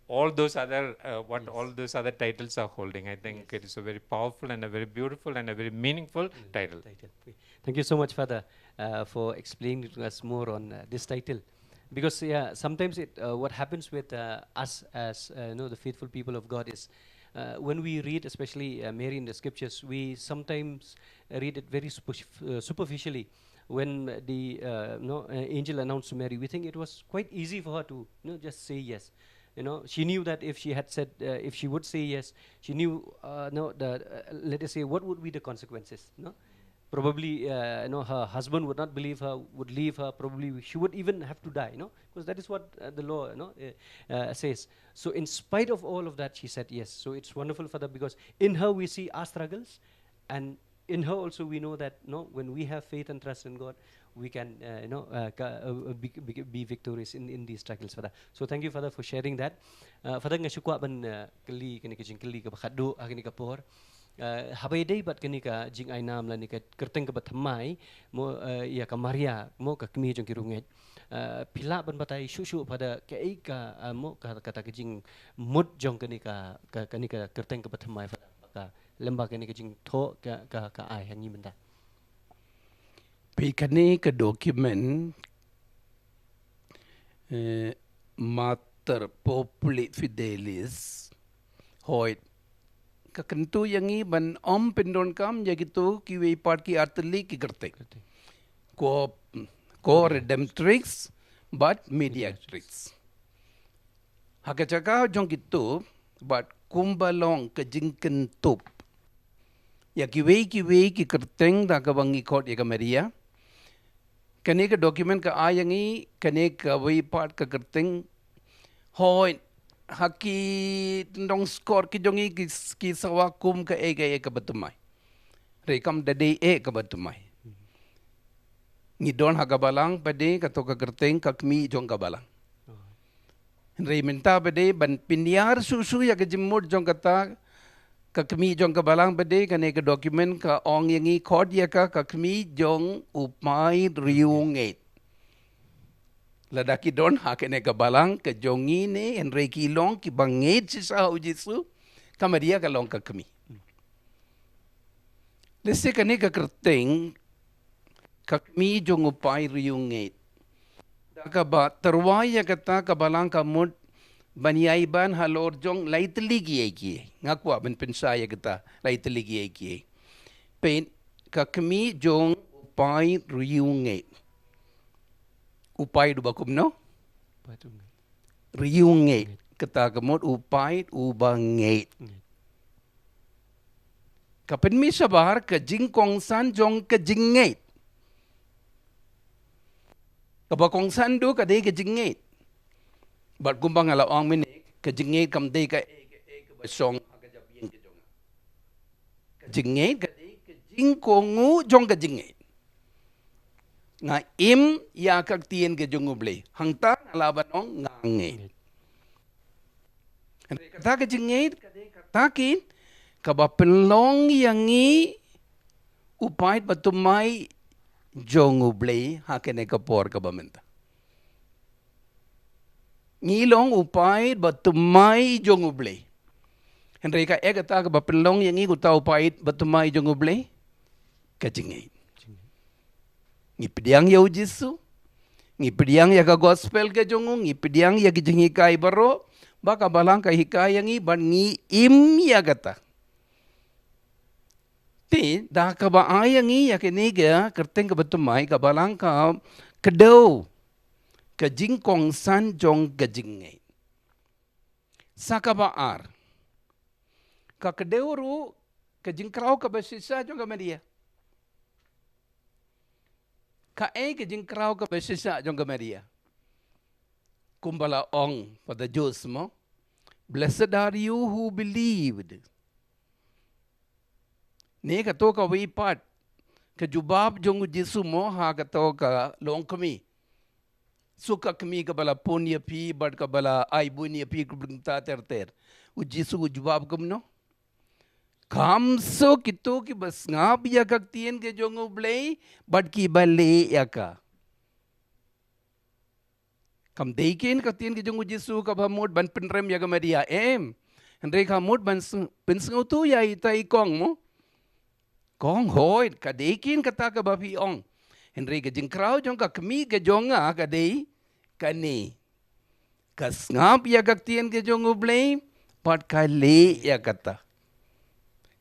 all those other, uh, what all those other titles are holding. I think it is a very powerful and a very beautiful and a very meaningful title. Title. Thank you so much, Father, uh, for explaining to us more on uh, this title. Because yeah, sometimes it uh, what happens with uh, us as uh, you know, the faithful people of God is uh, when we read, especially uh, Mary in the scriptures, we sometimes read it very superf- uh, superficially. When the uh, no, uh, angel announced to Mary, we think it was quite easy for her to, you know, just say yes. You know, she knew that if she had said, uh, if she would say yes, she knew, uh, no, the uh, let us say, what would be the consequences. No, probably uh, you know, her husband would not believe her, would leave her. Probably she would even have to die, you know, because that is what uh, the law, you know, uh, uh, says. So in spite of all of that, she said yes. So it's wonderful, Father, because in her we see our struggles, and in her also we know that, no, when we have faith and trust in God, we can uh, you know, uh, ka, uh, uh, be, be, be victorious in, in these struggles, Father. So thank you, Father, for sharing that. Uh, Father, nga shu kwah ban uh, kylli kane ka jingkylli kaba khatduh ha kane ka por. Uh, haba ïadei bad kane ka jingainam lane ka kyrteng kaba thymmai, mo, uh, ïa ka Maria, mo, ka kmie jong ki riewngeit. Uh, phi lah ban batai shuh shuh, Father, kaei ka, uh, mo, ka, kata ka jingmut jong kane ka, ka, kane ka kyrteng kaba thymmai, Father, ka lem bad kane ka jingthoh ka, ka, ka ai ha ngi mynta. Peit kane ka document, eh, Mater Populi Fidelis, hooid, ka kyntu ïa ngi ban ym pyndonkam ïa kito kiwei pat ki artylli ki kyrteng. Co, co-redemptrix bad mediatrix. Ha ka jaka jong kito, bad kumba long ka jingkyntup ïa kiwei kiwei ki kyrteng da kaba ngi khot ïa ka Maria. Kane ka document ka ai ïa ngi kane kawei pat ka kyrteng. Hooid, ha ki tyndong skor ki jong ngi ki, ki sawa kum kaei kaei kaba thymmai. Hynrei kam da dei eh kaba thymmai. Ngi don ha ka balang pat de kato ka kyrteng ka kmie jong ka balang. Hynrei mynta pat de ban pynïar shuh shuh ïa ka jingmut jong kata ka kmie jong ka balang pat de, kane ka document ka ong ïa ngi khot ïa ka ka kmie jong u paid riewngeit. Lada ki don ha kane ka balang ka jong ngi ne, hynrei ki long kiba ngeit shisha ha u Jisu, ka Maria ka long ka kmie. Lehse kane ka kyrteng ka kmie jong u paid riewngeit, da kaba tyrwa ïa kata ka balang ka mut ban ïai ban halor jong lai tylli kiei kiei. Nga kwah ban pynshai ïa kata, lai tylli kiei kiei. Peit, ka kmie jong u paid riewngeit. U paid uba kumno? Riewngeit. Kata ka mut u paid uba ngeit. Ka pynmih shabar ka jingkongsan jong ka jingngeit. Kaba kongsan duh ka dei ka jingngeit. Bad kumba nga la ong mynne, ka jingngeit kam dei kaei kaei kaba shong ha ka jabieng ka jong nga. Ka jingngeit ka dei ka jingkohnguh jong ka jingngeit. Nga im ïa ka ktien ka jong U Blei. Hangta nga lah ban ong nga ngeit. Hynrei kata ka jingngeit ka dei kata kaba pynlong ïa ngi u paid ba thymmai jong U Blei ha kane ka por kaba mynta. Ngi long u paid ba thymmai jong U Blei. Hynrei kaei kata kaba pynlong ïa ngi uta u paid ba thymmai jong U Blei? Ka jingngeit. Ngi pdiang ïa U Jisu, ngi pdiang ïa ka gospel ka jong u, ngi pdiang ïa ki jinghikai baroh ba ka Balang ka hikai ïa ngi, bad ngi im ïa kata. Te da kaba ai ïa ngi ïa kane ka kyrteng kaba thymmai, ka Balang ka kdew ka jingkongsan jong ka jingngeit. Sa kaba ar, ka kdew ruh ka jingkraw kaba shisha jong ka Maria. Kaei ka jingkraw kaba shisha jong ka Maria? Kumba la ong Father Jose mo, "Blessed are you who believed." Ne kato kawei pat ka jubab jong U Jisu mo ha kato ka longkmie. Suk ka kmie kaba la pun ïa phi bad kaba la ai buiñ ïa phi khlem kynta ter ter. U Jisu u jubab kumno? Kam suk kito kiba sngap ïa ka ktien ka jong U Blei bad kiba leh ïa ka. Kam dei kein ka ktien ka jong U Jisu kaba mut ban pynrem ïa ka Maria, em. Hynrei ka mut ban sng-, pynsngewthuh ïa ita i kong mo. Kong, hooid, ka dei kein kata kaba phi ong. Hynrei ka jingkraw jong ka kmie ka jong nga ka dei kane. Ka sngap ïa ka ktien ka jong U Blei bad ka leh ïa kata.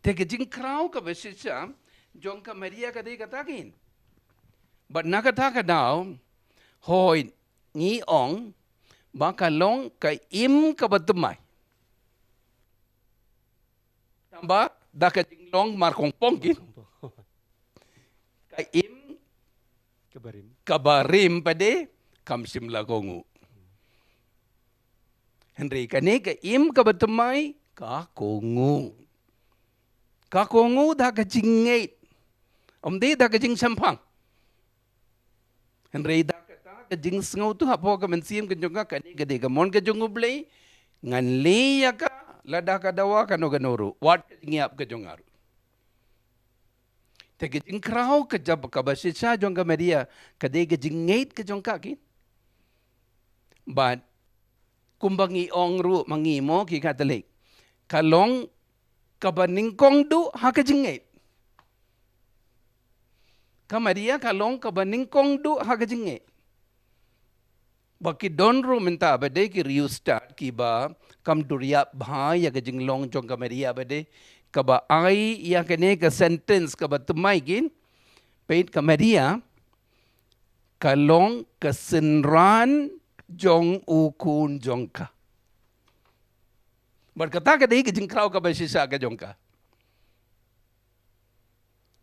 Te ka jingkraw kaba shisha jong ka Maria ka dei kata kein. Bad na kata ka daw, hooid, ngi ong ba ka long ka im kaba thymmai. Tangba da ka jinglong markongpong kein. Ka im kaba rim, kaba rim pat de kam shym la kohnguh. Hynrei kane ka im kaba thymmai ka kohnguh. Ka kohnguh da ka jingngeit. Ym dei da ka jingshemphang. Hynrei da kata ka jingsngewthuh hapoh ka mynsiem ka jong nga, kane ka dei ka mon ka jong U Blei, ngan leh ïa ka lada ka dawa kano kano ruh, wat ka jingïap ka jong nga ruh. Te ka jingkraw ka jab kaba shisha jong ka Maria ka dei ka jingngeit ka jong ka kein. Bad kumba ngi ong ruh ma ngi mo ki Katholik, ka long kaba nyngkong duh ha ka jingngeit. Ka Maria ka long kaba nyngkong duh ha ka jingngeit. Ba ki don ruh mynta pat de ki riewstad kiba kam duriap bha ïa ka jinglong jong ka Maria pat de, kaba ai ïa kane ka sentence kaba thymmai kein, peit, ka Maria ka long ka synran jong U Khun jong ka. Bad kata ka dei ka jingkraw kaba shisha ka jong ka.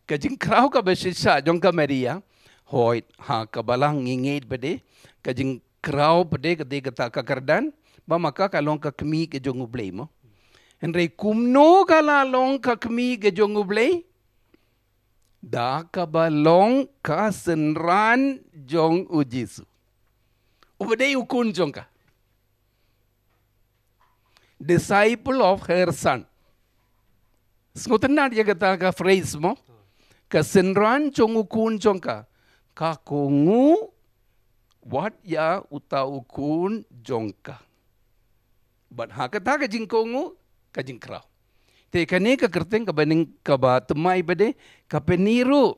Ka jingkraw kaba shisha jong ka Maria, hooid, ha ka Balang ngi ngeit pat de, ka jingkraw pat de ka dei kata ka kyrdan ba ma ka ka long ka kmie ka jong U Blei mo. Hynrei kumno ka la long ka kmie ka jong U Blei? Da kaba long ka synran jong U Jisu, uba dei U Khun jong ka. Disciple of her son. Sngewtynnad ïa kata ka phrase mo. Ka synran jong U Khun jong ka. Ka kohnguh wat ïa uta U Khun jong ka. Bad ha kata ka jingkohnguh ka jingkraw. Te kane ka kyrteng kaba nyng-, kaba thymmai pat de, ka pyni ruh.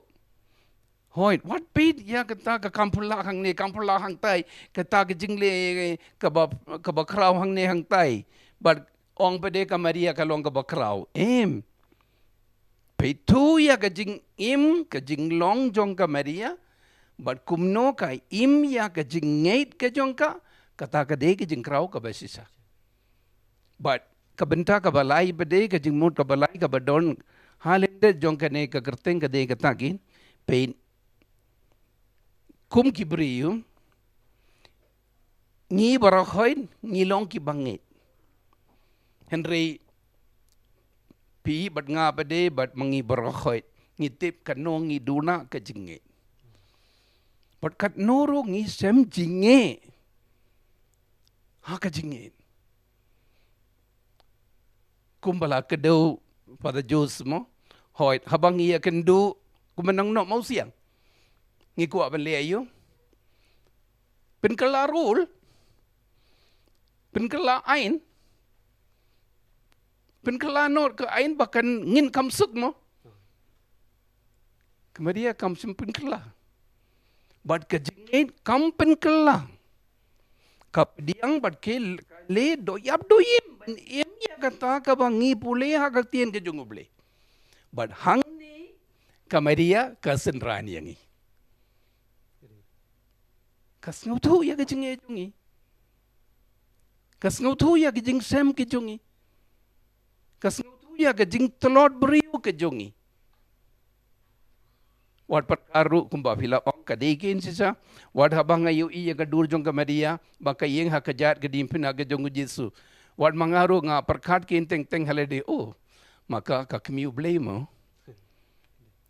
Hooid, wat peit ïa kata ka kam pula hangne, kam pula hangtai, kata ka jingleh kaba, kaba khraw hangne hangtai. Bad ong pat de ka Maria ka long kaba khraw. Em. Peit to ïa ka jingim, ka jinglong jong ka Maria, bad kumno ka im ïa ka jingngeit ka jong ka, kata ka dei ka jingkraw kaba shisha. Bad ka bynta kaba lai pat de, ka jingmut kaba lai kaba don ha lyndet jong kane ka kyrteng ka dei kata kein, peit, kum ki briew, ngi baroh ngi long kiba ngeit. Hynrei phi bad nga pat de bad ma ngi baroh ngi tip kano ngi duna ka jingngeit. Bad katno ruh ngi shem jingeh ha ka jingngeit. Kumba la kdew Father Jose mo. Hooid, haba ngi ïakynduh kumba nang noh mawsiang, ngi kwah ban leh aïu? Pynkylla rul. Pynkylla ain. Pynkylla noh ka ain ba kan ngin kham suk mo. Ka Maria kam shym pynkylla. Bad ka jingngeit kam pynkylla. Ka pdiang bad ka leh dohïap dohïm ban im ïa kata kaba ngi pule ha ka ktien ka jong U Blei. Bad hangne ka Maria ka synran ïa ngi. Ka sngewthuh ïa ka jingngeit jong ngi. Ka sngewthuh ïa ka jingshem ka jong ngi. Ka sngewthuh ïa ka jingtlot briew ka jong ngi. Wat pyrkhat ruh kumba phi la ong ka dei kein shisha. Wat haba nga ïohi ïa ka dur jong ka Maria ba ka ïeng ha ka jait ka diengphna ka jong U Jisu. Wat ma nga ruh nga pyrkhat kein teng teng ha lade, oh, ma ka ka kmie U Blei mo.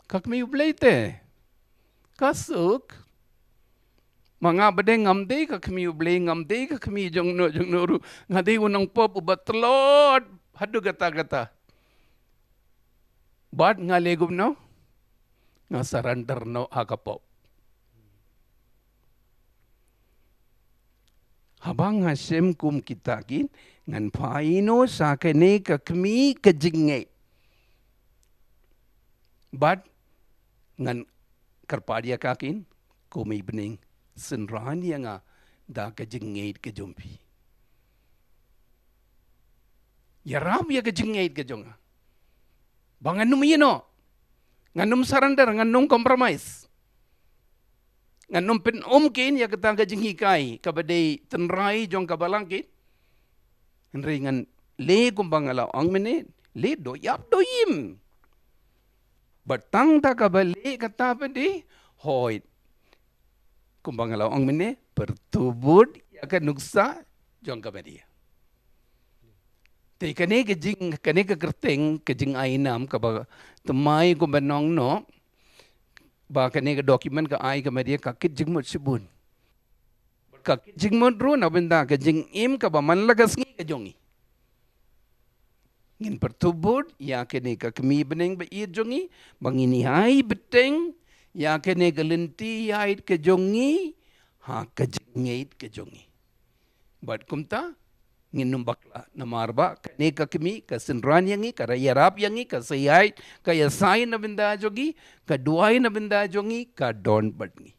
Ka kmie U Blei te. Ka suk. Ma nga bad ngam dei ka kmie U Blei, ngam dei ka kmie jong no jong no ruh. Nga dei u nongpop uba tlot haduh katta katta. Bad nga leh kumno? Nga surrender noh ha ka pop. Haba nga shem kum kita kein, ngan phai noh sha kane ka kmie ka jingngeit. Bad ngan kyrpad ïa ka kein, ko mei bneng, synran ïa nga da ka jingngeit ka jong phi. Ïarap ïa ka jingngeit ka jong nga. Ba ngan ym ïehnoh. Ngan ym surrender, ngan ym compromise. Ngan ym pyn-um kein ïa kata ka jinghikai kaba dei tynrai jong ka balang kein. Hynrei ngan leh kumba nga la ong mynne, leh dohïap dohïm. Bad tang da kaba leh kata pat de, hooid. Kumba nga la ong mynne, pyrthuh bud ïa ka nuksa jong ka Maria. Te kane ka jing, kane ka kyrteng, ka jingai nam kaba thymmai kumba nong noh, ba kane ka document ka ai ka Maria ka kit jingmut shibun. Ka kit jingmut ruh na bynta ka jingim kaba man la ka sngi ka jong ngi. Ngin pyrthuh bud ïa kane ka kmie bneng ba ïeit jong ngi, ba ngin ïai bteng ïa kane ka lynti ïaid ka jong ngi ha ka jingngeit ka jong ngi. Bad kumta ngin ym bakla namar ba kane ka kmie ka synran ïa ngi, ka ïarap ïa ngi, ka sa ïaid, ka ïasai na bynta jong ngi, ka duwai na bynta jong ngi, ka don bad ngi.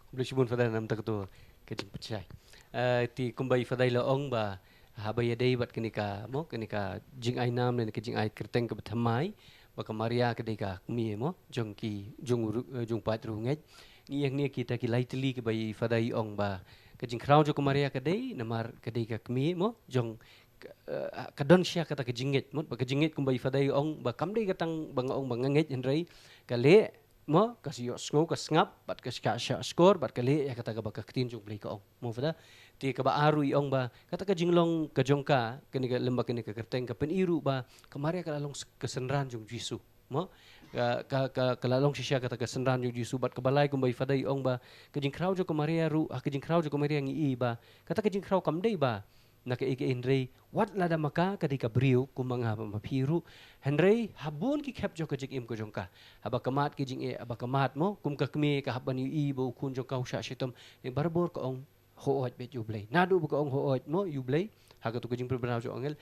Khublei shibun Father namar kata ka jingpynshai. Eh, te kumba i Father i la ong ba haba ïadei bad kane ka, mo, kane ka jingai nam ne ka jingai kyrteng kaba thymmai ba ka Maria ka dei ka kmie, mo, jong ki, jong u ru-, eh, jong u paid riewngeit. Ngi ïa ngeit kita ki lai tylli kiba i Father i ong ba ka jingkhraw jong ka Maria ka dei namar ka dei ka kmie, mo, jong ka, eh, ka don shisha kata ka jingngeit, mo, ba ka jingngeit kumba i Father i ong ba kam dei ka tang ba nga ong ba nga ngeit hynrei ka leh, mo, ka sa ïohsngew, ka sngap, bad ka shah, shah shkor, bad ka leh ïa kata kaba ka ktien jong U Blei ka ong. Mo Father, te kaba ar ruh i ong ba kata ka jinglong ka jong ka, kane ka lem bad kane ka kyrteng ka pyni ruh ba ka Maria ka la long s-, ka synran jong U Jisu. Mo, ka, ka, ka, ka la long shisha kata ka synran jong U Jisu, bad kaba lai kumba i Father i ong ba ka jingkhraw jong ka Maria ruh, ha ka jingkhraw jong ka Maria ngi i ba kata ka jingkhraw kam dei ba na kaei kaei hynrei wat lada ma ka ka dei ka briew kum ma nga bad ma phi ruh. Hynrei ha bun ki khep jong ka jingim ka jong ka, haba ka mad ki jingeh, haba ka mad, mo, kum ka kmie ka hap ban ïohi ba u khun jong ka u shah shitom, ne barabor ka ong hooid beit ïa U Blei. Naduh ba ka ong hooid, mo, ïa U Blei, ha kato ka jingpynbna jong angel,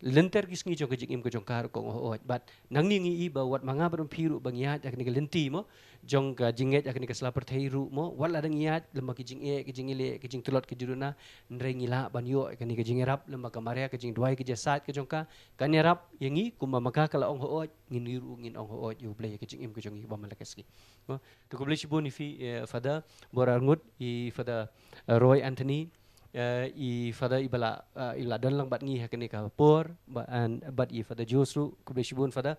lynter ki sngi jong ka jingim ka jong ka ruh ka ong hooid. Bad nangne ngi i ba wat ma nga bad ma phi ruh ba ngi ïaid ha kane ka lynti, mo, jong ka jingngeit ha kane ka sla pyrthei ruh, mo, wat lada ngi ïaid lem bad ki jingeh, ki jingïaleh, ki jingtlot, ki jingduna, hynrei ngi lah ban ïoh ïa kane ka jingïarap lem bad ka Maria, ka jingduwai, ka jingïasaid ka jong ka, kan ïarap ïa ngi kumba ma ka ka la ong hooid, ngi ruh ngin ong hooid ïa U Blei ha ka jingim ka jong ngi ba man la ka sngi. Mo, to khublei shibun ïa phi, eh, Father, bor arngut, i Father, eh, Roy Anthony, eh, i Father iba la, eh, i la don lang bad ngi ha kane ka por, ba, and, bad i Father Josh ruh, khublei shibun Father.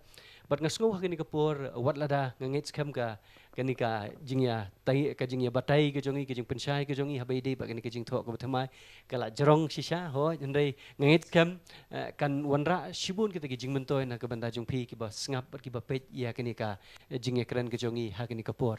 Bad nga sngew ha kane ka por, eh, wat lada nga ngeit skhem ka, kane ka jingïatai, ka jingïabatai ka jong ngi, ka jingpynshai ka jong ngi, haba ïadei bad kane ka jingthoh kaba thymmai, ka la jrong shisha, hooid, hynrei nga ngeit skhem, eh, kan wanrah shibun kita ki jingmyntoi na ka bynta jong phi kiba sngap bad kiba peit ïa kane ka, eh, jingïakren ka jong ngi ha kane ka por.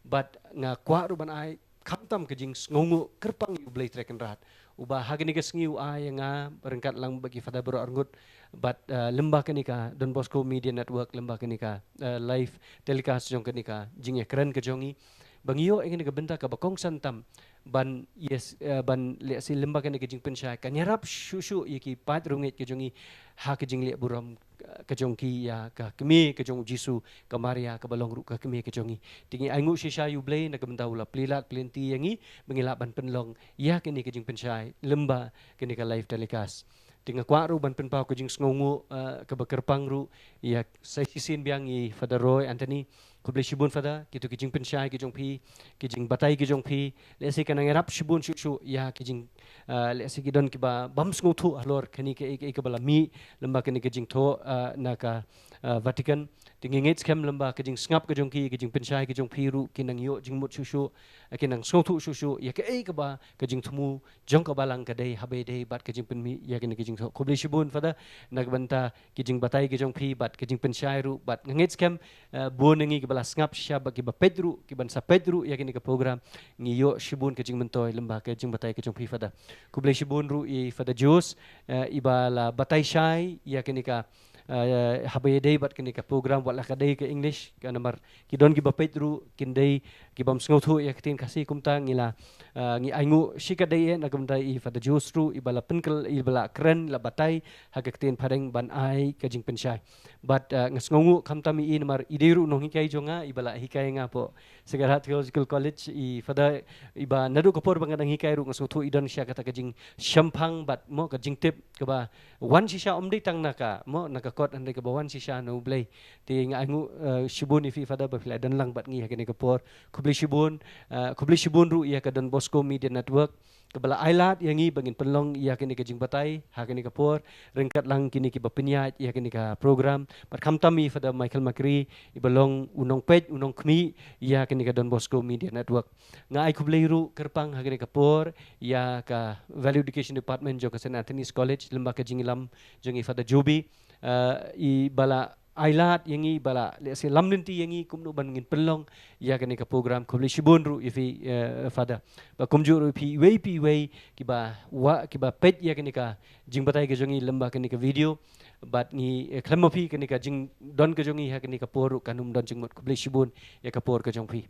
Bad nga kwah ruh ban ai khamtam ka jingsngewnguh kyrpang ïa U Blei Trai Kynrad, uba ha kane ka sngi u ai ïa nga ryngkat lang bad ki Father baroh arngut, bad, eh, lem bad kane ka Don Bosco Media Network, lem bad kane ka, eh, live telecast jong kane ka jingïakren ka jong ngi, ba ngi ïoh ïa kane ka bynta kaba kongsan tam, ban, yes, eh, ban leh shi lyngba kane ka jingpynshai, kan ïarap shuh shuh ïa ki paid riewngeit ka jong ngi ha ka jingleh burom, eh, ka jong ki ïa ka kmie ka jong u Jisu, ka Maria kaba long ruh ka kmie ka jong ngi. Te ngi ainguh shisha ïa U Blei na ka bynta u la plie lad plie lynti ïa ngi ba ngi lah ban pynlong ïa kane ka jingpynshai lyngba kane ka live telecast. Te nga kwah ruh ban pynpaw ka jingsngewnguh, eh, kaba kyrpang ruh ïa sa shisien biang ïa Father Roy Anthony. Khublei shibun Father, kito ki jingpynshai ki jong phi, ki jingbatai ki jong phi. Lehse kan nang ïarap shibun shuh shuh ïa ki jing, eh, lehse ki don kiba bym sngewthuh halor kane kaei kaei kaba la mih lyngba kane ka jingthoh, eh, na ka, eh, Vatican. Te ngi ngeit skhem lyngba ka jingsngap ka jong ki, ka jingpynshai ka jong phi ruh kin nang ïoh jingmut shuh shuh, eh, kin nang sngewthuh shuh shuh ïa kaei kaba ka jingthmu jong ka Balang ka dei, haba ïadei bad ka jingpynmih ïa kane ka jingthoh. Khublei shibun Father na ka bynta ki jingbatai ki jong phi bad ka jingpynshai ruh, bad nga ngeit skhem, eh, bun na ngi kiba la sngap shisha bad kiba peit ruh, kiban sa peit ruh ïa kane ka program, ngi ïoh shibun ka jingmyntoi lyngba ka jingbatai ka jong phi Father. Khublei shibun ruh ïa Father Jose, eh, iba la batai shai ïa kane ka, eh, haba ïadei bad kane ka program, wat la ka dei ka English, ka namar ki don kiba peit ruh kin dei kibym sngewthuh ïa ka ktien Khasi. Kumta ngi la, eh, ngi ainguh shikatdei eh na ka bynta i Father Jose ruh iba la pynkylla, iba la kren, la batai ha ka ktien Phareng ban ai ka jingpynshai. Bad, eh, nga sngewnguh khamtam ïa i namar i dei ruh u nonghikai jong nga, iba la hikai nga hapoh Sacred Heart Theological College, i Father iba naduh ka por ba nga dang hikai ruh nga sngewthuh i don shisha kata ka jingshemphang bad mo ka jingtip kaba wan shisha, ym dei tang na ka mo na ka kot, hynrei kaba wan shisha na U Blei. Te nga ainguh, eh, shibun ïa phi Father ba phi la don lang bad ngi ha kane ka por. Khublei shibun, eh, khublei shibun ruh ïa ka Don Bosco Media Network kaba la ai lad ïa ngi ba ngin pynlong ïa kane ka jingbatai ha kane ka por, ryngkat lang kine kiba pynïaid ïa kane ka program. Bad khamtam i Father Michael Makri, iba long u nongpeit, u nongkhmih ïa kane ka Don Bosco Media Network. Nga ai khublei ruh kyrpang ha kane ka por ïa ka Value Education Department jong ka Saint Anthony's College lyngba ka jingïalam jong i Father Jobi, eh, iba la ai lad ïa ngi, ba la lehse lam lynti ïa ngi kumno ban ngin pynlong ïa kane ka program. Khublei shibun ruh ïa phi, eh, Father. Bad kumjuh ruh ïa phi iwei pa iwei kiba wa, kiba peit ïa kane ka jingbatai ka jong ngi lyngba kane ka video. Bad ngi, eh, khlem ma phi kane ka jingdon ka jong ngi ha kane ka por ruh kan ym don jingmut. Khublei shibun ïa ka por ka jong phi.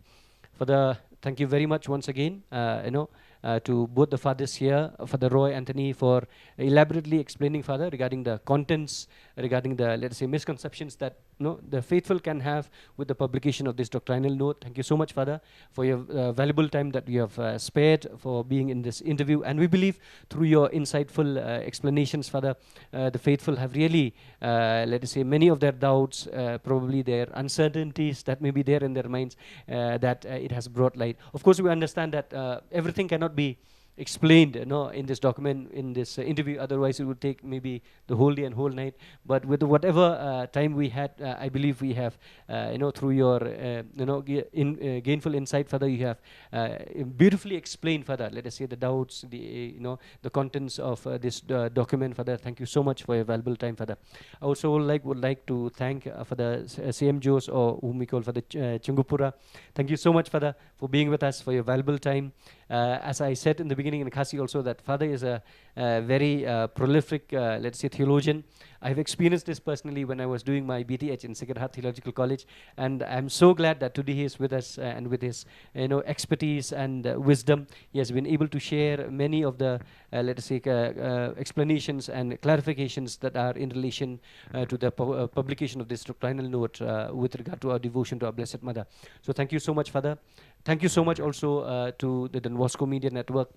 Father, thank you very much once again, uh, you know, uh, to both the fathers here, Father Roy Anthony, for elaborately explaining, Father, regarding the contents, regarding the, let us say, misconceptions that, you know, the faithful can have with the publication of this doctrinal note. Thank you so much, Father, for your, uh, valuable time that you have, uh, spared for being in this interview. And we believe through your insightful, uh, explanations, Father, uh, the faithful have really, uh, let us say, many of their doubts, uh, probably their uncertainties that may be there in their minds, uh, that, uh, it has brought light. Of course, we understand that, uh, everything cannot be explained, you know, in this document, in this, uh, interview. Otherwise, it would take maybe the whole day and whole night. But with whatever, uh, time we had, uh, I believe we have, uh, you know, through your, uh, you know, ga-, in, uh, gainful insight, Father, you have, uh, beautifully explained, Father, let us say, the doubts, the, uh, you know, the contents of, uh, this, uh, document, Father. Thank you so much for your valuable time, Father. I also would like, would like to thank, uh, Father S-, uh, C M Jose, or whom we call Father Ch-, uh, Chungupura. Thank you so much, Father, for being with us, for your valuable time. Uh, as I said in the beginning in Khasi also, that Father is a, a very, uh, prolific, uh, let's say, theologian. I've experienced this personally when I was doing my B Th in Sacred Heart Theological College, and I'm so glad that today he is with us, uh, and with his, you know, expertise and, uh, wisdom, he has been able to share many of the, uh, let us say, uh, uh, explanations and clarifications that are in relation, uh, to the pu-, uh, publication of this doctrinal note, uh, with regard to our devotion to our Blessed Mother. So thank you so much, Father. Thank you so much also, uh, to the Don Bosco Media Network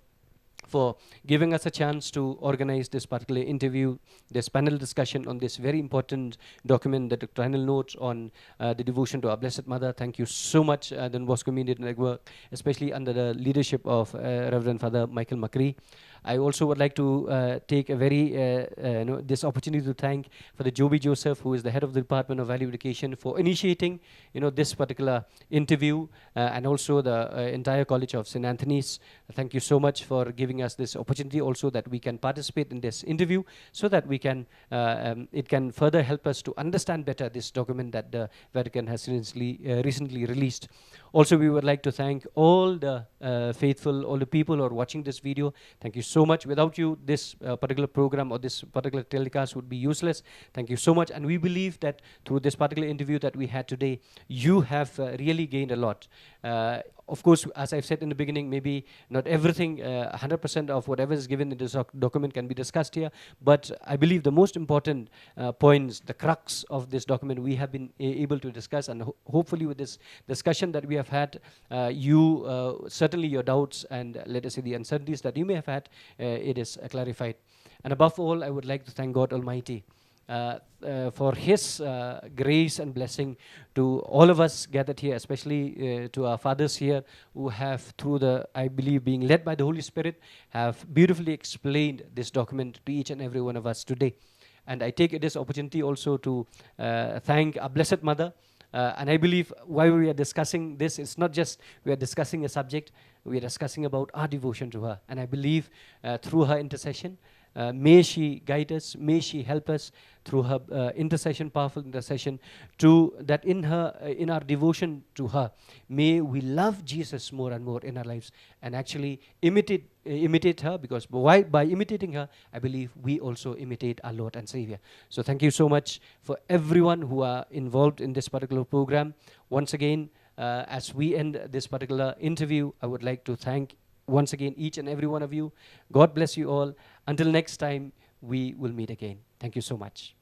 for giving us a chance to organize this particular interview, this panel discussion on this very important document, the doctrinal notes on, uh, the devotion to our Blessed Mother. Thank you so much, uh, Don Bosco Media Network, especially under the leadership of, uh, Reverend Father Michael Makri. I also would like to, uh, take a very, uh, uh, you know, this opportunity to thank Father Joby Joseph, who is the head of the Department of Value Education, for initiating, you know, this particular interview, uh, and also the, uh, entire College of Saint Anthony's. Thank you so much for giving us this opportunity also that we can participate in this interview so that we can, uh, um, it can further help us to understand better this document that the Vatican has recently, uh, recently released. Also, we would like to thank all the, uh, faithful, all the people who are watching this video. Thank you so much. Without you, this, uh, particular program or this particular telecast would be useless. Thank you so much. And we believe that through this particular interview that we had today, you have, uh, really gained a lot. Uh, Of course, as I've said in the beginning, maybe not everything, uh, one hundred percent of whatever is given in this doc- document can be discussed here, but I believe the most important uh, points, the crux of this document, we have been a- able to discuss, and ho- hopefully, with this discussion that we have had, uh, you uh, certainly your doubts and, uh, let us say, the uncertainties that you may have had, uh, it is uh, clarified. And above all, I would like to thank God Almighty uh, uh, for His uh, grace and blessing to all of us gathered here, especially uh, to our fathers here, who have, through the, I believe, being led by the Holy Spirit, have beautifully explained this document to each and every one of us today. And I take this opportunity also to uh, thank our Blessed Mother. Uh, and I believe why we are discussing this, it's not just we are discussing a subject, we are discussing about our devotion to her. And I believe uh, through her intercession, uh, may she guide us, may she help us through her uh, intercession, powerful intercession, to that in her, uh, in our devotion to her, may we love Jesus more and more in our lives and actually imitate uh, imitate her, because by, by imitating her, I believe we also imitate our Lord and Savior. So thank you so much for everyone who are involved in this particular program. Once again, uh, as we end this particular interview, I would like to thank once again each and every one of you. God bless you all. Until next time, we will meet again. Thank you so much.